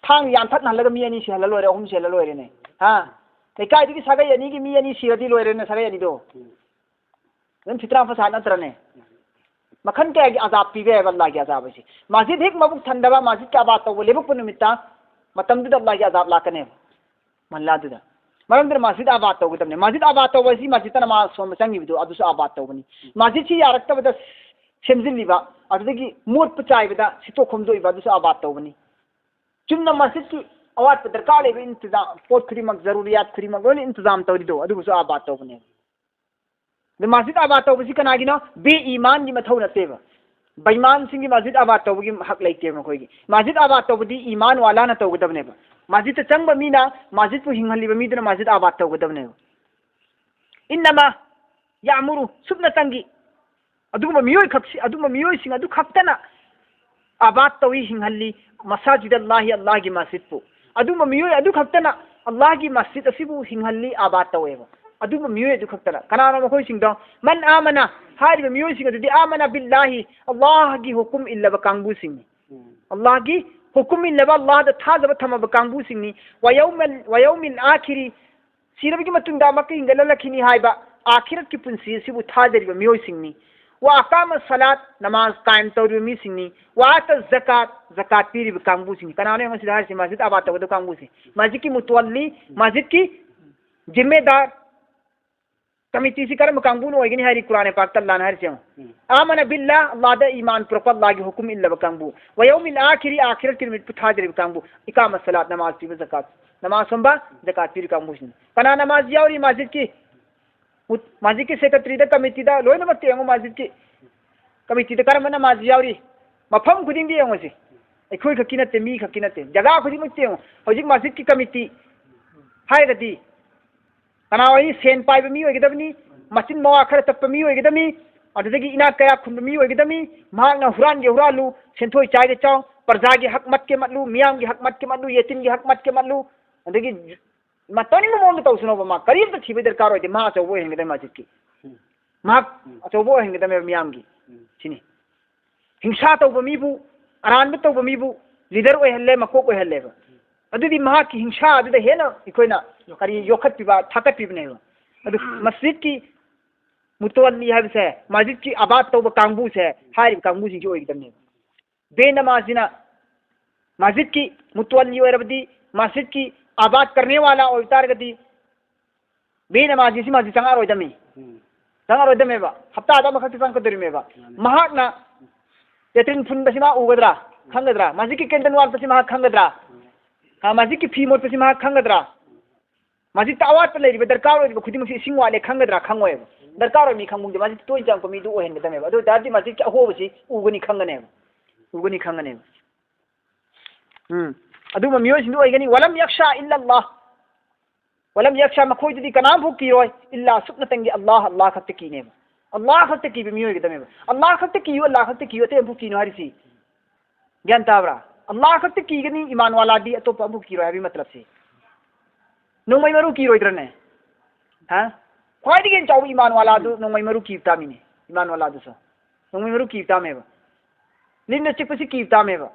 ꯊꯥꯡ ꯌꯥꯟꯊꯠꯅꯍꯜꯂꯒ ꯃꯤ ꯑꯅꯤ ꯁꯤꯍꯜꯂ ꯂꯣꯏꯔꯦ, ꯑꯍꯨꯝ ꯁꯤꯍꯜꯂ ꯂꯣꯏꯔꯦꯅꯦ꯫ ꯍꯥ? ꯂꯩꯀꯥꯏꯗꯨꯒꯤ ꯁꯥꯒꯩ ꯑꯅꯤꯒꯤ ꯃꯤ ꯑꯅꯤ ꯁꯤꯔꯗꯤ ꯂꯣꯏꯔꯦꯅꯦ, ꯁꯥꯒꯩ ꯑꯅꯤꯗꯣ꯫ ꯑꯗꯨꯝ ꯐꯤꯇ꯭ꯔꯥ ꯐꯁꯥꯗ ꯅꯠꯇ꯭ꯔꯅꯦ? ꯃꯈꯜ ꯀꯌꯥꯒꯤ ꯑꯖꯥꯕ ꯄꯤꯕ ꯌꯥꯏꯕ ꯑꯜꯂꯥꯍꯒꯤ ꯑꯖꯥꯕ ꯍꯥꯏꯁꯦ꯫ ꯃꯁꯖꯤꯗ ꯍꯦꯛ ꯃꯕꯨꯛ ꯊꯟꯗꯕ, ꯃꯁꯖꯤꯗꯀꯤ ꯑꯕꯥꯗ ꯇꯧꯕ ꯂꯦꯞꯄꯛꯄ ꯅꯨꯃꯤꯠꯇ, ꯃꯇꯝꯗꯨꯗ ꯑꯜꯂꯥꯍꯒꯤ ꯑꯖꯥꯕ ꯂꯥꯛꯀꯅꯦꯕ꯫ ꯃꯍꯜꯂꯥꯗꯨꯗ꯫ ꯃꯔꯝꯗꯨꯅ ꯃꯁꯖꯤꯗ ꯑꯕꯥꯗ ꯇꯧꯒꯗꯕꯅꯦ꯫ ꯃꯁꯖꯤꯗ ꯑꯕꯥꯗ ꯇꯧꯕ ꯍꯥꯏꯁꯤ ꯃꯁꯖꯤꯗꯇ ꯅꯃꯥꯖ ꯁꯣꯟꯕ ꯆꯪꯉꯤꯕꯗꯨ ꯑꯗꯨꯁꯨ ꯑꯕꯥꯗ ꯇꯧꯕꯅꯤ꯫ ꯃꯁꯖꯤꯗꯁꯤ ꯌꯥꯔꯛꯇꯕꯗ ꯁꯦꯝꯖꯤꯜꯂꯤꯕ, ꯑꯗꯨꯗꯒꯤ ꯃꯣꯠꯄ ꯆꯥꯏꯕꯗ ꯁꯤꯠꯇꯣꯛ ꯈꯣꯝꯗꯣꯛꯏꯕ, ꯑꯗꯨꯁꯨ ꯑꯕꯥꯗ ꯇꯧꯕꯅꯤ꯫ ꯆꯨꯝꯅ ꯃꯁꯖꯤꯗꯀꯤ ꯑꯋꯥꯠꯄ ꯗꯔꯀꯥꯔ ꯂꯩꯕ ꯏꯟꯇꯤꯖꯥꯝ, ꯄꯣꯠ ꯈꯨꯗꯤꯡꯃꯛ, ꯖꯔꯨꯔꯤꯌꯥꯠ ꯈꯨꯗꯤꯡꯃꯛ ꯂꯣꯏꯅ ꯏꯟꯇꯤꯖꯥꯝ ꯇꯧꯔꯤꯗꯣ, ꯑꯗꯨꯕꯨꯁꯨ ꯑꯕꯥꯗ ꯇꯧꯕꯅꯦꯕ꯫ ꯑꯗꯨ ꯃꯁꯖꯤꯗ ꯑꯕꯥꯗ ꯇꯧꯕꯁꯤ ꯀꯅꯥꯒꯤꯅꯣ? ꯕꯦ ꯏꯃꯥꯟꯒꯤ ꯃꯊꯧ ꯅꯠꯇꯦꯕ꯫ ꯕꯩꯃꯥꯟꯁꯤꯡꯒꯤ ꯃꯁꯖꯤꯗ ꯑꯕꯥꯗ ꯇꯧꯕꯒꯤ ꯍꯛ ꯂꯩꯇꯦꯕ ꯃꯈꯣꯏꯒꯤ꯫ ꯃꯁꯖꯤꯗ ꯑꯕꯥꯗ ꯇꯧꯕꯗꯤ ꯏꯃꯥꯟ ꯋꯥꯂꯥꯅ ꯇꯧꯒꯗꯕꯅꯦꯕ꯫ ꯃꯁꯖꯤꯗꯇ ꯆꯪꯕ ꯃꯤꯅ, ꯃꯁꯖꯤꯗꯄꯨ ꯍꯤꯡꯍꯜꯂꯤꯕ ꯃꯤꯗꯨꯅ ꯃꯁꯖꯤꯗ ꯑꯕꯥꯗ ꯇꯧꯒꯗꯕꯅꯦꯕ꯫ ꯏꯟꯅꯃꯥ ꯌꯥꯃꯨꯔꯨ, ꯁꯨꯞꯅꯇꯪꯒꯤ ꯑꯗꯨꯒꯨꯝꯕ ꯃꯤꯑꯣꯏ ꯈꯛꯁꯤ, ꯑꯗꯨꯒꯨꯝꯕ ꯃꯤꯑꯣꯏꯁꯤꯡ ꯑꯗꯨ ꯈꯛꯇꯅ ꯑꯕꯥꯗ ꯇꯧꯏ, ꯍꯤꯡꯍꯜꯂꯤ, ꯃꯁꯥꯖꯤꯗ ꯑꯜꯂꯥꯍꯤ, ꯑꯜꯂꯥꯍꯒꯤ ꯃꯁꯖꯤꯗꯄꯨ꯫ ꯑꯗꯨꯒꯨꯝꯕ ꯃꯤꯑꯣꯏ ꯑꯗꯨ ꯈꯛꯇꯅ ꯑꯜꯂꯥꯍꯒꯤ ꯃꯁꯖꯤꯗ ꯑꯁꯤꯕꯨ ꯍꯤꯡꯍꯜꯂꯤ, ꯑꯕꯥꯗ ꯇꯧꯋꯦꯕ꯫ ꯑꯗꯨꯒꯨꯝꯕ ꯃꯤꯑꯣꯏ ꯑꯗꯨ ꯈꯛꯇꯅ꯫ ꯀꯅꯥꯅꯣ ꯃꯈꯣꯏꯁꯤꯡꯗꯣ? ꯃꯟ ꯑꯃꯅ ꯍꯥꯏꯔꯤꯕ ꯃꯤꯑꯣꯏꯁꯤꯡ ꯑꯗꯨꯗꯤ ꯑꯃꯅ ꯕꯤꯜꯂꯥꯍꯤ, ꯑꯜꯂꯥꯍꯒꯤ ꯍꯨꯀꯨꯝ ꯏꯜꯂꯕ ꯀꯥꯡꯕꯨꯁꯤꯡꯅꯤ꯫ ꯑꯜꯂꯥꯍꯒꯤ ꯍꯨꯀꯨꯝ ꯏꯜꯂꯕ, ꯑꯜꯂꯥꯍꯗ ꯊꯥꯖꯕ ꯊꯝꯃꯕ ꯀꯥꯡꯕꯨꯁꯤꯡꯅꯤ꯫ ꯋꯌꯧꯃꯜ, ꯋꯌꯧꯃꯤꯜ ꯑꯥꯈꯤꯔꯤ, ꯁꯤꯔꯕꯒꯤ ꯃꯇꯨꯡꯗ ꯑꯃꯨꯛꯀ ꯍꯤꯡꯒꯠꯂꯛꯈꯤꯅꯤ ꯍꯥꯏꯕ ꯑꯥꯈꯤꯔꯠꯀꯤ ꯄꯨꯟꯁꯤ ꯑꯁꯤꯕꯨ ꯊꯥꯖꯔꯤꯕ ꯃꯤꯑꯣꯏꯁꯤꯡꯅꯤ꯫ ꯋ ꯑꯀꯥꯃ ꯁꯂꯥꯠ, ꯅꯃꯥꯖ ꯀꯥꯌꯝ ꯇꯧꯔꯤꯕ ꯃꯤꯁꯤꯡꯅꯤ꯫ ꯋ ꯑꯥꯇ ꯖꯀꯥꯠ, ꯖꯀꯥꯠ ꯄꯤꯔꯤꯕ ꯀꯥꯡꯕꯨꯁꯤꯡꯅꯤ꯫ ꯀꯅꯥꯅꯣ ꯌꯦꯡꯉꯣ ꯁꯤꯗ ꯍꯥꯏꯔꯤꯁꯦ? ꯃꯁꯖꯤꯗ ꯑꯕꯥꯗ ꯇꯧꯒꯗꯕ ꯀꯥꯡꯕꯨꯁꯦ꯫ ꯃꯁꯖꯤꯗꯀꯤ ꯃꯨꯇꯨꯋꯜꯂꯤ, ꯃꯁꯖꯤꯗꯀꯤ ꯖꯤꯝꯃꯦꯗꯥꯔ, ꯀꯃꯤꯇꯤꯁꯤ ꯀꯔꯝꯕ ꯀꯥꯡꯕꯨꯅ ꯑꯣꯏꯒꯅꯤ ꯍꯥꯏꯔꯤ ꯀꯨꯔꯥꯟ ꯄꯥꯛꯇ ꯑꯜꯂꯥꯍꯅ ꯍꯥꯏꯔꯤꯁꯦ ꯌꯦꯡꯉꯣ꯫ ꯎꯝ꯫ ꯑꯃꯅ ꯕꯤꯜꯂꯥ, ꯑꯜꯂꯥꯍꯗ ꯏꯃꯥꯟ ꯄꯨꯔꯛꯄ, ꯑꯜꯂꯥꯍꯒꯤ ꯍꯨꯀꯨꯝ ꯏꯜꯂꯕ ꯀꯥꯡꯕꯨ꯫ ꯋꯌꯧꯃꯤꯜ ꯑꯥꯈꯤꯔꯤ, ꯑꯥꯈꯤꯔꯠꯀꯤ ꯅꯨꯃꯤꯠꯄꯨ ꯊꯥꯖꯔꯤꯕ ꯀꯥꯡꯕꯨ꯫ ꯏꯀꯥꯃ ꯁꯂꯥꯠ, ꯅꯃꯥꯖ ꯄꯤꯕ, ꯖꯀꯥꯠ, ꯅꯃꯥꯖ ꯁꯣꯝꯕ, ꯖꯀꯥꯠ ꯄꯤꯔꯤ ꯀꯥꯡꯕꯨꯁꯤꯡ꯫ ꯀꯅꯥ ꯅꯃꯥꯖ ꯌꯥꯎꯔꯤ ꯃꯁꯖꯤꯗꯀꯤ? ꯃꯨꯠ-, ꯃꯁꯖꯤꯗꯀꯤ ꯁꯦꯀ꯭ꯔꯦꯇꯔꯤꯗ, ꯀꯃꯤꯇꯤꯗ ꯂꯣꯏꯅꯃꯛꯇ ꯌꯦꯡꯉꯨ, ꯃꯁꯖꯤꯗꯀꯤ ꯀꯃꯤꯇꯤꯗ ꯀꯔꯝꯕ ꯅꯃꯥꯖ ꯌꯥꯎꯔꯤ? ꯃꯐꯝ ꯈꯨꯗꯤꯡꯗ ꯌꯦꯡꯉꯨꯁꯤ꯫ ꯑꯩꯈꯣꯏ ꯈꯛꯀꯤ ꯅꯠꯇꯦ, ꯃꯤ ꯈꯛꯀꯤ ꯅꯠꯇꯦ, ꯖꯒꯥ ꯈꯨꯗꯤꯡꯃꯛꯇ ꯌꯦꯡꯉꯨ꯫ ꯍꯧꯖꯤꯛ ꯃꯁꯖꯤꯗꯀꯤ ꯀꯃꯤꯇꯤ ꯍꯥꯏꯔꯒꯗꯤ ꯀꯅꯥ ꯑꯣꯏꯅꯤ? ꯁꯦꯟ ꯄꯥꯏꯕ ꯃꯤ ꯑꯣꯏꯒꯗꯕꯅꯤ, ꯃꯆꯤꯟ ꯃꯋꯥ ꯈꯔ ꯇꯞꯄ ꯃꯤ ꯑꯣꯏꯒꯗꯕꯅꯤ, ꯑꯗꯨꯗꯒꯤ ꯏꯅꯥꯛ ꯀꯌꯥ ꯈꯨꯟꯕ ꯃꯤ ꯑꯣꯏꯒꯗꯕꯅꯤ꯫ ꯃꯍꯥꯛꯅ ꯍꯨꯔꯥꯟꯒꯦ ꯍꯨꯔꯥꯜꯂꯨ, ꯁꯦꯟꯊꯣꯏ ꯆꯥꯏꯒꯦ ꯆꯥꯎ, ꯄ꯭ꯔꯖꯥꯒꯤ ꯍꯛ ꯃꯠꯀꯦ ꯃꯠꯂꯨ, ꯃꯤꯌꯥꯝꯒꯤ ꯍꯛ ꯃꯠꯀꯦ ꯃꯠꯂꯨ, ꯌꯦꯇꯤꯝꯒꯤ ꯍꯛ ꯃꯠꯀꯦ ꯃꯠꯂꯨ, ꯑꯗꯒꯤ ꯃꯥ ꯇꯧꯅꯤꯡꯕ ꯃꯑꯣꯡꯗ ꯇꯧꯁꯅꯣꯕ, ꯃꯥ ꯀꯔꯤꯝꯇ ꯊꯤꯕ ꯗꯔꯀꯥꯔ ꯑꯣꯏꯗꯦ, ꯃꯥ ꯑꯆꯧꯕ ꯑꯣꯏꯍꯟꯒꯗꯕ ꯃꯁꯖꯤꯗꯀꯤ꯫ ꯎꯝ꯫ ꯃꯍꯥꯛ ꯎꯝ꯫ ꯑꯆꯧꯕ ꯑꯣꯏꯍꯟꯒꯗꯕꯅꯦꯕ ꯃꯤꯌꯥꯝꯒꯤ꯫ ꯎꯝ꯫ ꯁꯤꯅꯤ꯫ ꯍꯤꯡꯁꯥ ꯇꯧꯕ ꯃꯤꯕꯨ, ꯑꯔꯥꯟꯕ ꯇꯧꯕ ꯃꯤꯕꯨ ꯂꯤꯗꯔ ꯑꯣꯏꯍꯜꯂꯦ, ꯃꯀꯣꯛ ꯑꯣꯏꯍꯜꯂꯦꯕ꯫ ꯑꯗꯨꯗꯤ ꯃꯍꯥꯛꯀꯤ ꯍꯤꯡꯁꯥ ꯑꯗꯨꯗ ꯍꯦꯟꯅ ꯑꯩꯈꯣꯏꯅ ꯀꯔꯤ ꯌꯣꯛꯈꯠꯄꯤꯕ, ꯊꯥꯀꯠꯄꯤꯕꯅꯦꯕ꯫ ꯑꯗꯨ ꯃꯁꯖꯤꯗꯀꯤ ꯃꯨꯇꯋꯜꯂꯤ ꯍꯥꯏꯕꯁꯦ, ꯃꯁꯖꯤꯗꯀꯤ ꯑꯕꯥꯗ ꯇꯧꯕ ꯀꯥꯡꯕꯨꯁꯦ, ꯍꯥꯏꯔꯤꯕ ꯀꯥꯡꯕꯨꯁꯤꯡꯁꯤ ꯑꯣꯏꯒꯗꯕꯅꯦꯕ꯫ ꯕꯦ ꯅꯃꯥꯖꯤꯅ ꯃꯁꯖꯤꯗꯀꯤ ꯃꯨꯇꯋꯜꯂꯤ ꯑꯣꯏꯔꯕꯗꯤ, ꯃꯁꯖꯤꯗꯀꯤ ꯑꯕꯥꯗ ꯀꯔꯅꯦ ꯋꯥꯂꯥ ꯑꯣꯏꯕ ꯇꯥꯔꯒꯗꯤ, ꯕꯦ ꯅꯃꯥꯖꯤꯁꯤ ꯃꯁꯖꯤꯗ ꯆꯪꯉꯛꯑꯔꯣꯏꯗꯕꯅꯤ꯫ ꯎꯝ꯫ ꯆꯪꯉꯛꯑꯔꯣꯏꯗꯕꯅꯦꯕ꯫ ꯍꯞꯇꯥꯗ ꯑꯃꯈꯛꯇ ꯆꯪꯉꯛꯀꯗꯧꯔꯤꯃꯦꯕ꯫ ꯃꯥꯅꯤ꯫ ꯃꯍꯥꯛꯅ ꯂꯦꯇ꯭ꯔꯤꯟ ꯐꯨꯟꯕꯁꯤ ꯃꯥ ꯎꯒꯗ꯭ꯔꯥ? ꯈꯪꯒꯗ꯭ꯔꯥ? ꯃꯁꯖꯤꯗꯀꯤ ꯀꯦꯟꯗꯜ ꯋꯥꯠꯄꯁꯤ ꯃꯥ ꯈꯪꯒꯗ꯭ꯔꯥ? ꯍꯥ, ꯃꯁꯖꯤꯗꯀꯤ ꯐꯤ ꯃꯣꯠꯄꯁꯤ ꯃꯥ ꯈꯪꯒꯗ꯭ꯔꯥ? ꯃꯁꯖꯤꯗꯇ ꯑꯋꯥꯠꯄ ꯂꯩꯔꯤꯕ, ꯗꯔꯀꯥꯔ ꯑꯣꯏꯔꯤꯕ ꯈꯨꯗꯤꯡꯃꯛꯁꯤ ꯏꯁꯤꯡ ꯋꯥꯠꯂꯦ ꯈꯪꯒꯗ꯭ꯔꯥ? ꯈꯪꯉꯣꯏꯕ꯫ ꯗꯔꯀꯥꯔ ꯑꯣꯏ ꯃꯤ ꯈꯪꯕ ꯈꯪꯗꯦ꯫ ꯃꯁꯖꯤꯗ ꯇꯣꯏꯅ ꯆꯪꯉꯛꯄ ꯃꯤꯗꯨ ꯑꯣꯏꯍꯟꯒꯗꯕꯅꯦꯕ꯫ ꯑꯗꯨ ꯑꯣꯏ ꯇꯥꯔꯗꯤ ꯃꯁꯖꯤꯗꯀꯤ ꯑꯍꯣꯕꯁꯤ ꯎꯒꯅꯤ, ꯈꯪꯒꯅꯦꯕ꯫ ꯎꯒꯅꯤ, ꯈꯪꯒꯅꯦꯕ꯫ ꯎꯝ꯫ ꯑꯗꯨꯒꯨꯝꯕ ꯃꯤꯑꯣꯏꯁꯤꯡꯗꯨ ꯑꯣꯏꯒꯅꯤ꯫ "ولم يخش إلا الله." "ولم يخش", ꯃꯈꯣꯏꯗꯨꯗꯤ ꯀꯅꯥꯝꯐꯥꯎ ꯀꯤꯔꯣꯏ꯫ "إلا", ꯁꯨꯞꯅꯇꯪꯒꯤ ꯑꯜꯂꯥꯍ, ꯑꯜꯂꯥꯍ ꯈꯛꯇ ꯀꯤꯅꯦꯕ꯫ ꯑꯜꯂꯥꯍ ꯈꯛꯇ ꯀꯤꯕ ꯃꯤꯑꯣꯏꯒꯗꯕꯅꯦꯕ꯫ "ꯑꯜꯂꯥꯍ ꯈꯛꯇ ꯀꯤꯌꯨ, ꯑꯜꯂꯥꯍ ꯈꯛꯇ ꯀꯤꯌꯨ, ꯑꯇꯩ ꯑꯃꯐꯥꯎ ꯀꯤꯅꯨ" ꯍꯥꯏꯔꯤꯁꯤ꯫ ꯒ꯭ꯌꯥꯟ ꯇꯥꯕ꯭ꯔꯥ? ꯑꯜꯂꯥꯍ ꯈꯛꯇ ꯀꯤꯒꯅꯤ, ꯏꯃꯥꯟ ꯋꯥꯂꯥꯗꯤ ꯑꯇꯣꯞꯄ ꯑꯃꯐꯥꯎ ꯀꯤꯔꯣꯏ ꯍꯥꯏꯕꯒꯤ ꯃꯇꯂꯕꯁꯤ꯫ ꯅꯣꯡꯃꯩ ꯃꯔꯨ ꯀꯤꯔꯣꯏꯗ꯭ꯔꯅꯦ? ꯍꯥ? ꯈ꯭ꯋꯥꯏꯗꯒꯤ ꯍꯦꯟꯅ ꯆꯥꯎꯕ ꯏꯃꯥꯟ ꯋꯥꯂꯥꯗꯨ ꯅꯣꯡꯃꯩ ꯃꯔꯨ ꯀꯤꯕ ꯇꯥꯃꯤꯅꯦ꯫ ꯏꯃꯥꯟ ꯋꯥꯂꯥꯗꯨꯁꯨ ꯅꯣꯡꯃꯩ ꯃꯔꯨ ꯀꯤꯕ ꯇꯥꯃꯦꯕ꯫ ꯂꯤꯟꯅ ꯆꯤꯛꯄꯁꯤ ꯀꯤꯕ ꯇꯥꯃꯦꯕ꯫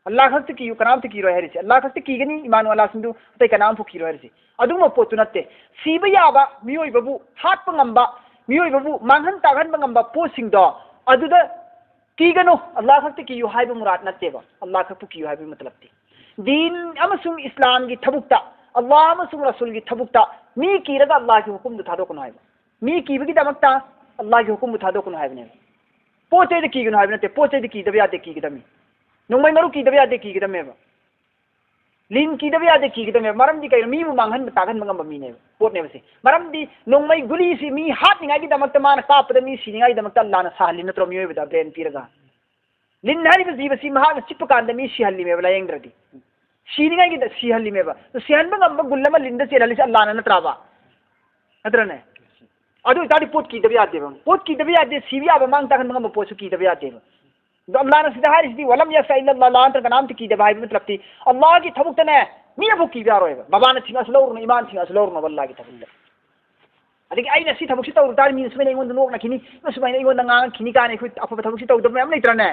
ꯑꯜꯂꯥꯍ ꯈꯛꯇ ꯀꯤꯌꯨ, ꯀꯅꯥꯝꯇ ꯀꯤꯔꯣꯏ ꯍꯥꯏꯔꯤꯁꯦ꯫ ꯑꯜꯂꯥꯍ ꯈꯛꯇ ꯀꯤꯒꯅꯤ, ꯏꯃꯥꯟ ꯋꯥꯂꯥꯁꯤꯡꯗꯨ ꯑꯇꯩ ꯀꯅꯥꯝꯐꯥꯎ ꯀꯤꯔꯣꯏ ꯍꯥꯏꯔꯤꯁꯦ꯫ ꯑꯗꯨꯒꯨꯝꯕ ꯄꯣꯠꯇꯨ ꯅꯠꯇꯦ꯫ ꯁꯤꯕ ꯌꯥꯕ, ꯃꯤꯑꯣꯏꯕꯕꯨ ꯍꯥꯠꯄ ꯉꯝꯕ, ꯃꯤꯑꯣꯏꯕꯕꯨ ꯃꯥꯡꯍꯟ ꯇꯥꯛꯍꯟꯕ ꯉꯝꯕ ꯄꯣꯠꯁꯤꯡꯗꯣ, ꯑꯗꯨꯗ ꯀꯤꯒꯅꯨ, ꯑꯜꯂꯥꯍ ꯈꯛꯇ ꯀꯤꯌꯨ ꯍꯥꯏꯕ ꯃꯨꯔꯥꯗ ꯅꯠꯇꯦꯕ꯫ ꯑꯜꯂꯥꯍ ꯈꯛꯄꯨ ꯀꯤꯌꯨ ꯍꯥꯏꯕꯒꯤ ꯃꯇꯂꯕꯇꯤ꯫ ꯗꯤꯟ ꯑꯃꯁꯨꯡ ꯏꯁꯂꯥꯝꯒꯤ ꯊꯕꯛꯇ, ꯑꯜꯂꯥꯍ ꯑꯃꯁꯨꯡ ꯔꯁꯨꯜꯒꯤ ꯊꯕꯛꯇ ꯃꯤ ꯀꯤꯔꯒ ꯑꯜꯂꯥꯍꯒꯤ ꯍꯨꯀꯨꯝꯗꯨ ꯊꯥꯗꯣꯛꯀꯅꯨ ꯍꯥꯏꯕ꯫ ꯃꯤ ꯀꯤꯕꯒꯤꯗꯃꯛꯇ ꯑꯜꯂꯥꯍꯒꯤ ꯍꯨꯀꯨꯝꯕꯨ ꯊꯥꯗꯣꯛꯀꯅꯨ ꯍꯥꯏꯕꯅꯦꯕ꯫ ꯄꯣꯠ ꯆꯩꯗ ꯀꯤꯒꯅꯨ ꯍꯥꯏꯕ ꯅꯠꯇꯦ, ꯄꯣꯠ ꯆꯩꯗ ꯀꯤꯗꯕ ꯌꯥꯗꯦ, ꯀꯤꯒꯗꯕꯅꯤ꯫ ꯅꯣꯡꯃꯩ ꯃꯔꯨ ꯀꯤꯗꯕ ꯌꯥꯗꯦ, ꯀꯤꯒꯗꯕꯅꯦꯕ꯫ ꯂꯤꯟ ꯀꯤꯗꯕ ꯌꯥꯗꯦ, ꯀꯤꯒꯗꯕꯅꯦꯕ꯫ ꯃꯔꯝꯗꯤ ꯀꯩꯅꯣ? ꯃꯤꯕꯨ ꯃꯥꯡꯍꯟꯕ ꯇꯥꯛꯍꯟꯕ ꯉꯝꯕ ꯃꯤꯅꯦꯕ, ꯄꯣꯠꯅꯦꯕ ꯁꯤ꯫ ꯃꯔꯝꯗꯤ ꯅꯣꯡꯃꯩ ꯒꯨꯂꯤꯁꯤ ꯃꯤ ꯍꯥꯠꯅꯤꯡꯉꯥꯏꯒꯤꯗꯃꯛꯇ, ꯃꯥꯅ ꯀꯥꯞꯄꯗ ꯃꯤ ꯁꯤꯅꯤꯡꯉꯥꯏꯒꯤꯗꯃꯛꯇ ꯑꯜꯂꯥꯅ ꯁꯥꯍꯜꯂꯤ ꯅꯠꯇ꯭ꯔꯣ? ꯃꯤꯑꯣꯏꯕꯗ ꯕ꯭ꯔꯦꯟ ꯄꯤꯔꯒ꯫ ꯂꯤꯟ ꯍꯥꯏꯔꯤꯕ ꯖꯤꯕꯁꯤ ꯃꯍꯥꯛꯅ ꯆꯤꯛꯄ ꯀꯥꯟꯗ ꯃꯤ ꯁꯤꯍꯜꯂꯤꯃꯦꯕ, ꯂꯥꯌꯦꯡꯗ꯭ꯔꯗꯤ꯫ ꯁꯤꯅꯤꯡꯉꯥꯏꯒꯤꯗ ꯁꯤꯍꯜꯂꯤꯃꯦꯕ꯫ ꯑꯗꯨ ꯁꯤꯍꯟꯕ ꯉꯝꯕ ꯒꯨꯜ ꯑꯃ ꯂꯤꯟꯗ ꯆꯦꯜꯍꯜꯂꯤꯁꯦ ꯑꯜꯂꯥꯅ ꯅꯠꯇ꯭ꯔꯕ? ꯅꯠꯇ꯭ꯔꯅꯦ? ꯑꯗꯨ ꯑꯣꯏꯇꯥꯔꯗꯤ ꯄꯣꯠ ꯀꯤꯗꯕ ꯌꯥꯗꯦꯕ꯫ ꯄꯣꯠ ꯀꯤꯗꯕ ꯌꯥꯗꯦ, ꯁꯤꯕ ꯌꯥꯕ ꯃꯥꯡ ꯇꯥꯛꯍꯟꯕ ꯉꯝꯕ ꯄꯣꯠꯁꯨ ꯀꯤꯗꯕ ꯌꯥꯗꯦꯕ꯫ ꯑꯗꯣ ꯑꯜꯂꯥꯅ ꯁꯤꯗ ꯍꯥꯏꯔꯤꯁꯤꯗꯤ "ولم يخش إلا الله", ꯑꯜꯂꯥ ꯅꯠꯇ꯭ꯔꯒ ꯀꯅꯥꯝꯇ ꯀꯤꯗꯕ ꯍꯥꯏꯕ ꯃꯇꯂꯕꯇꯤ ꯑꯜꯂꯥꯒꯤ ꯊꯕꯛꯇꯅꯦ ꯃꯤ ꯑꯃꯐꯥꯎ ꯀꯤꯕ ꯌꯥꯔꯣꯏꯕ꯫ ꯕꯕꯥꯅ ꯊꯤꯡꯉꯛꯑꯁꯨ ꯂꯧꯔꯨꯅꯨ, ꯏꯃꯥꯅ ꯊꯤꯡꯉꯛꯑꯁꯨ ꯂꯧꯔꯨꯅꯨ ꯑꯜꯂꯥꯒꯤ ꯊꯕꯛꯇ꯫ ꯑꯗꯒꯤ ꯑꯩꯅ ꯁꯤ ꯊꯕꯛꯁꯤ ꯇꯧꯔꯨ ꯇꯥꯔꯗꯤ ꯃꯤꯅ ꯁꯨꯃꯥꯏꯅ ꯑꯩꯉꯣꯟꯗ ꯅꯣꯛꯅꯈꯤꯅꯤ, ꯁꯨꯃꯥꯏꯅ ꯑꯩꯉꯣꯟꯗ ꯉꯥꯡꯉꯛꯈꯤꯅꯤ ꯀꯥꯏꯅ ꯑꯩꯈꯣꯏ ꯑꯐꯕ ꯊꯕꯛꯁꯤ ꯇꯧꯗꯕ ꯃꯌꯥꯝ ꯂꯩꯇ꯭ꯔꯅꯦ?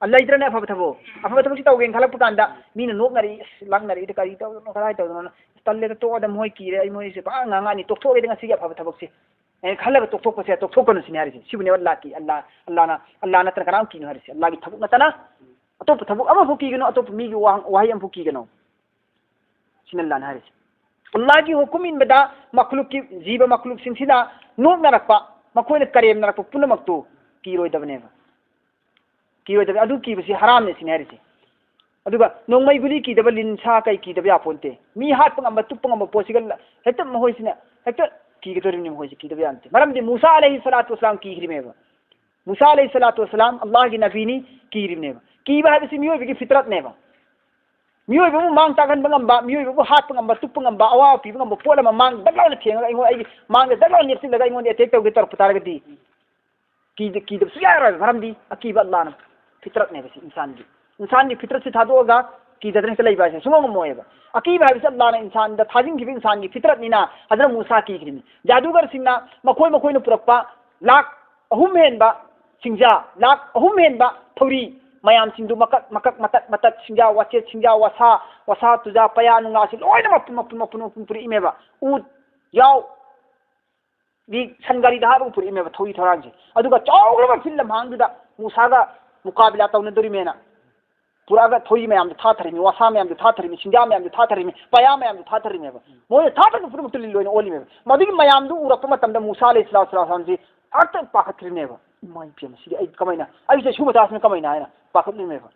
ꯑ, ꯂꯩꯇ꯭ꯔꯅꯦ ꯑꯐꯕ ꯊꯕꯛ? ꯑꯐꯕ ꯊꯕꯛꯁꯤ ꯇꯧꯒꯦꯅ ꯈꯜꯂꯛꯄ ꯀꯥꯟꯗ ꯃꯤꯅ ꯅꯣꯛꯅꯔꯤ, "ꯑꯁ, ꯂꯥꯛꯅꯔꯤꯗ ꯀꯔꯤ ꯇꯧꯗꯅꯣ, ꯀꯗꯥꯏ ꯇꯧꯗꯅꯣ?" "ꯇꯜꯂꯦꯗ, ꯇꯣꯛꯑꯗ, ꯃꯣꯏ ꯀꯤꯔꯦ, ꯑꯩ ꯃꯣꯏꯁꯦ ꯄꯥꯛ ꯉꯥꯡꯉꯛꯑꯅꯤ, ꯇꯣꯛꯊꯣꯛꯑꯒꯦꯗ ꯉꯁꯤꯒꯤ ꯑꯐꯕ ꯊꯕꯛꯁꯦ" ꯍꯥꯏꯅ ꯈꯜꯂꯒ ꯇꯣꯛꯊꯣꯛꯄꯁꯦ, ꯇꯣꯛꯊꯣꯛꯀꯅꯨ ꯁꯤꯅꯤ ꯍꯥꯏꯔꯤꯁꯦ꯫ ꯁꯤꯕꯨꯅꯦꯕ ꯑꯜꯂꯥꯒꯤ, ꯑꯜꯂꯥ, ꯑꯜꯂꯥꯅ, ꯑꯜꯂꯥ ꯅꯠꯇꯅ ꯀꯅꯥꯝ ꯀꯤꯅꯣ ꯍꯥꯏꯔꯤꯁꯦ꯫ ꯑꯜꯂꯥꯒꯤ ꯊꯕꯛ ꯅꯠꯇꯅ ꯑꯇꯣꯞꯄ ꯊꯕꯛ ꯑꯃꯐꯥꯎ ꯀꯤꯒꯅꯨ, ꯑꯇꯣꯞꯄ ꯃꯤꯒꯤ ꯋꯥꯍꯪ, ꯋꯥꯍꯩ ꯑꯃꯐꯥꯎ ꯀꯤꯒꯅꯨ꯫ ꯁꯤꯅ ꯑꯜꯂꯥꯅ ꯍꯥꯏꯔꯤꯁꯦ꯫ ꯑꯜꯂꯥꯒꯤ ꯍꯨꯀꯨꯝ ꯏꯟꯕꯗ ꯃꯈꯂꯨꯛꯀꯤ, ꯖꯤꯕ ꯃꯈꯂꯨꯛꯁꯤꯡꯁꯤꯅ ꯅꯣꯛꯅꯔꯛꯄ, ꯃꯈꯣꯏꯅ ꯀꯔꯦꯝꯅꯔꯛꯄ ꯄꯨꯝꯅꯃꯛꯇꯨ ꯀꯤꯔꯣꯏꯗꯕꯅꯦꯕ꯫ ꯀꯤꯔꯣꯏꯗꯕꯅꯤ꯫ ꯑꯗꯨ ꯀꯤꯕꯁꯤ ꯍꯔꯥꯝꯅꯦ ꯁꯤꯅꯦ ꯍꯥꯏꯔꯤꯁꯦ꯫ ꯑꯗꯨꯒ ꯅꯣꯡꯃꯩ ꯒꯨꯂꯤ ꯀꯤꯗꯕ, ꯂꯤꯟ ꯁꯥ ꯀꯩ ꯀꯤꯗꯕ ꯌꯥꯄꯣꯟꯇꯦ꯫ ꯃꯤ ꯍꯥꯠꯄ ꯉꯝꯕ, ꯇꯨꯞꯄ ꯉꯝꯕ ꯄꯣꯠꯁꯤꯒ ꯂ-, ꯍꯦꯛꯇ ꯃꯈꯣꯏꯁꯤꯅ ꯍꯦꯛꯇ ꯀꯤꯒꯗꯧꯔꯤꯕꯅꯤ ꯃꯈꯣꯏꯁꯦ, ꯀꯤꯗꯕ ꯌꯥꯄꯣꯟꯇꯦ꯫ ꯃꯔꯝꯗꯤ ꯃꯨꯁꯥ ꯑꯂꯩꯍꯤ ꯁꯂꯥꯇꯨ ꯋꯁꯂꯥꯝ ꯀꯤꯈ꯭ꯔꯤꯃꯦꯕ꯫ ꯃꯨꯁꯥ ꯑꯂꯩꯍꯤ ꯁꯂꯥꯇꯨ ꯋꯁꯂꯥꯝ ꯑꯜꯂꯥꯍꯒꯤ ꯅꯕꯤꯅꯤ, ꯀꯤꯔꯤꯕꯅꯦꯕ꯫ ꯀꯤꯕ ꯍꯥꯏꯕꯁꯤ ꯃꯤꯑꯣꯏꯕꯒꯤ ꯐꯤꯇ꯭ꯔꯠꯅꯦꯕ꯫ ꯃꯤꯑꯣꯏꯕꯕꯨ ꯃꯥꯡ ꯇꯥꯛꯍꯟꯕ ꯉꯝꯕ, ꯃꯤꯑꯣꯏꯕꯕꯨ ꯍꯥꯠꯄ ꯉꯝꯕ, ꯇꯨꯞꯄ ꯉꯝꯕ, ꯑꯋꯥꯕ ꯄꯤꯕ ꯉꯝꯕ ꯄꯣꯠ ꯑꯃ ꯃꯥꯡ ꯗꯛ ꯂꯥꯎꯅ ꯊꯦꯡꯉꯒ ꯑꯩꯉꯣꯟꯗ, ꯑꯩꯒꯤ ꯃꯥꯡꯗ ꯗꯛ ꯂꯥꯎꯅ ꯅꯦꯠꯁꯤꯜꯂꯒ ꯑꯩꯉꯣꯟꯗ ꯑꯦꯇꯦꯛ ꯇꯧꯒꯦ ꯇꯧꯔꯛꯄ ꯇꯥꯔꯒꯗꯤ ꯀꯤꯗ-, ꯀꯤꯗꯕ ꯁꯨꯡꯌꯥ ꯌꯥꯔꯣꯏꯕ꯫ ꯃꯔꯝꯗꯤ ꯑꯀꯤꯕ ꯑꯜꯂꯥꯅ ꯐꯤꯇ꯭ꯔꯠꯅꯦꯕ ꯁꯤ ꯏꯟꯁꯥꯟꯒꯤ꯫ ꯏꯟꯁꯥꯟꯒꯤ ꯐꯤꯇ꯭ꯔꯠꯁꯤ ꯊꯥꯗꯣꯛꯑꯒ ꯀꯤꯗꯗꯅ ꯍꯦꯛꯇ ꯂꯩꯕ ꯍꯥꯏꯁꯦ ꯁꯨꯡꯉꯝ ꯉꯝꯃꯣꯏꯕ꯫ ꯑꯀꯤꯕ ꯍꯥꯏꯕꯁꯤ ꯑꯜꯂꯥꯅ ꯏꯟꯁꯥꯟꯗ ꯊꯥꯖꯤꯟꯈꯤꯕ ꯏꯟꯁꯥꯟꯒꯤ ꯐꯤꯇ꯭ꯔꯠꯅꯤꯅ ꯍꯖꯔꯠ ꯃꯨꯁꯥ ꯀꯤꯈ꯭ꯔꯤꯅꯤ꯫ ꯖꯥꯗꯨꯒꯔꯁꯤꯡꯅ ꯃꯈꯣꯏ ꯃꯈꯣꯏꯅ ꯄꯨꯔꯛꯄ ꯂꯥꯛ ꯑꯍꯨꯝ ꯍꯦꯟꯕ ꯁꯤꯡꯖꯥ, ꯂꯥꯛ ꯑꯍꯨꯝ ꯍꯦꯟꯕ ꯊꯧꯔꯤ ꯃꯌꯥꯝꯁꯤꯡꯗꯨ ꯃꯀꯛ, ꯃꯀꯛ, ꯃꯇꯠ, ꯃꯇꯠ, ꯁꯤꯡꯖꯥ ꯋꯥꯆꯦꯠ, ꯁꯤꯡꯖꯥ ꯋꯥꯁꯥ, ꯋꯥꯁꯥ ꯇꯨꯖꯥ, ꯄꯌꯥ ꯅꯨꯡꯂꯥꯁꯤ ꯂꯣꯏꯅ ꯃꯄꯨꯟ, ꯃꯄꯨꯟ, ꯃꯄꯨꯟ, ꯃꯄꯨꯟ ꯄꯨꯔꯛꯏꯃꯦꯕ꯫ ꯎꯠ, ꯌꯥꯎ, ꯒꯤ ꯁꯟ ꯒꯥꯔꯤꯗ ꯍꯥꯞꯄꯒ ꯄꯨꯔꯛꯏꯃꯦꯕ ꯊꯧꯔꯤ ꯊꯧꯔꯥꯡꯁꯦ꯫ ꯑꯗꯨꯒ ꯆꯥꯎꯈ꯭ꯔꯕ ꯐꯤꯜ ꯂꯝꯍꯥꯡꯗꯨꯗ ꯃꯨꯁꯥꯒ ꯃꯨꯀꯥꯕꯤꯂꯥ ꯇꯧꯅꯗꯣꯔꯤꯃꯦꯅ ꯄꯨꯔꯛꯑꯒ ꯊꯧꯔꯤ ꯃꯌꯥꯝꯗꯣ ꯊꯥꯊꯔꯤꯃꯤ, ꯋꯥꯁꯥ ꯃꯌꯥꯝꯗꯣ ꯊꯥꯊꯔꯤꯃꯤ, ꯁꯤꯡꯖꯥ ꯃꯌꯥꯝꯗꯣ ꯊꯥꯊꯔꯤꯃꯤ, ꯄꯌꯥ ꯃꯌꯥꯝꯗꯣ ꯊꯥꯊꯔꯤꯃꯦꯕ꯫ ꯃꯣꯏꯅ ꯊꯥꯊꯔꯤꯕ ꯄꯨꯝꯅꯃꯛꯇꯨ ꯂꯤꯟ ꯑꯣꯏꯅ ꯑꯣꯜꯂꯤꯃꯦꯕ꯫ ꯃꯗꯨꯒꯤ ꯃꯌꯥꯝꯗꯨ ꯎꯔꯛꯄ ꯃꯇꯝꯗ ꯃꯨꯁꯥ ꯑꯂꯩꯍꯤ ꯁꯂꯥꯇꯨ ꯋꯁꯂꯥꯝꯁꯤ ꯍꯦꯛꯇ ꯄꯥꯈꯠꯈ꯭ꯔꯤꯅꯦꯕ꯫ "ꯏꯃꯥ ꯏꯄꯦꯝꯃ, ꯁꯤꯗꯤ ꯑꯩ ꯀꯃꯥꯏꯅ, ꯑꯩ ꯆꯩꯁꯨ ꯃꯆꯥꯁꯤꯅ ꯀꯃꯥꯏꯅ?" ꯍꯥꯏꯅ ꯄꯥꯈꯠꯂꯤꯃꯦꯕ꯫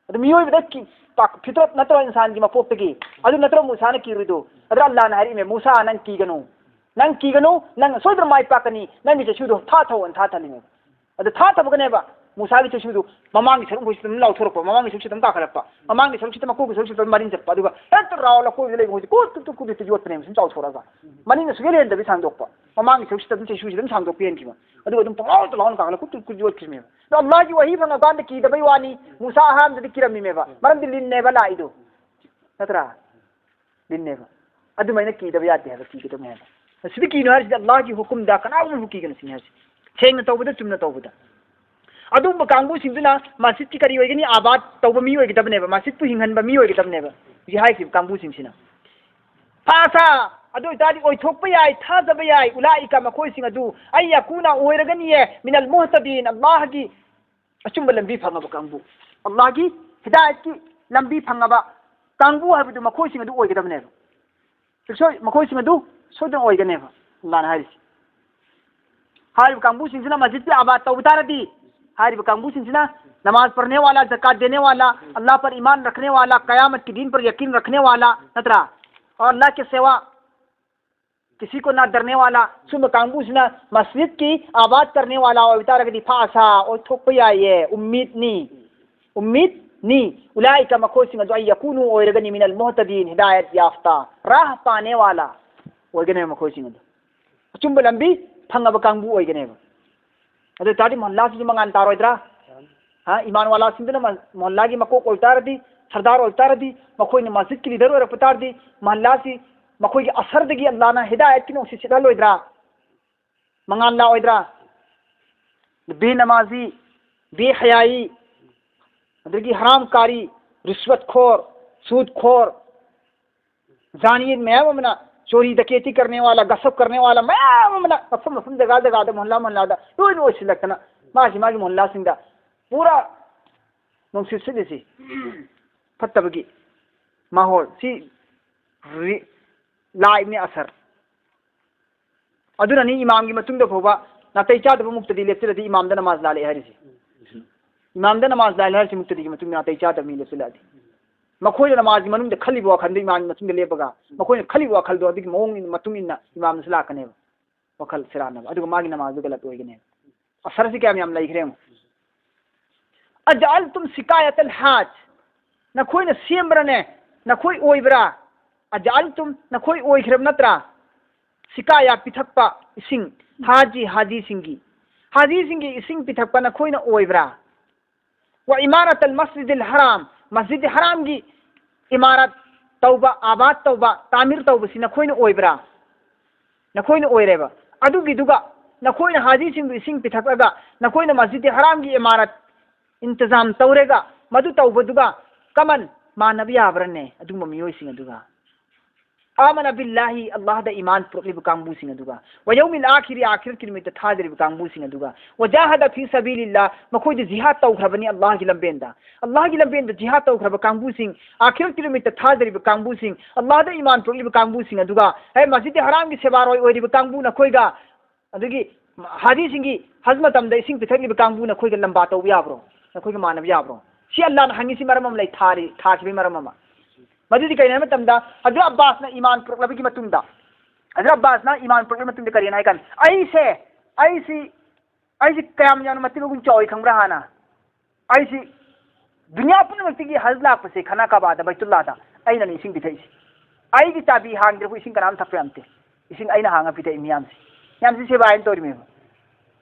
ꯑꯗꯨ ꯃꯤꯑꯣꯏꯕꯗ ꯀꯤ-, ꯄꯥꯛ-, ꯐꯤꯇ꯭ꯔꯠ ꯅꯠꯇ꯭ꯔꯣ ꯏꯟꯁꯥꯟꯒꯤ ꯃꯄꯣꯛꯇꯒꯤ? ꯑꯗꯨ ꯅꯠꯇ꯭ꯔꯣ ꯃꯨꯁꯥꯅ ꯀꯤꯔꯨꯏꯗꯣ? ꯑꯗꯨ ꯑꯜꯂꯥꯅ ꯍꯥꯏꯔꯛꯏꯃꯦ, "ꯃꯨꯁꯥ, ꯅꯪ ꯀꯤꯒꯅꯨ, ꯅꯪ ꯀꯤꯒꯅꯨ, ꯅꯪ ꯁꯣꯏꯗꯅ ꯃꯥꯏ ꯄꯥꯛꯀꯅꯤ, ꯅꯪꯒꯤ ꯆꯩꯁꯨꯗꯣ ꯊꯥꯊꯧꯑꯅ" ꯊꯥꯊꯜꯂꯤꯃꯦꯕ꯫ ꯑꯗꯨ ꯊꯥꯊꯕꯒꯅꯦꯕ ꯃꯨꯁꯥꯒꯤ ꯆꯩꯁꯨꯗꯨ ꯃꯃꯥꯡꯒꯤ ꯁꯔꯨꯛ ꯃꯈꯩꯁꯤꯗ ꯑꯗꯨꯝ ꯂꯥꯎꯊꯣꯔꯛꯄ, ꯃꯃꯥꯡꯒꯤ ꯁꯔꯨꯛꯁꯤꯗ ꯑꯗꯨꯝ ꯀꯥꯈꯠꯂꯛꯄ, ꯃꯃꯥꯡꯒꯤ ꯁꯔꯨꯛꯁꯤꯗ ꯃꯀꯣꯛꯀꯤ ꯁꯔꯨꯛꯁꯤꯗ ꯑꯗꯨꯝ ꯃꯔꯤꯟ ꯆꯠꯄ, ꯑꯗꯨꯒ ꯍꯦꯛꯇ ꯔꯥꯎꯟ ꯑꯀꯣꯏꯕꯗ ꯂꯩꯕ ꯃꯈꯩꯁꯦ ꯀꯨꯠ ꯀꯨꯠ ꯀꯨꯠ ꯀꯨꯠ ꯍꯦꯛꯇ ꯌꯣꯠꯄꯅꯦꯕ ꯁꯨꯝ ꯆꯥꯎꯊꯣꯔꯛꯑꯒ꯫ ꯃꯅꯤꯡꯅ ꯁꯨꯛꯍꯦꯟ ꯍꯦꯟꯗꯕꯤ ꯁꯥꯡꯗꯣꯛꯄ, ꯃꯃꯥꯡꯒꯤ ꯁꯔꯨꯛꯁꯤꯗ ꯑꯗꯨꯝ ꯆꯩꯁꯨꯁꯤꯗ ꯑꯗꯨꯝ ꯁꯥꯡꯗꯣꯛꯄ ꯍꯦꯟꯈꯤꯕ꯫ ꯑꯗꯨꯒ ꯑꯗꯨꯝ ꯄꯪꯂꯥꯎꯗ ꯂꯥꯎꯅ ꯀꯥꯈꯠꯂꯒ ꯀꯨꯠ ꯀꯨꯠ ꯀꯨꯠ ꯌꯣꯠꯈꯤꯕꯅꯦꯕ꯫ ꯑꯗꯣ ꯑꯜꯂꯥꯍꯒꯤ ꯋꯥꯍꯤ ꯐꯪꯉꯀꯥꯟꯗ ꯀꯤꯗꯕꯩ ꯋꯥꯅꯤ, ꯃꯨꯁꯥ ꯑꯍꯥꯟꯕꯗꯗꯤ ꯀꯤꯔꯝꯃꯤꯃꯦꯕ, ꯃꯔꯝꯗꯤ ꯂꯤꯟꯅꯦꯕ ꯂꯥꯛꯏꯗꯣ, ꯅꯠꯇ꯭ꯔꯥ? ꯂꯤꯟꯅꯦꯕ꯫ ꯑꯗꯨꯃꯥꯏꯅ ꯀꯤꯗꯕ ꯌꯥꯗꯦ ꯍꯥꯏꯕ, ꯀꯤꯒꯗꯕꯅꯤ ꯍꯥꯏꯕ꯫ ꯁꯤꯗꯤ ꯀꯤꯅꯣ ꯍꯥꯏꯔꯤꯁꯤꯗꯤ ꯑꯜꯂꯥꯍꯒꯤ ꯍꯨꯀꯨꯝꯗ ꯀꯅꯥꯒꯨꯝꯕꯕꯨ ꯀꯤꯒꯅꯨ ꯁꯤꯅꯤ ꯍꯥꯏꯔꯤꯁꯤ, ꯁꯦꯡꯅ ꯇꯧꯕꯗ, ꯆꯨꯝꯅ ꯇꯧꯕꯗ꯫ ꯑꯗꯨꯒꯨꯝꯕ ꯀꯥꯡꯕꯨꯁꯤꯡꯗꯨꯅ ꯃꯁꯖꯤꯗꯀꯤ ꯀꯔꯤ ꯑꯣꯏꯒꯅꯤ? ꯑꯥꯕꯥꯗ ꯇꯧꯕ ꯃꯤ ꯑꯣꯏꯒꯗꯕꯅꯦꯕ, ꯃꯁꯖꯤꯗꯄꯨ ꯍꯤꯡꯍꯟꯕ ꯃꯤ ꯑꯣꯏꯒꯗꯕꯅꯦꯕ ꯍꯧꯖꯤꯛ ꯍꯥꯏꯔꯤꯕ ꯀꯥꯡꯕꯨꯁꯤꯡꯁꯤꯅ꯫ ꯐꯥꯁꯥ, ꯑꯗꯨ ꯑꯣꯏꯇꯥꯔꯗꯤ ꯑꯣꯏꯊꯣꯛꯄ ꯌꯥꯏ, ꯊꯥꯖꯕ ꯌꯥꯏ, ꯎꯂꯥꯏꯀ, ꯃꯈꯣꯏꯁꯤꯡ ꯑꯗꯨ, ꯑꯩ ꯌꯥꯀꯨꯅ ꯑꯣꯏꯔꯒꯅꯤꯌꯦ, ꯃꯤꯅꯜ ꯃꯨꯍꯇꯗꯤꯟ, ꯑꯜꯂꯥꯍꯒꯤ ꯑꯆꯨꯝꯕ ꯂꯝꯕꯤ ꯐꯪꯉꯕ ꯀꯥꯡꯕꯨ, ꯑꯜꯂꯥꯍꯒꯤ ꯍꯤꯗꯥꯌꯠꯀꯤ ꯂꯝꯕꯤ ꯐꯪꯉꯕ ꯀꯥꯡꯕꯨ ꯍꯥꯏꯕꯗꯨ ꯃꯈꯣꯏꯁꯤꯡ ꯑꯗꯨ ꯑꯣꯏꯒꯗꯕꯅꯦꯕ꯫ ꯁꯣꯏ-, ꯃꯈꯣꯏꯁꯤꯡ ꯑꯗꯨ ꯁꯣꯏꯗꯅ ꯑꯣꯏꯒꯅꯦꯕ ꯑꯜꯂꯥꯍꯅ ꯍꯥꯏꯔꯤꯁꯤ꯫ ꯍꯥꯏꯔꯤꯕ ꯀꯥꯡꯕꯨꯁꯤꯡꯁꯤꯅ ꯃꯁꯖꯤꯗꯀꯤ ꯑꯥꯕꯥꯗ ꯇꯧꯕ ꯇꯥꯔꯗꯤ, ꯍꯥꯏꯔꯤꯕ ꯀꯥꯡꯕꯨꯁꯤꯡꯁꯤꯅ नमाज पढ़ने वाला, ज़कात देने वाला, अल्लाह पर ईमान रखने वाला, क़यामत के दिन पर यकीन रखने वाला, नत्रा? और अल्लाह के सिवा किसी को ना डरने वाला, ꯁꯨꯝꯕ ꯀꯥꯡꯕꯨꯁꯤꯅ ꯃꯁꯖꯤꯗꯀꯤ ꯑꯥꯕꯥꯗ ꯀꯔꯅꯦ ꯋꯥꯂꯥ ꯑꯣꯏꯕ ꯇꯥꯔꯒꯗꯤ, ꯐꯥꯁꯥ ꯑꯣꯏꯊꯣꯛꯄ ꯌꯥꯏꯌꯦ꯫ ꯎꯝꯃꯤꯗꯅꯤ, ꯎꯝꯃꯤꯗꯅꯤ꯫ ꯎꯂꯥꯏꯀ, ꯃꯈꯣꯏꯁꯤꯡ ꯑꯗꯨ, ꯑꯟ ꯌꯀꯨꯅꯨ, ꯑꯣꯏꯔꯒꯅꯤ, ꯃꯤꯅꯜ ꯃꯨꯍꯇꯗꯤꯟ, ꯍꯤꯗꯥꯌꯠ ꯌꯥꯐꯇꯥ, ꯔꯥꯍ ꯄꯥꯅꯦ ꯋꯥꯂꯥ ꯑꯣꯏꯒꯅꯦꯕ ꯃꯈꯣꯏꯁꯤꯡ ꯑꯗꯨ꯫ ꯑꯆꯨꯝꯕ ꯂꯝꯕꯤ ꯐꯪꯉꯕ ꯀꯥꯡꯕꯨ ꯑꯣꯏꯒꯅꯦꯕ꯫ ꯑꯗꯨ ꯑꯣꯏ ꯇꯥꯔꯗꯤ ꯃꯣꯍꯜꯂꯥꯁꯤꯁꯨ ꯃꯉꯥꯜ ꯇꯥꯔꯣꯏꯗ꯭ꯔꯥ? ꯍꯥ? ꯏꯃꯥꯟ ꯋꯥꯂꯥꯁꯤꯡꯗꯨꯅ ꯃ-, ꯃꯣꯍꯜꯂꯥꯒꯤ ꯃꯀꯣꯛ ꯑꯣꯏ ꯇꯥꯔꯗꯤ, ꯁꯔꯗꯥꯔ ꯑꯣꯏ ꯇꯥꯔꯗꯤ, ꯃꯈꯣꯏꯅ ꯃꯁꯖꯤꯗꯀꯤ ꯂꯤꯗꯔ ꯑꯣꯏꯔꯛꯄ ꯇꯥꯔꯗꯤ, ꯃꯣꯍꯜꯂꯥꯁꯤ ꯃꯈꯣꯏꯒꯤ ꯑꯁꯔꯗꯒꯤ ꯑꯜꯂꯥꯅ ꯍꯤꯗꯥꯌꯠꯀꯤ ꯅꯨꯡꯁꯤꯠ ꯁꯤꯠꯍꯜꯂꯣꯏꯗ꯭ꯔꯥ? ꯃꯉꯥꯜ ꯂꯥꯛꯑꯣꯏꯗ꯭ꯔꯥ? ꯕꯦꯅꯃꯥꯖꯤ, ꯕꯦꯍꯌꯥꯌꯤ, ꯑꯗꯒꯤ ꯍꯔꯥꯝ ꯀꯥꯔꯤ, ꯔꯤꯁꯋꯠ ꯈꯣꯔ, ꯁꯨꯗ ꯈꯣꯔ, ꯖꯥꯅꯤ ꯃꯌꯥꯝ ꯑꯃꯅ, ꯆꯣꯔꯤ ꯗꯀꯦꯇꯤ ꯀꯔꯅꯦ ꯋꯥꯂꯥ, ꯒꯁꯞ ꯀꯔꯅꯦ ꯋꯥꯂꯥ ꯃꯌꯥꯝ ꯑꯃꯅ ꯃꯐꯝ ꯃꯐꯝ, ꯖꯒꯥ ꯖꯒꯥꯗ, ꯃꯣꯍꯜꯂꯥ ꯃꯣꯍꯜꯂꯥꯗ ꯂꯣꯏꯅ ꯑꯣꯏꯁꯤꯜꯂꯛꯇꯅ, ꯃꯥꯒꯤ ꯃꯥꯒꯤ ꯃꯣꯍꯜꯂꯥꯁꯤꯡꯗ ꯄꯨꯔꯥ ꯅꯨꯡꯁꯤꯠ ꯁꯤꯠꯂꯤꯁꯤ꯫ ꯐꯠꯇꯕꯒꯤ ꯃꯥꯍꯣꯜ ꯁꯤ ꯔꯤ-, ꯂꯥꯛꯏꯕꯅꯤ ꯑꯁꯔ꯫ ꯑꯗꯨꯅꯅꯤ ꯏꯃꯥꯝꯒꯤ ꯃꯇꯨꯡꯗ ꯐꯥꯎꯕ ꯅꯥꯇꯩ ꯆꯥꯗꯕ ꯃꯨꯛꯇꯗꯤ ꯂꯦꯞꯆꯤꯜꯂꯗꯤ ꯏꯃꯥꯝꯗ ꯅꯃꯥꯖ ꯂꯥꯜꯂꯛꯑꯦ ꯍꯥꯏꯔꯤꯁꯤ꯫ ꯏꯃꯥꯝꯗ ꯅꯃꯥꯖ ꯂꯥꯜꯂꯦ ꯍꯥꯏꯔꯤꯁꯤ ꯃꯨꯛꯇꯗꯤꯒꯤ ꯃꯇꯨꯡꯗ ꯅꯥꯇꯩ ꯆꯥꯗꯕ ꯃꯤ ꯂꯦꯞꯆꯤꯜꯂꯛꯑꯗꯤ꯫ ꯃꯈꯣꯏꯅ ꯅꯃꯥꯖꯒꯤ ꯃꯅꯨꯡꯗ ꯈꯜꯂꯤꯕ ꯋꯥꯈꯜꯗꯨ ꯏꯃꯥꯝꯒꯤ ꯃꯇꯨꯡꯗ ꯂꯦꯞꯄꯒ, ꯃꯈꯣꯏꯅ ꯈꯜꯂꯤꯕ ꯋꯥꯈꯜꯗꯣ ꯑꯗꯨꯒꯤ ꯃꯑꯣꯡ ꯏꯟꯅ, ꯃꯇꯨꯡ ꯏꯟꯅ ꯏꯃꯥꯝꯗꯁꯨ ꯂꯥꯛꯀꯅꯦꯕ꯫ ꯋꯥꯈꯜ ꯁꯦꯔꯥꯟꯅꯕ꯫ ꯑꯗꯨꯒ ꯃꯥꯒꯤ ꯅꯃꯥꯖꯗꯨ ꯒꯂꯠ ꯑꯣꯏꯒꯅꯦꯕ꯫ ꯑꯁꯔꯁꯤ ꯀꯌꯥꯝ ꯌꯥꯝ ꯂꯩꯈ꯭ꯔꯦ ꯌꯦꯡꯉꯨ꯫ "ꯑꯖꯑꯜꯇꯨꯝ ꯁꯤꯀꯥꯌꯇꯜ ꯍꯥꯖ", ꯅꯈꯣꯏꯅ ꯁꯦꯝꯕ꯭ꯔꯅꯦ? ꯅꯈꯣꯏ ꯑꯣꯏꯕ꯭ꯔꯥ? "ꯑꯖꯑꯜꯇꯨꯝ", ꯅꯈꯣꯏ ꯑꯣꯏꯈ꯭ꯔꯕ ꯅꯠꯇ꯭ꯔꯥ? "ꯁꯤꯀꯥꯌꯥ", ꯄꯤꯊꯛꯄ ꯏꯁꯤꯡ, "ꯍꯥꯖꯤ", ꯍꯥꯖꯤꯁꯤꯡꯒꯤ, ꯍꯥꯖꯤꯁꯤꯡꯒꯤ ꯏꯁꯤꯡ ꯄꯤꯊꯛꯄ ꯅꯈꯣꯏꯅ ꯑꯣꯏꯕ꯭ꯔꯥ? "ꯋ ꯏꯃꯥꯔꯥꯇꯜ ꯃꯁꯖꯤꯗꯤꯜ ꯍꯔꯥꯝ", ꯃꯁꯖꯤꯗ ꯍꯔꯥꯝꯒꯤ ꯏꯃꯥꯔꯥꯠ ꯇꯧꯕ, ꯑꯥꯕꯥꯗ ꯇꯧꯕ, ꯇꯥꯃꯤꯔ ꯇꯧꯕꯁꯤ ꯅꯈꯣꯏꯅ ꯑꯣꯏꯕ꯭ꯔꯥ? ꯅꯈꯣꯏꯅ ꯑꯣꯏꯔꯦꯕ꯫ ꯑꯗꯨꯒꯤꯗꯨꯒ ꯅꯈꯣꯏꯅ ꯍꯥꯖꯤꯁꯤꯡꯕꯨ ꯏꯁꯤꯡ ꯄꯤꯊꯛꯂꯒ ꯅꯈꯣꯏꯅ ꯃꯁꯖꯤꯗ ꯍꯔꯥꯝꯒꯤ ꯏꯃꯥꯔꯥꯠ ꯏꯟꯇꯤꯖꯥꯝ ꯇꯧꯔꯦꯒ, ꯃꯗꯨ ꯇꯧꯕꯗꯨꯒ ꯀꯃꯟ ꯃꯥꯟꯅꯕ ꯌꯥꯕ꯭ꯔꯅꯦ? ꯑꯗꯨꯒꯨꯝꯕ ꯃꯤꯑꯣꯏꯁꯤꯡ ꯑꯗꯨꯒ, "ꯑꯥꯃꯅ ꯕꯤꯜꯂꯥꯍꯤ", ꯑꯜꯂꯥꯍꯗ ꯏꯃꯥꯟ ꯄꯨꯔꯛꯂꯤꯕ ꯀꯥꯡꯕꯨꯁꯤꯡ ꯑꯗꯨꯒ, "ꯋ ꯌꯧꯃꯤꯜ ꯑꯥꯈꯤꯔꯤ", ꯑꯥꯈꯤꯔꯠꯀꯤ ꯅꯨꯃꯤꯠꯇ ꯊꯥꯖꯔꯤꯕ ꯀꯥꯡꯕꯨꯁꯤꯡ ꯑꯗꯨꯒ, "ꯋ ꯖꯥꯍꯗ ꯐꯤ ꯁꯕꯤꯂꯤꯜꯂꯥ", ꯃꯈꯣꯏꯗ ꯖꯤꯍꯥꯗ ꯇꯧꯈ꯭ꯔꯕꯅꯤ ꯑꯜꯂꯥꯍꯒꯤ ꯂꯝꯕꯦꯟꯗ꯫ ꯑꯜꯂꯥꯍꯒꯤ ꯂꯝꯕꯦꯟꯗ ꯖꯤꯍꯥꯗ ꯇꯧꯈ꯭ꯔꯕ ꯀꯥꯡꯕꯨꯁꯤꯡ, ꯑꯥꯈꯤꯔꯠꯀꯤ ꯅꯨꯃꯤꯠꯇ ꯊꯥꯖꯔꯤꯕ ꯀꯥꯡꯕꯨꯁꯤꯡ, ꯑꯜꯂꯥꯍꯗ ꯏꯃꯥꯟ ꯄꯨꯔꯛꯂꯤꯕ ꯀꯥꯡꯕꯨꯁꯤꯡ ꯑꯗꯨꯒ, ꯍꯦ, ꯃꯁꯖꯤꯗ ꯍꯔꯥꯝꯒꯤ ꯁꯦꯕꯥꯔꯣꯏ ꯑꯣꯏꯔꯤꯕ ꯀꯥꯡꯕꯨ ꯅꯈꯣꯏꯒ, ꯑꯗꯒꯤ ꯍꯥꯖꯤꯁꯤꯡꯒꯤ ꯍꯖ ꯃꯇꯝꯗ ꯏꯁꯤꯡ ꯄꯤꯊꯛꯂꯤꯕ ꯀꯥꯡꯕꯨ ꯅꯈꯣꯏꯒ ꯂꯝꯕꯥ ꯇꯧꯕ ꯌꯥꯕ꯭ꯔꯣ? ꯅꯈꯣꯏꯒ ꯃꯥꯟꯅꯕ ꯌꯥꯕ꯭ꯔꯣ? ꯁꯤ ꯑꯜꯂꯥꯅ ꯍꯪꯉꯤꯁꯤ ꯃꯔꯝ ꯑꯃ ꯂꯩ, ꯊꯥꯔꯤ, ꯊꯥꯈꯤꯕꯒꯤ ꯃꯔꯝ ꯑꯃ꯫ ꯃꯗꯨꯗꯤ ꯀꯩꯅꯣ ꯍꯥꯏꯕ ꯃꯇꯝꯗ, ꯍꯖꯔꯠ ꯑꯕꯥꯁꯅ ꯏꯃꯥꯟ ꯄꯨꯔꯛꯂꯕꯒꯤ ꯃꯇꯨꯡꯗ, ꯍꯖꯔꯠ ꯑꯕꯥꯁꯅ ꯏꯃꯥꯟ ꯄꯨꯔꯛꯂꯕ ꯃꯇꯨꯡꯗ ꯀꯔꯤꯅꯣ ꯍꯥꯏ ꯀꯥꯟꯗ, ꯑꯩꯁꯦ, ꯑꯩꯁꯤ, ꯑꯩꯁꯤ ꯀꯌꯥꯝ ꯌꯥꯝꯅ ꯃꯇꯤꯛ ꯃꯒꯨꯟ ꯆꯥꯎꯏ ꯈꯪꯕ꯭ꯔꯥ? ꯍꯥꯟꯅ ꯑꯩꯁꯤ ꯗꯨꯅꯤꯌꯥ ꯄꯨꯝꯅꯃꯛꯇꯒꯤ ꯍꯖ ꯂꯥꯛꯄꯁꯦ, ꯈꯥꯅꯥ ꯀꯥꯕꯥꯗ, ꯕꯩꯇꯨꯜꯂꯥꯗ ꯑꯩꯅꯅꯦ ꯏꯁꯤꯡ ꯄꯤꯊꯛꯏꯁꯦ꯫ ꯑꯩꯒꯤ ꯆꯥꯕꯤ ꯍꯥꯡꯗ꯭ꯔꯕ ꯏꯁꯤꯡ ꯀꯅꯥꯝ ꯊꯛꯄ ꯌꯥꯝꯇꯦ꯫ ꯏꯁꯤꯡ ꯑꯩꯅ ꯍꯥꯡꯉ ꯄꯤꯊꯛꯏ ꯃꯤꯌꯥꯝꯁꯦ꯫ ꯃꯌꯥꯝꯁꯤ ꯁꯦꯕꯥ ꯍꯥꯏꯅ ꯇꯧꯔꯤꯃꯦꯕ꯫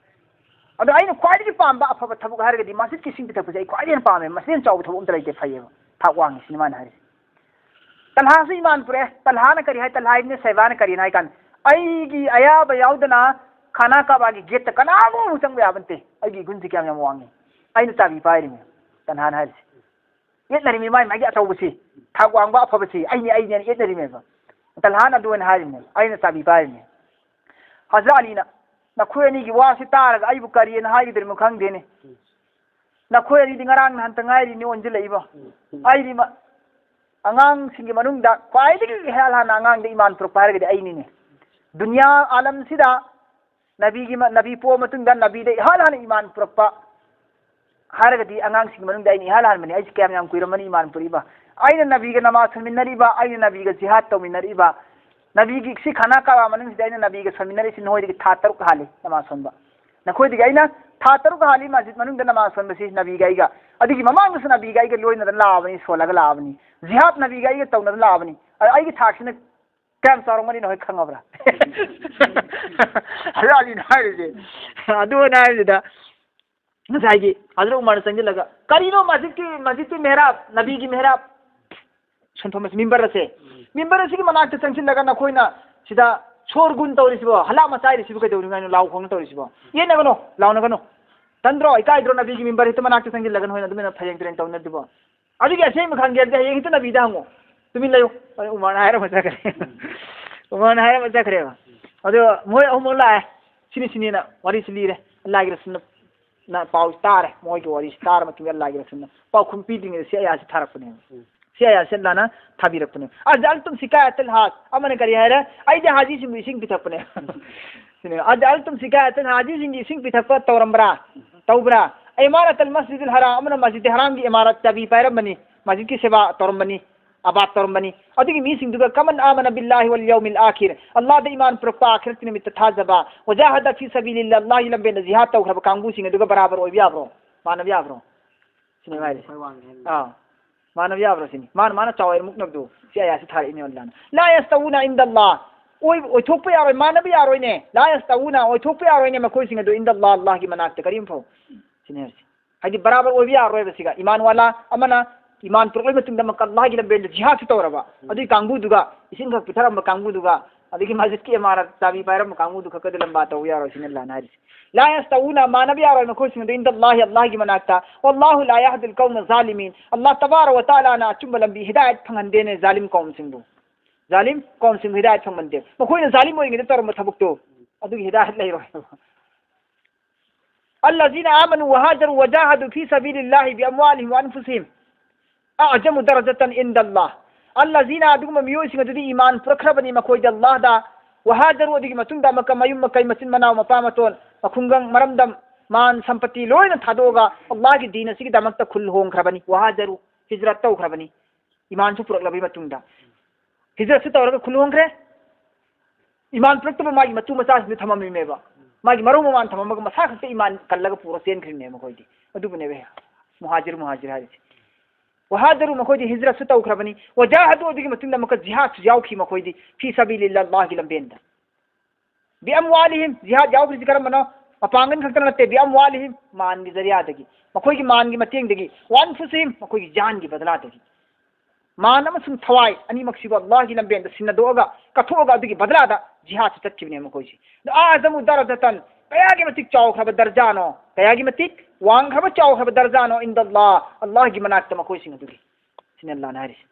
ꯑꯗꯣ ꯑꯩꯅ ꯈ꯭ꯋꯥꯏꯗꯒꯤ ꯄꯥꯝꯕ ꯑꯐꯕ ꯊꯕꯛ ꯍꯥꯏꯔꯒꯗꯤ ꯃꯁꯖꯤꯗꯀꯤ ꯏꯁꯤꯡ ꯄꯤꯊꯛꯄꯁꯦ ꯑꯩ ꯈ꯭ꯋꯥꯏꯗꯒꯤ ꯍꯦꯟꯅ ꯄꯥꯝꯃꯦ꯫ ꯃꯁꯤꯗꯩ ꯍꯦꯟꯅ ꯆꯥꯎꯕ ꯊꯕꯛ ꯑꯝꯇ ꯂꯩꯇꯦ, ꯐꯩꯌꯦꯕ꯫ ꯊꯥꯛ ꯋꯥꯡꯉꯤ ꯁꯤꯅꯤ ꯃꯥꯅ ꯍꯥꯏꯔꯤꯁꯦ꯫ ꯇꯜꯍꯥꯁꯨ ꯏꯃꯥꯟ ꯄꯨꯔꯛꯑꯦ꯫ ꯇꯜꯍꯥꯅ ꯀꯔꯤ ꯍꯥꯏ? ꯇꯜꯍꯥ ꯏꯕꯅ ꯁꯦꯕꯥꯅ ꯀꯔꯤꯅꯣ ꯍꯥꯏ ꯀꯥꯟꯗ, "ꯑꯩꯒꯤ ꯑꯌꯥꯕ ꯌꯥꯎꯗꯅ ꯈꯥꯅꯥ ꯀꯥꯕꯥꯒꯤ ꯒꯦꯠꯇ ꯀꯅꯥꯒꯨꯝꯕ ꯑꯃꯨꯛ ꯆꯪꯕ ꯌꯥꯕ ꯅꯠꯇꯦ꯫ ꯑꯩꯒꯤ ꯏꯒꯨꯟꯁꯤ ꯀꯌꯥꯝ ꯌꯥꯝ ꯋꯥꯡꯉꯤ꯫ ꯑꯩꯅ ꯆꯥꯕꯤ ꯄꯥꯏꯔꯤꯃꯤ"꯫ ꯇꯜꯍꯥꯅ ꯍꯥꯏꯔꯤꯁꯦ꯫ ꯌꯦꯠꯅꯔꯤꯃꯤ ꯃꯥꯏ ꯃꯥꯏꯒꯤ ꯑꯆꯧꯕꯁꯤ, ꯊꯥꯛ ꯋꯥꯡꯕ ꯑꯐꯕꯁꯤ ꯑꯩꯅꯤ, ꯑꯩꯅꯦꯅ ꯌꯦꯠꯅꯔꯤꯃꯦꯕ꯫ ꯇꯜꯍꯥꯅ ꯑꯗꯨ ꯑꯣꯏꯅ ꯍꯥꯏꯔꯤꯃꯦ, "ꯑꯩꯅ ꯆꯥꯕꯤ ꯄꯥꯏꯔꯤꯃꯤ"꯫ ꯍꯖꯔꯠ ꯑꯂꯤꯅ, "ꯅꯈꯣꯏ ꯑꯅꯤꯒꯤ ꯋꯥꯁꯤ ꯇꯥꯔꯒ ꯑꯩꯕꯨ ꯀꯔꯤꯅ ꯍꯥꯏꯒꯗꯧꯔꯤꯅꯣ ꯈꯪꯗꯦꯅꯦ꯫ ꯅꯈꯣꯏ ꯑꯅꯤꯗꯤ ꯉꯔꯥꯡ ꯅꯍꯥꯟꯇ ꯉꯥꯏꯔꯤꯅꯤ ꯑꯣꯟꯁꯤꯜꯂꯛꯏꯕ꯫ ꯑꯩꯗꯤ ꯃ-, ꯑꯉꯥꯡꯁꯤꯡꯒꯤ ꯃꯅꯨꯡꯗ ꯈ꯭ꯋꯥꯏꯗꯒꯤ ꯏꯍꯥꯟ ꯍꯥꯟꯅ ꯑꯉꯥꯡꯗ ꯏꯃꯥꯟ ꯄꯨꯔꯛꯄ ꯍꯥꯏꯔꯒꯗꯤ ꯑꯩꯅꯤꯅꯦ꯫ ꯗꯨꯅꯤꯌꯥ ꯑꯥꯂꯝꯁꯤꯗ ꯅꯕꯤꯒꯤ ꯃ-, ꯅꯕꯤ ꯄꯣꯛꯑ ꯃꯇꯨꯡꯗ ꯅꯕꯤꯗ ꯏꯍꯥꯟ ꯍꯥꯟꯅ ꯏꯃꯥꯟ ꯄꯨꯔꯛꯄ ꯍꯥꯏꯔꯒꯗꯤ ꯑꯉꯥꯡꯁꯤꯡꯒꯤ ꯃꯅꯨꯡꯗ ꯑꯩꯅ ꯏꯍꯥꯟ ꯍꯥꯟꯕꯅꯤ꯫ ꯑꯩꯁꯦ ꯀꯌꯥꯝ ꯌꯥꯝ ꯀꯨꯏꯔꯝꯃꯅꯤ ꯏꯃꯥꯟ ꯄꯨꯔꯛꯏꯕ꯫ ꯑꯩꯅ ꯅꯕꯤꯒ ꯅꯃꯥꯖ ꯁꯣꯟꯃꯤꯟꯅꯔꯤꯕ, ꯑꯩꯅ ꯅꯕꯤꯒ ꯖꯤꯍꯥꯗ ꯇꯧꯃꯤꯟꯅꯔꯤꯕ, ꯅꯕꯤꯒꯤ ꯁꯤ ꯈꯥꯅꯥ ꯀꯥꯕꯥ ꯃꯅꯨꯡꯁꯤꯗ ꯑꯩꯅ ꯅꯕꯤꯒ ꯁꯣꯟꯃꯤꯟꯅꯔꯤꯁꯤ ꯅꯈꯣꯏꯗꯒꯤ ꯊꯥ ꯇꯔꯨꯛ ꯍꯥꯜꯂꯤ ꯅꯃꯥꯖ ꯁꯣꯟꯕ꯫ ꯅꯈꯣꯏꯗꯒꯤ ꯑꯩꯅ ꯊꯥ ꯇꯔꯨꯛ ꯍꯥꯜꯂꯤ ꯃꯁꯖꯤꯗ ꯃꯅꯨꯡꯗ ꯅꯃꯥꯖ ꯁꯣꯟꯕꯁꯤ ꯅꯕꯤꯒ ꯑꯩꯒ꯫ ꯑꯗꯨꯒꯤ ꯃꯃꯥꯡꯗꯁꯨ ꯅꯕꯤꯒ ꯑꯩꯒ ꯂꯣꯏꯅꯗꯅ ꯂꯥꯛꯑꯕꯅꯤ, ꯁꯣꯜꯂꯒ ꯂꯥꯛꯑꯕꯅꯤ꯫ ꯖꯤꯍꯥꯗ ꯅꯕꯤꯒ ꯑꯩꯒ ꯇꯧꯅꯗꯅ ꯂꯥꯛꯑꯕꯅꯤ꯫ ꯑ-, ꯑꯩꯒꯤ ꯊꯥꯛꯁꯤꯅ ꯀꯌꯥꯝ ꯆꯥꯎꯔꯝꯒꯅꯤ ꯅꯈꯣꯏ ꯈꯪꯉꯕ꯭ꯔꯥ? ꯍꯖꯔꯠ ꯑꯂꯤꯅ ꯍꯥꯏꯔꯤꯁꯦ꯫ ꯑꯗꯨ ꯑꯣꯏꯅ ꯍꯥꯏꯕꯁꯤꯗ ꯉꯁꯥꯏꯒꯤ ꯍꯖꯔꯠ ꯎꯃꯔꯅ ꯆꯪꯁꯤꯜꯂꯒ, "ꯀꯔꯤꯅꯣ ꯃꯁꯖꯤꯗꯀꯤ, ꯃꯁꯖꯤꯗꯀꯤ ꯃꯦꯍꯔꯥꯕ, ꯅꯕꯤꯒꯤ ꯃꯦꯍꯔꯥꯕ?" ꯁꯣꯟꯊꯣꯝꯕꯁꯤ ꯃꯤꯝꯕꯔ ꯑꯁꯦ, ꯃꯤꯝꯕꯔ ꯑꯁꯤꯒꯤ ꯃꯅꯥꯛꯇ ꯆꯪꯁꯤꯜꯂꯒ ꯅꯈꯣꯏꯅ ꯁꯤꯗ ꯁꯣꯔꯒꯨꯟ ꯇꯧꯔꯤꯁꯤꯕꯣ, ꯍꯂꯥ ꯃꯆꯥꯏꯔꯤꯁꯤꯕꯨ ꯀꯩꯗꯧꯔꯤꯉꯥꯏꯅꯣ? ꯂꯥꯎ ꯈꯣꯡꯅ ꯇꯧꯔꯤꯁꯤꯕꯣ? ꯌꯦꯠꯅꯒꯅꯨ, ꯂꯥꯎꯅꯒꯅꯨ꯫ ꯇꯟꯗ꯭ꯔꯣ? ꯏꯀꯥꯏꯗ꯭ꯔꯣ? ꯅꯕꯤꯒꯤ ꯃꯤꯝꯕꯔ ꯍꯦꯛꯇ ꯃꯅꯥꯛꯇ ꯆꯪꯁꯤꯜꯂꯒ ꯅꯈꯣꯏꯅ ꯑꯗꯨꯃꯥꯏꯅ ꯐꯩꯔꯦꯡ ꯇꯨꯔꯦꯡ ꯇꯧꯅꯗꯨꯕꯣ? ꯑꯗꯨꯒꯤ ꯑꯁꯦꯡꯕ ꯈꯪꯒꯦ ꯍꯥꯏꯔꯗꯤ ꯍꯌꯦꯡ ꯍꯦꯛꯇ ꯅꯕꯤꯗ ꯍꯪꯉꯣ꯫ ꯇꯨꯃꯤꯟ ꯂꯩꯌꯨ꯫ ꯑꯗꯨ ꯎꯃꯔꯅ ꯍꯥꯏꯔꯝꯃ ꯆꯠꯈ꯭ꯔꯦ꯫ ꯎꯃꯔꯅ ꯍꯥꯏꯔꯝꯃ ꯆꯠꯈ꯭ꯔꯦꯕ꯫ ꯑꯗꯣ ꯃꯣꯏ ꯑꯍꯨꯝꯃꯛ ꯂꯥꯛꯑꯦ꯫ ꯁꯤꯅꯤ ꯁꯤꯅꯤꯅ ꯋꯥꯔꯤꯁꯤ ꯂꯤꯔꯦ꯫ ꯑꯜꯂꯥꯍꯒꯤ ꯔꯁꯨꯜꯅ ꯄꯥꯎꯁꯤ ꯇꯥꯔꯦ꯫ ꯃꯣꯏꯒꯤ ꯋꯥꯔꯤꯁꯤ ꯇꯥꯔ ꯃꯇꯨꯡꯗ ꯑꯜꯂꯥꯍꯒꯤ ꯔꯁꯨꯜꯅ ꯄꯥꯎꯈꯨꯝ ꯄꯤꯗ꯭ꯔꯤꯉꯩꯗ ꯁꯤ ꯑꯌꯥꯁꯤ ꯊꯥꯔꯛꯄꯅꯦꯕ꯫ ꯁꯤ ꯑꯌꯥꯁꯤ ꯑꯜꯂꯥꯍꯅ ꯊꯥꯕꯤꯔꯛꯄꯅꯦ꯫ "ꯑꯖꯑꯜꯇꯨꯝ ꯁꯤꯀꯥꯌꯇꯜ ꯍꯥꯖ", ꯑꯃꯅ ꯀꯔꯤ ꯍꯥꯏꯔꯦ? "ꯑꯩꯗꯤ ꯍꯥꯖꯤꯁꯤꯡꯕꯨ ꯏꯁꯤꯡ ꯄꯤꯊꯛꯄꯅꯦ"꯫ ꯁꯤꯅꯦ, "ꯑꯖꯑꯜꯇꯨꯝ ꯁꯤꯀꯥꯌꯇꯜ", ꯍꯥꯖꯤꯁꯤꯡꯒꯤ ꯏꯁꯤꯡ ꯄꯤꯊꯛꯄ ꯇꯧꯔꯝꯕ꯭ꯔꯥ? ꯇꯧꯕ꯭ꯔꯥ? ꯏꯃꯥꯔꯠ ꯑꯜ ꯃꯁꯖꯤꯗꯤꯜ ꯍꯔꯥꯝ, ꯑꯃꯅ ꯃꯁꯖꯤꯗ ꯍꯔꯥꯝꯒꯤ ꯏꯃꯥꯔꯠ ꯆꯥꯕꯤ ꯄꯥꯏꯔꯝꯕꯅꯤ, ꯃꯁꯖꯤꯗꯀꯤ ꯁꯦꯕꯥ ꯇꯧꯔꯝꯕꯅꯤ, ꯑꯕꯥꯗ ꯇꯧꯔꯝꯕꯅꯤ꯫ ꯑꯗꯨꯒꯤ ꯃꯤꯁꯤꯡꯗꯨꯒ ꯀꯃꯟ ꯑꯥꯃꯅ ꯕꯤꯜꯂꯥꯍꯤ ꯋꯜ ꯌꯧꯃꯤꯜ ꯑꯥꯈꯤꯔ, ꯑꯜꯂꯥꯍꯗ ꯏꯃꯥꯟ ꯄꯨꯔꯛꯄ, ꯑꯥꯈꯤꯔꯠꯀꯤ ꯅꯨꯃꯤꯠꯇ ꯊꯥꯖꯕ, ꯋꯖꯥꯍꯗ ꯐꯤ ꯁꯕꯤꯂꯤꯜꯂꯥꯍ, ꯑꯜꯂꯥꯍꯒꯤ ꯂꯝꯕꯦꯟꯗ ꯖꯤꯍꯥꯗ ꯇꯧꯈ꯭ꯔꯕ ꯀꯥꯡꯕꯨꯁꯤꯡ ꯑꯗꯨꯒ ꯕꯔꯥꯕꯔ ꯑꯣꯏꯕ ꯌꯥꯕ꯭ꯔꯣ? ꯃꯥꯟꯅꯕ ꯌꯥꯕ꯭ꯔꯣ? ꯁꯤꯅꯦꯕ ꯍꯥꯏꯔꯤꯁꯦ꯫ ꯑꯥ, ꯃꯥꯟꯅꯕ ꯌꯥꯕ꯭ꯔꯣ ꯁꯤꯅꯤ? ꯃꯥꯅ, ꯃꯥꯅ ꯆꯥꯎꯋꯦꯅ ꯃꯨꯛꯅꯕꯗꯣ, ꯁꯤ ꯑꯌꯥꯁꯤ ꯊꯥꯔꯛꯏꯅꯦ ꯑꯜꯂꯥꯍꯅ꯫ ꯂꯥ ꯌꯁꯇꯋꯨꯅ ꯏꯟꯗ ꯑꯜꯂꯥꯍ꯫ ꯑꯣꯏ-, ꯑꯣꯏꯊꯣꯛꯄ ꯌꯥꯔꯣꯏ, ꯃꯥꯟꯅꯕ ꯌꯥꯔꯣꯏꯅꯦ꯫ ꯂꯥ ꯌꯁꯇꯋꯨꯅ, ꯑꯣꯏꯊꯣꯛꯄ ꯌꯥꯔꯣꯏꯅꯦ ꯃꯈꯣꯏꯁꯤꯡ ꯑꯗꯨ ꯏꯟꯗ ꯑꯜꯂꯥꯍ, ꯑꯜꯂꯥꯍꯒꯤ ꯃꯅꯥꯛꯇ ꯀꯔꯤꯝ ꯐꯥꯎ꯫ ꯁꯤꯅꯦ ꯍꯥꯏꯔꯤꯁꯦ꯫ ꯍꯥꯏꯗꯤ ꯕꯔꯥꯕꯔ ꯑꯣꯏꯕ ꯌꯥꯔꯣꯏꯕ ꯁꯤꯒ꯫ ꯏꯃꯥꯟ ꯋꯥꯂꯥ ꯑꯃꯅ ꯏꯃꯥꯟ ꯄꯨꯔꯛꯂꯕ ꯃꯇꯨꯡꯗ ꯑꯃꯨꯛꯀ ꯑꯜꯂꯥꯍꯒꯤ ꯂꯝꯕꯦꯜꯗ ꯖꯤꯍꯥꯗꯁꯨ ꯇꯧꯔꯕ, ꯑꯗꯨꯒꯤ ꯀꯥꯡꯕꯨꯗꯨꯒ, ꯏꯁꯤꯡ ꯈꯛ ꯄꯤꯊꯔꯝꯕ ꯀꯥꯡꯕꯨꯗꯨꯒ, ꯑꯗꯒꯤ ꯃꯁꯖꯤꯗꯀꯤ ꯏꯃꯥꯔꯠ ꯆꯥꯕꯤ ꯄꯥꯏꯔꯝꯕ ꯀꯥꯡꯕꯨꯗꯨ ꯈꯛꯀꯗꯤ ꯂꯝꯕꯥ ꯇꯧꯕ ꯌꯥꯔꯣꯏ ꯁꯤꯅꯤ ꯑꯜꯂꯥꯍꯅ ꯍꯥꯏꯔꯤꯁꯦ꯫ ꯂꯥ ꯌꯁꯇꯋꯨꯅ, ꯃꯥꯟꯅꯕ ꯌꯥꯔꯣꯏ ꯃꯈꯣꯏꯁꯤꯡ ꯑꯗꯨ ꯏꯟꯗ ꯑꯜꯂꯥꯍꯤ, ꯑꯜꯂꯥꯍꯒꯤ ꯃꯅꯥꯛꯇ꯫ ꯋꯜꯂꯥꯍꯨ ꯂꯥ ꯌꯍꯗꯤꯜ ꯀꯧꯃ ꯖꯥꯂꯤꯃꯤꯟ꯫ ꯑꯜꯂꯥꯍ ꯇꯕꯥꯔꯛ ꯋ ꯇꯥꯂꯥꯅ ꯑꯆꯨꯝꯕ ꯂꯝꯕꯤ ꯍꯤꯗꯥꯌꯠ ꯐꯪꯍꯟꯗꯦꯅꯦ ꯖꯥꯂꯤꯝ ꯀꯧꯝꯁꯤꯡꯕꯨ꯫ ꯖꯥꯂꯤꯝ ꯀꯧꯝꯁꯤꯡꯕꯨ ꯍꯤꯗꯥꯌꯠ ꯐꯪꯍꯟꯗꯦ꯫ ꯃꯈꯣꯏꯅ ꯖꯥꯂꯤꯝ ꯑꯣꯏꯔꯤꯉꯩꯗ ꯇꯧꯔꯝꯕ ꯊꯕꯛꯇꯣ, ꯑꯗꯨꯒꯤ ꯍꯤꯗꯥꯌꯠ ꯂꯩꯔꯣꯏ꯫ الذين آمنوا وهاجروا وجاهدوا في سبيل الله بأموالهم وأنفسهم أعظم درجة عند الله. الذين، ꯑꯗꯨꯒꯨꯝꯕ ꯃꯤꯑꯣꯏꯁꯤꯡ ꯑꯗꯨꯗꯤ ꯏꯃꯥꯟ ꯄꯨꯔꯛꯈ꯭ꯔꯕꯅꯤ ꯃꯈꯣꯏꯗꯤ ꯑꯜꯂꯥꯍꯗ, وهاجروا، ꯑꯗꯨꯒꯤ ꯃꯇꯨꯡꯗ ꯑꯃꯨꯛꯀ ꯃꯌꯨꯝ ꯃꯀꯩ, ꯃꯆꯤꯟ ꯃꯅꯥꯎ, ꯃꯄꯥ ꯃꯇꯣꯟ, ꯃꯈꯨꯡꯒꯪ, ꯃꯔꯝꯗꯝ, ꯃꯥꯟ ꯁꯝꯄꯇꯤ ꯂꯣꯏꯅ ꯊꯥꯗꯣꯛꯑꯒ ꯑꯜꯂꯥꯍꯒꯤ ꯗꯤꯟ ꯑꯁꯤꯒꯤꯗꯃꯛꯇ ꯈꯨꯜ ꯍꯣꯡꯈ꯭ꯔꯕꯅꯤ꯫ وهاجروا، ꯍꯤꯖꯔꯠ ꯇꯧꯈ꯭ꯔꯕꯅꯤ꯫ ꯏꯃꯥꯟꯁꯨ ꯄꯨꯔꯛꯂꯕꯒꯤ ꯃꯇꯨꯡꯗ꯫ ꯍꯤꯖꯔꯠꯁꯨ ꯇꯧꯔꯒ ꯈꯨꯜ ꯍꯣꯡꯈ꯭ꯔꯦ꯫ ꯏꯃꯥꯟ ꯄꯨꯔꯛꯇꯕ ꯃꯥꯒꯤ ꯃꯇꯨ ꯃꯆꯥꯁꯤꯡꯗꯨ ꯊꯝꯃꯝꯃꯤꯃꯦꯕ꯫ ꯃꯥꯒꯤ ꯃꯔꯧ ꯃꯃꯥꯟ ꯊꯝꯃꯝꯃꯒ ꯃꯁꯥ ꯈꯛꯇ ꯏꯃꯥꯟ ꯀꯜꯂꯒ ꯄꯨꯔ ꯆꯦꯟꯈ꯭ꯔꯤꯕꯅꯦ ꯃꯈꯣꯏꯗꯤ꯫ ꯑꯗꯨꯕꯨꯅꯦꯕ ꯃꯨꯍꯥꯖꯤꯔ, ꯃꯨꯍꯥꯖꯤꯔ ꯍꯥꯏꯔꯤꯁꯦ꯫ ꯋꯍꯥꯖꯔꯨ، ꯃꯈꯣꯏꯗꯤ ꯍꯤꯖꯔꯠꯁꯨ ꯇꯧꯈ꯭ꯔꯕꯅꯤ꯫ ꯋꯖꯥꯍꯗꯨ، ꯑꯗꯨꯒꯤ ꯃꯇꯨꯡꯗ ꯑꯃꯨꯛꯀ ꯖꯤꯍꯥꯗꯁꯨ ꯌꯥꯎꯈꯤ ꯃꯈꯣꯏꯗꯤ꯫ ꯐꯤ ꯁꯕꯤꯂꯤꯜꯂꯥꯍ, ꯑꯜꯂꯥꯍꯒꯤ ꯂꯝꯕꯦꯟꯗ꯫ ꯕꯤꯑꯝꯋꯥꯂꯤꯍꯤꯝ, ꯖꯤꯍꯥꯗ ꯌꯥꯎꯈ꯭ꯔꯤꯁꯤ ꯀꯔꯝꯕꯅꯣ? ꯃꯄꯥꯡꯒꯜ ꯈꯛꯇ ꯅꯠꯇꯦ, ꯕꯤꯑꯝꯋꯥꯂꯤꯍꯤꯝ, ꯃꯥꯟꯒꯤ ꯖꯔꯤꯌꯥꯗꯒꯤ, ꯃꯈꯣꯏꯒꯤ ꯃꯥꯟꯒꯤ ꯃꯇꯦꯡꯗꯒꯤ, ꯋꯥꯟꯐꯨꯁꯤꯍꯤꯝ, ꯃꯈꯣꯏꯒꯤ ꯖꯥꯟꯒꯤ ꯕꯗꯂꯥꯗꯒꯤ꯫ ꯃꯥꯟ ꯑꯃꯁꯨꯡ ꯊꯋꯥꯏ ꯑꯅꯤꯃꯛꯁꯤꯕꯨ ꯑꯜꯂꯥꯍꯒꯤ ꯂꯝꯕꯦꯟꯗ ꯁꯤꯟꯅꯗꯣꯛꯑꯒ, ꯀꯠꯊꯣꯛꯑꯒ, ꯑꯗꯨꯒꯤ ꯕꯗꯂꯥꯗ ꯖꯤꯍꯥꯗꯁꯨ ꯆꯠꯈꯤꯕꯅꯦ ꯃꯈꯣꯏꯁꯤ꯫ ꯑꯗꯣ ꯑꯥꯖꯃꯨ ꯗꯔꯖꯥꯇꯟ, ꯀꯌꯥꯒꯤ ꯃꯇꯤꯛ ꯆꯥꯎꯈ꯭ꯔꯕ ꯗꯔꯖꯥꯅꯣ, ꯀꯌꯥꯒꯤ ꯃꯇꯤꯛ ꯋꯥꯡꯈ꯭ꯔꯕ ꯆꯥꯎꯈ꯭ꯔꯕ ꯗꯔꯖꯥꯅꯣ, ꯏꯟꯗꯜꯂꯥꯍ, ꯑꯜꯂꯥꯍꯒꯤ ꯃꯅꯥꯛꯇ ꯃꯈꯣꯏꯁꯤꯡ ꯑꯗꯨꯒꯤ꯫ ꯁꯤꯅꯤ ꯑꯜꯂꯥꯍꯅ ꯍꯥꯏꯔꯤꯁꯤ꯫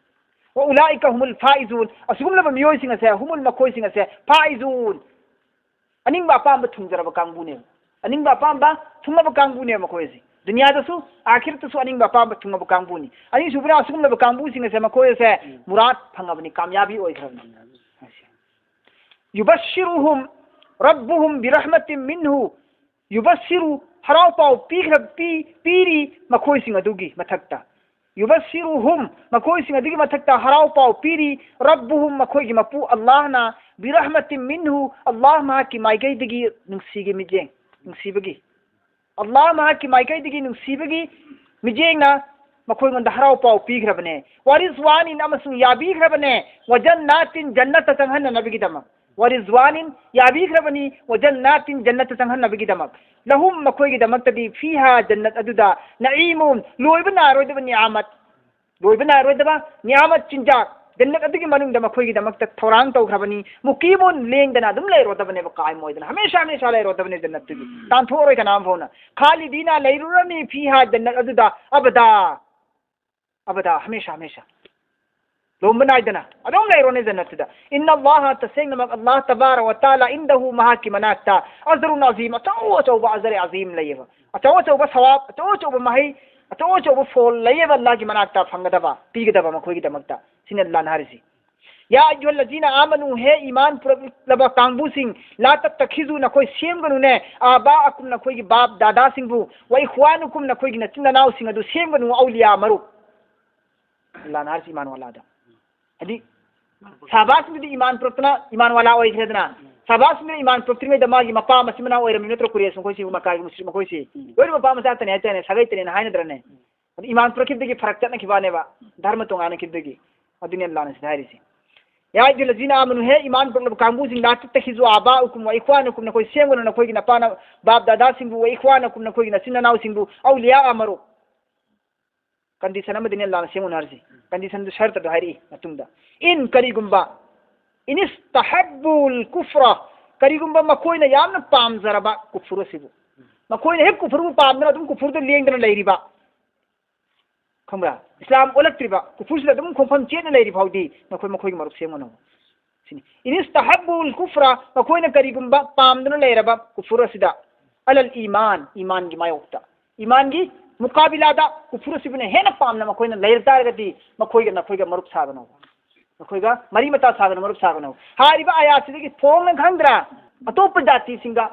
ꯋ ꯎꯂꯥꯏꯀ ꯍꯨꯃꯨꯜ ꯐꯥꯏꯖꯨꯟ, ꯑꯁꯤꯒꯨꯝꯂꯕ ꯃꯤꯑꯣꯏꯁꯤꯡ ꯑꯁꯦ, ꯍꯨꯃꯨꯜ, ꯃꯈꯣꯏꯁꯤꯡ ꯑꯁꯦ, ꯐꯥꯏꯖꯨꯟ, ꯑꯅꯤꯡꯕ ꯑꯄꯥꯝꯕ ꯊꯨꯡꯖꯔꯕ ꯀꯥꯡꯕꯨꯅꯦꯕ꯫ ꯑꯅꯤꯡꯕ ꯑꯄꯥꯝꯕ ꯊꯨꯡꯉꯕ ꯀꯥꯡꯕꯨꯅꯦꯕ ꯃꯈꯣꯏ ꯑꯁꯤ꯫ ꯗꯨꯅꯤꯌꯥꯗꯁꯨ ꯑꯥꯈꯤꯔꯠꯇꯁꯨ ꯑꯅꯤꯡꯕ ꯑꯄꯥꯝꯕ ꯊꯨꯡꯉꯕ ꯀꯥꯡꯕꯨꯅꯤ꯫ ꯑꯅꯤꯁꯨꯕꯅ ꯑꯁꯤꯒꯨꯝꯂꯕ ꯀꯥꯡꯕꯨꯁꯤꯡ ꯑꯁꯦ ꯃꯈꯣꯏ ꯑꯁꯦ ꯎꯝ꯫ ꯃꯨꯔꯥꯠ ꯐꯪꯉꯕꯅꯤ, ꯀꯥꯃꯌꯥꯕꯤ ꯑꯣꯏꯈ꯭ꯔꯕꯅꯤ꯫ ꯌꯨꯕꯁꯤꯔꯨꯍꯨꯝ ꯔꯕꯨꯍꯨꯝ ꯕꯤꯔꯍꯃꯇꯤꯝ ꯃꯤꯟꯍꯨ ꯌꯨꯕꯁꯤꯔꯨ ꯍꯔꯥꯎ ꯄꯥꯎ ꯄꯤꯈ꯭ꯔ-, ꯄꯤ-, ꯄꯤꯔꯤ ꯃꯈꯣꯏꯁꯤꯡ ꯑꯗꯨꯒꯤ ꯃꯊꯛꯇ꯫ ꯌꯨꯕꯁꯤꯔꯨꯍꯨꯝ, ꯃꯈꯣꯏꯁꯤꯡ ꯑꯗꯨꯒꯤ ꯃꯊꯛꯇ ꯍꯔꯥꯎ ꯄꯥꯎ ꯄꯤꯔꯤ, ꯔꯕꯨꯍꯨꯝ, ꯃꯈꯣꯏꯒꯤ ꯃꯄꯨ ꯑꯜꯂꯥꯍꯅ, ꯕꯤꯔꯍꯃꯇꯤꯝ ꯃꯤꯟꯍꯨ, ꯑꯜꯂꯥꯍ ꯃꯍꯥꯛꯀꯤ ꯃꯥꯏꯀꯩꯗꯒꯤ ꯅꯨꯡꯁꯤꯒꯤ ꯃꯤꯠꯌꯦꯡ, ꯅꯨꯡꯁꯤꯕꯒꯤ, ꯑꯜꯂꯥꯍ ꯃꯍꯥꯛꯀꯤ ꯃꯥꯏꯀꯩꯗꯒꯤ ꯅꯨꯡꯁꯤꯕꯒꯤ ꯃꯤꯠꯌꯦꯡꯅ ꯃꯈꯣꯏꯉꯣꯟꯗ ꯍꯔꯥꯎ ꯄꯥꯎ ꯄꯤꯈ꯭ꯔꯕꯅꯦ꯫ ꯋꯥꯔꯤꯖꯋꯥꯅꯤꯟ, ꯑꯃꯁꯨꯡ ꯌꯥꯕꯤꯈ꯭ꯔꯕꯅꯦ꯫ ꯋꯖꯟꯅꯥꯇꯤꯟ, ꯖꯟꯅꯠꯇ ꯆꯪꯍꯟꯅꯅꯕꯒꯤꯗꯃꯛ꯫ ꯋꯥꯔꯤꯖꯋꯥꯅꯤꯟ, ꯌꯥꯕꯤꯈ꯭ꯔꯕꯅꯤ꯫ ꯋꯖꯟꯅꯥꯇꯤꯟ, ꯖꯟꯅꯠꯇ ꯆꯪꯍꯟꯅꯕꯒꯤꯗꯃꯛ꯫ ꯂꯍꯨꯝ, ꯃꯈꯣꯏꯒꯤꯗꯃꯛꯇꯗꯤ, ꯐꯤꯍꯥ, ꯖꯟꯅꯠ ꯑꯗꯨꯗ, ꯅꯏꯃꯨꯟ, ꯂꯣꯏꯕ ꯅꯥꯏꯔꯣꯏꯗꯕ ꯅꯤꯌꯥꯃꯠ, ꯂꯣꯏꯕ ꯅꯥꯏꯔꯣꯏꯗꯕ ꯅꯤꯌꯥꯃꯠ, ꯆꯤꯟꯖꯥꯛ, ꯖꯟꯅꯠ ꯑꯗꯨꯒꯤ ꯃꯅꯨꯡꯗ ꯃꯈꯣꯏꯒꯤꯗꯃꯛꯇ ꯊꯧꯔꯥꯡ ꯇꯧꯈ꯭ꯔꯕꯅꯤ꯫ ꯃꯨꯀꯤꯃꯨꯟ, ꯂꯦꯡꯗꯅ ꯑꯗꯨꯝ ꯂꯩꯔꯣꯗꯕꯅꯦꯕ, ꯀꯥꯏꯝ ꯑꯣꯏꯗꯅ, ꯍꯃꯦꯁꯥ ꯍꯃꯦꯁꯥ ꯂꯩꯔꯣꯗꯕꯅꯦ ꯖꯟꯅꯠꯇꯨꯒꯤ, ꯇꯥꯟꯊꯣꯛꯑꯔꯣꯏ ꯀꯅꯥꯝ ꯐꯥꯎꯅ꯫ ꯈꯥꯂꯤꯗꯤꯅ, ꯂꯩꯔꯨꯔꯅꯤ, ꯐꯤꯍꯥ, ꯖꯟꯅꯠ ꯑꯗꯨꯗ, ꯑꯕꯗꯥ, ꯑꯕꯗꯥ, ꯍꯃꯦꯁꯥ ꯍꯃꯦꯁꯥ꯫ ꯂꯣꯝꯕ ꯅꯥꯏꯗꯅ ꯑꯗꯨꯝ ꯂꯩꯔꯣꯅꯦ ꯖꯟꯅꯠꯇꯨꯗ꯫ ꯏꯟꯅ ꯑꯜꯂꯥꯍ, ꯇꯁꯦꯡꯅꯃꯛ ꯑꯜꯂꯥꯍ, ꯇꯕꯥꯔ ꯋ ꯇꯥꯂꯥ, ꯏꯟꯗꯍꯨ, ꯃꯍꯥꯛꯀꯤ ꯃꯅꯥꯛꯇ, ꯑꯖꯔꯨꯟ ꯑꯖꯤꯝ, ꯑꯆꯧ ꯑꯆꯧꯕ ꯑꯖꯔ ꯑꯖꯤꯝ ꯂꯩꯌꯦꯕ꯫ ꯑꯆꯧ ꯑꯆꯧꯕ ꯁꯋꯥꯕ, ꯑꯆꯧ ꯑꯆꯧꯕ ꯃꯍꯩ, ꯑꯆꯧ ꯑꯆꯧꯕ ꯐꯣꯜ ꯂꯩꯌꯦꯕ ꯑꯜꯂꯥꯍꯒꯤ ꯃꯅꯥꯛꯇ ꯐꯪꯒꯗꯕ, ꯄꯤꯒꯗꯕ ꯃꯈꯣꯏꯒꯤꯗꯃꯛꯇ꯫ ꯁꯤꯅꯤ ꯑꯜꯂꯥꯍꯅ ꯍꯥꯏꯔꯤꯁꯤ꯫ ꯌꯥ ꯑꯌꯨꯍꯜꯂꯖꯤꯅ ꯑꯥꯃꯅꯨ, ꯍꯦ ꯏꯃꯥꯟ ꯄꯨꯔꯛꯂꯕ ꯀꯥꯡꯕꯨꯁꯤꯡ, ꯂꯥ ꯇꯠꯇꯈꯤꯖꯨ, ꯅꯈꯣꯏ ꯁꯦꯝꯒꯅꯨꯅꯦ, ꯑꯥꯕꯥꯑꯀꯨꯝ, ꯅꯈꯣꯏꯒꯤ ꯕꯥꯞ ꯗꯥꯗꯥꯁꯤꯡꯕꯨ, ꯋ ꯏꯈ꯭ꯋꯥꯅꯨꯀꯨꯝ, ꯅꯈꯣꯏꯒꯤ ꯅꯆꯤꯟ ꯅꯅꯥꯎꯁꯤꯡ ꯑꯗꯨ ꯁꯦꯝꯒꯅꯨ, ꯑꯧꯂꯤꯌꯥ, ꯃꯔꯨꯞ꯫ ꯑꯜꯂꯥꯍꯅ ꯍꯥꯏꯔꯤꯁꯤ ꯏꯃꯥꯟ ꯋꯥꯂꯥꯗ꯫ ꯍꯥꯏꯗꯤ, ꯁꯍꯥꯕꯥꯁꯤꯡꯗꯨꯗꯤ ꯏꯃꯥꯟ ꯄꯨꯔꯛꯇꯅ ꯏꯃꯥꯟ ꯋꯥꯂꯥ ꯑꯣꯏꯈ꯭ꯔꯦꯗꯅ꯫ ꯁꯍꯥꯕꯥꯁꯤꯡꯗꯨꯅ ꯏꯃꯥꯟ ꯄꯨꯔꯛꯇ꯭ꯔꯤꯉꯩꯗ ꯃꯥꯒꯤ ꯃꯄꯥ ꯃꯆꯤꯟ ꯃꯅꯥꯎ ꯑꯣꯏꯔꯝꯃꯤ ꯅꯠꯇ꯭ꯔꯣ, ꯀꯨꯔꯦꯁ ꯃꯈꯣꯏꯁꯤ, ꯃꯀꯥꯒꯤ ꯃꯨꯁ꯭ꯔꯤꯛ ꯃꯈꯣꯏꯁꯤ? ꯂꯣꯏꯅ ꯃꯄꯥ ꯃꯆꯥꯇꯅꯤ ꯍꯥꯏꯇꯥꯔꯦꯅꯦ, ꯁꯥꯒꯩꯇꯅꯦꯅ ꯍꯥꯏꯅꯗ꯭ꯔꯅꯦ? ꯑꯗꯨ ꯏꯃꯥꯟ ꯄꯨꯔꯛꯈꯤꯕꯗꯒꯤ ꯐꯔꯛ ꯆꯠꯅꯈꯤꯕꯅꯦꯕ, ꯙꯔꯃ ꯇꯣꯉꯥꯟꯅꯈꯤꯕꯗꯒꯤ꯫ ꯑꯗꯨꯅꯤ ꯑꯜꯂꯥꯍꯅ ꯁꯤꯗ ꯍꯥꯏꯔꯤꯁꯤ꯫ ꯌꯥ ꯑꯌꯨꯍꯜꯂꯖꯤꯅ ꯑꯥꯃꯅꯨ, ꯍꯦ ꯏꯃꯥꯟ ꯄꯨꯔꯛꯂꯕ ꯀꯥꯡꯕꯨꯁꯤꯡ, ꯂꯥ ꯇꯠꯇꯈꯤꯖꯨ ꯑꯥꯕꯥꯑꯀꯨꯝ ꯋ ꯏꯈ꯭ꯋꯥꯅꯨꯀꯨꯝ, ꯅꯈꯣꯏ ꯁꯦꯝꯒꯅꯨ ꯅꯈꯣꯏꯒꯤ ꯅꯄꯥꯅ ꯕꯥꯞ ꯗꯥꯗꯥꯁꯤꯡꯕꯨ, ꯋ ꯏꯈ꯭ꯋꯥꯅꯨꯀꯨꯝ, ꯅꯈꯣꯏꯒꯤ ꯅꯆꯤꯟ ꯅꯅꯥꯎꯁꯤꯡꯕꯨ, ꯑꯧꯂꯤꯌꯥ, ꯃꯔꯨꯞ꯫ ꯀꯟꯗꯤꯁꯟ ꯑꯃꯗꯅꯤ ꯑꯜꯂꯥꯍꯅ ꯁꯦꯝꯒꯅꯨ ꯍꯥꯏꯔꯤꯁꯤ꯫ ꯀꯟꯗꯤꯁꯟꯗꯨ, ꯁꯔꯇꯗꯨ ꯍꯥꯏꯔꯛꯏ ꯃꯇꯨꯡꯗ꯫ ꯏꯟ, ꯀꯔꯤꯒꯨꯝꯕ, ꯏꯅꯤꯁꯇꯍꯕꯨꯜ ꯀꯨꯐ꯭ꯔ, ꯀꯔꯤꯒꯨꯝꯕ ꯃꯈꯣꯏꯅ ꯌꯥꯝꯅ ꯄꯥꯝꯖꯔꯕ ꯀꯨꯐꯨꯔ ꯑꯁꯤꯕꯨ, ꯃꯈꯣꯏꯅ ꯍꯦꯛ ꯀꯨꯐꯨꯔꯕꯨ ꯄꯥꯝꯗꯅ ꯑꯗꯨꯝ ꯀꯨꯐꯨꯔꯗ ꯂꯦꯡꯗꯅ ꯂꯩꯔꯤꯕ, ꯈꯪꯕ꯭ꯔꯥ? ꯏꯁꯂꯥꯝ ꯑꯣꯜꯂꯛꯇ꯭ꯔꯤꯕ, ꯀꯨꯐꯨꯔꯁꯤꯗ ꯑꯗꯨꯝ ꯈꯣꯡꯐꯝ ꯆꯦꯠꯅ ꯂꯩꯔꯤ ꯐꯥꯎꯗꯤ ꯅꯈꯣꯏ ꯃꯈꯣꯏꯒꯤ ꯃꯔꯨꯞ ꯁꯦꯝꯒꯅꯨ꯫ ꯁꯤꯅꯤ꯫ ꯏꯅꯤꯁꯇꯍꯕꯨꯜ ꯀꯨꯐ꯭ꯔ, ꯃꯈꯣꯏꯅ ꯀꯔꯤꯒꯨꯝꯕ ꯄꯥꯝꯗꯨꯅ ꯂꯩꯔꯕ ꯀꯨꯐꯨꯔ ꯑꯁꯤꯗ, ꯑꯂꯜ ꯏꯃꯥꯟ, ꯏꯃꯥꯟꯒꯤ ꯃꯥꯌꯣꯛꯇ, ꯏꯃꯥꯟꯒꯤ ꯃꯨꯀꯥꯕꯤꯂꯥꯗ ꯀꯨꯐꯨꯔ ꯑꯁꯤꯕꯨꯅ ꯍꯦꯟꯅ ꯄꯥꯝꯅ ꯃꯈꯣꯏꯅ ꯂꯩꯔ ꯇꯥꯔꯒꯗꯤ, ꯃꯈꯣꯏꯒ ꯅꯈꯣꯏꯒ ꯃꯔꯨꯞ ꯁꯥꯒꯅꯨ, ꯃꯈꯣꯏꯒ ꯃꯔꯤ ꯃꯇꯥ ꯁꯥꯒꯅꯨ, ꯃꯔꯨꯞ ꯁꯥꯒꯅꯨ꯫ ꯍꯥꯏꯔꯤꯕ ꯑꯌꯥꯠꯁꯤꯗꯒꯤ ꯐꯣꯡꯅ ꯈꯪꯗ꯭ꯔꯥ? ꯑꯇꯣꯞꯄ ꯖꯥꯇꯤꯁꯤꯡꯒ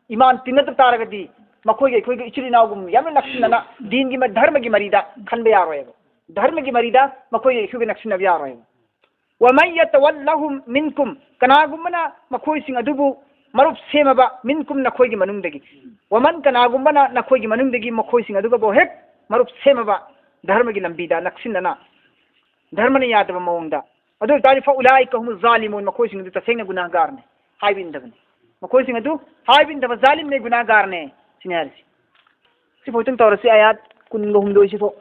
ꯏꯃꯥꯟ ꯇꯤꯟꯅꯗ ꯇꯥꯔꯒꯗꯤ, ꯃꯈꯣꯏꯒ ꯑꯩꯈꯣꯏꯒ ꯏꯆꯤꯜ ꯏꯅꯥꯎꯒꯨꯝ ꯌꯥꯝꯅ ꯅꯛꯁꯤꯟꯅꯅ ꯗꯤꯟꯒꯤ ꯃ-, ꯙꯔꯃꯒꯤ ꯃꯔꯤꯗ ꯈꯟꯕ ꯌꯥꯔꯣꯏꯕ꯫ ꯙꯔꯃꯒꯤ ꯃꯔꯤꯗ ꯃꯈꯣꯏꯒ ꯑꯩꯈꯣꯏꯒ ꯅꯛꯁꯤꯟꯅꯕ ꯌꯥꯔꯣꯏꯕ꯫ "ومن يتولهم منكم", ꯀꯅꯥꯒꯨꯝꯕꯅ ꯃꯈꯣꯏꯁꯤꯡ ꯑꯗꯨꯕꯨ ꯃꯔꯨꯞ ꯁꯦꯝꯃꯕ, "منكم", ꯅꯈꯣꯏꯒꯤ ꯃꯅꯨꯡꯗꯒꯤ, "ومن", ꯀꯅꯥꯒꯨꯝꯕꯅ ꯅꯈꯣꯏꯒꯤ ꯃꯅꯨꯡꯗꯒꯤ ꯃꯈꯣꯏꯁꯤꯡ ꯑꯗꯨꯒꯕꯨ ꯍꯦꯛ ꯃꯔꯨꯞ ꯁꯦꯝꯃꯕ, ꯙꯔꯃꯒꯤ ꯂꯝꯕꯤꯗ ꯅꯛꯁꯤꯟꯅꯅ, ꯙꯔꯃꯅ ꯌꯥꯗꯕ ꯃꯑꯣꯡꯗ, ꯑꯗꯨ ꯑꯣꯏ ꯇꯥꯔꯗꯤ, "فأولئك هم الظالمون", ꯃꯈꯣꯏꯁꯤꯡ ꯑꯗꯨ ꯇꯁꯦꯡꯅ ꯒꯨꯅꯥꯍꯒꯥꯔꯅꯦ, ꯍꯥꯏꯕ ꯏꯟꯗꯕꯅꯦ꯫ ꯃꯈꯣꯏꯁꯤꯡ ꯑꯗꯨ ꯍꯥꯏꯕ ꯏꯟꯗꯕ ꯖꯥꯂꯤꯝꯅꯦ, ꯒꯨꯅꯥꯍꯒꯥꯔꯅꯦ, ꯁꯤꯅꯦ ꯍꯥꯏꯔꯤꯁꯦ꯫ ꯁꯤꯐꯥꯎꯇꯪ ꯇꯧꯔꯁꯤ, ꯑꯥꯌꯥꯠ ꯀꯨꯟꯒ ꯍꯨꯝꯗꯣꯏ ꯁꯤꯐꯥꯎ꯫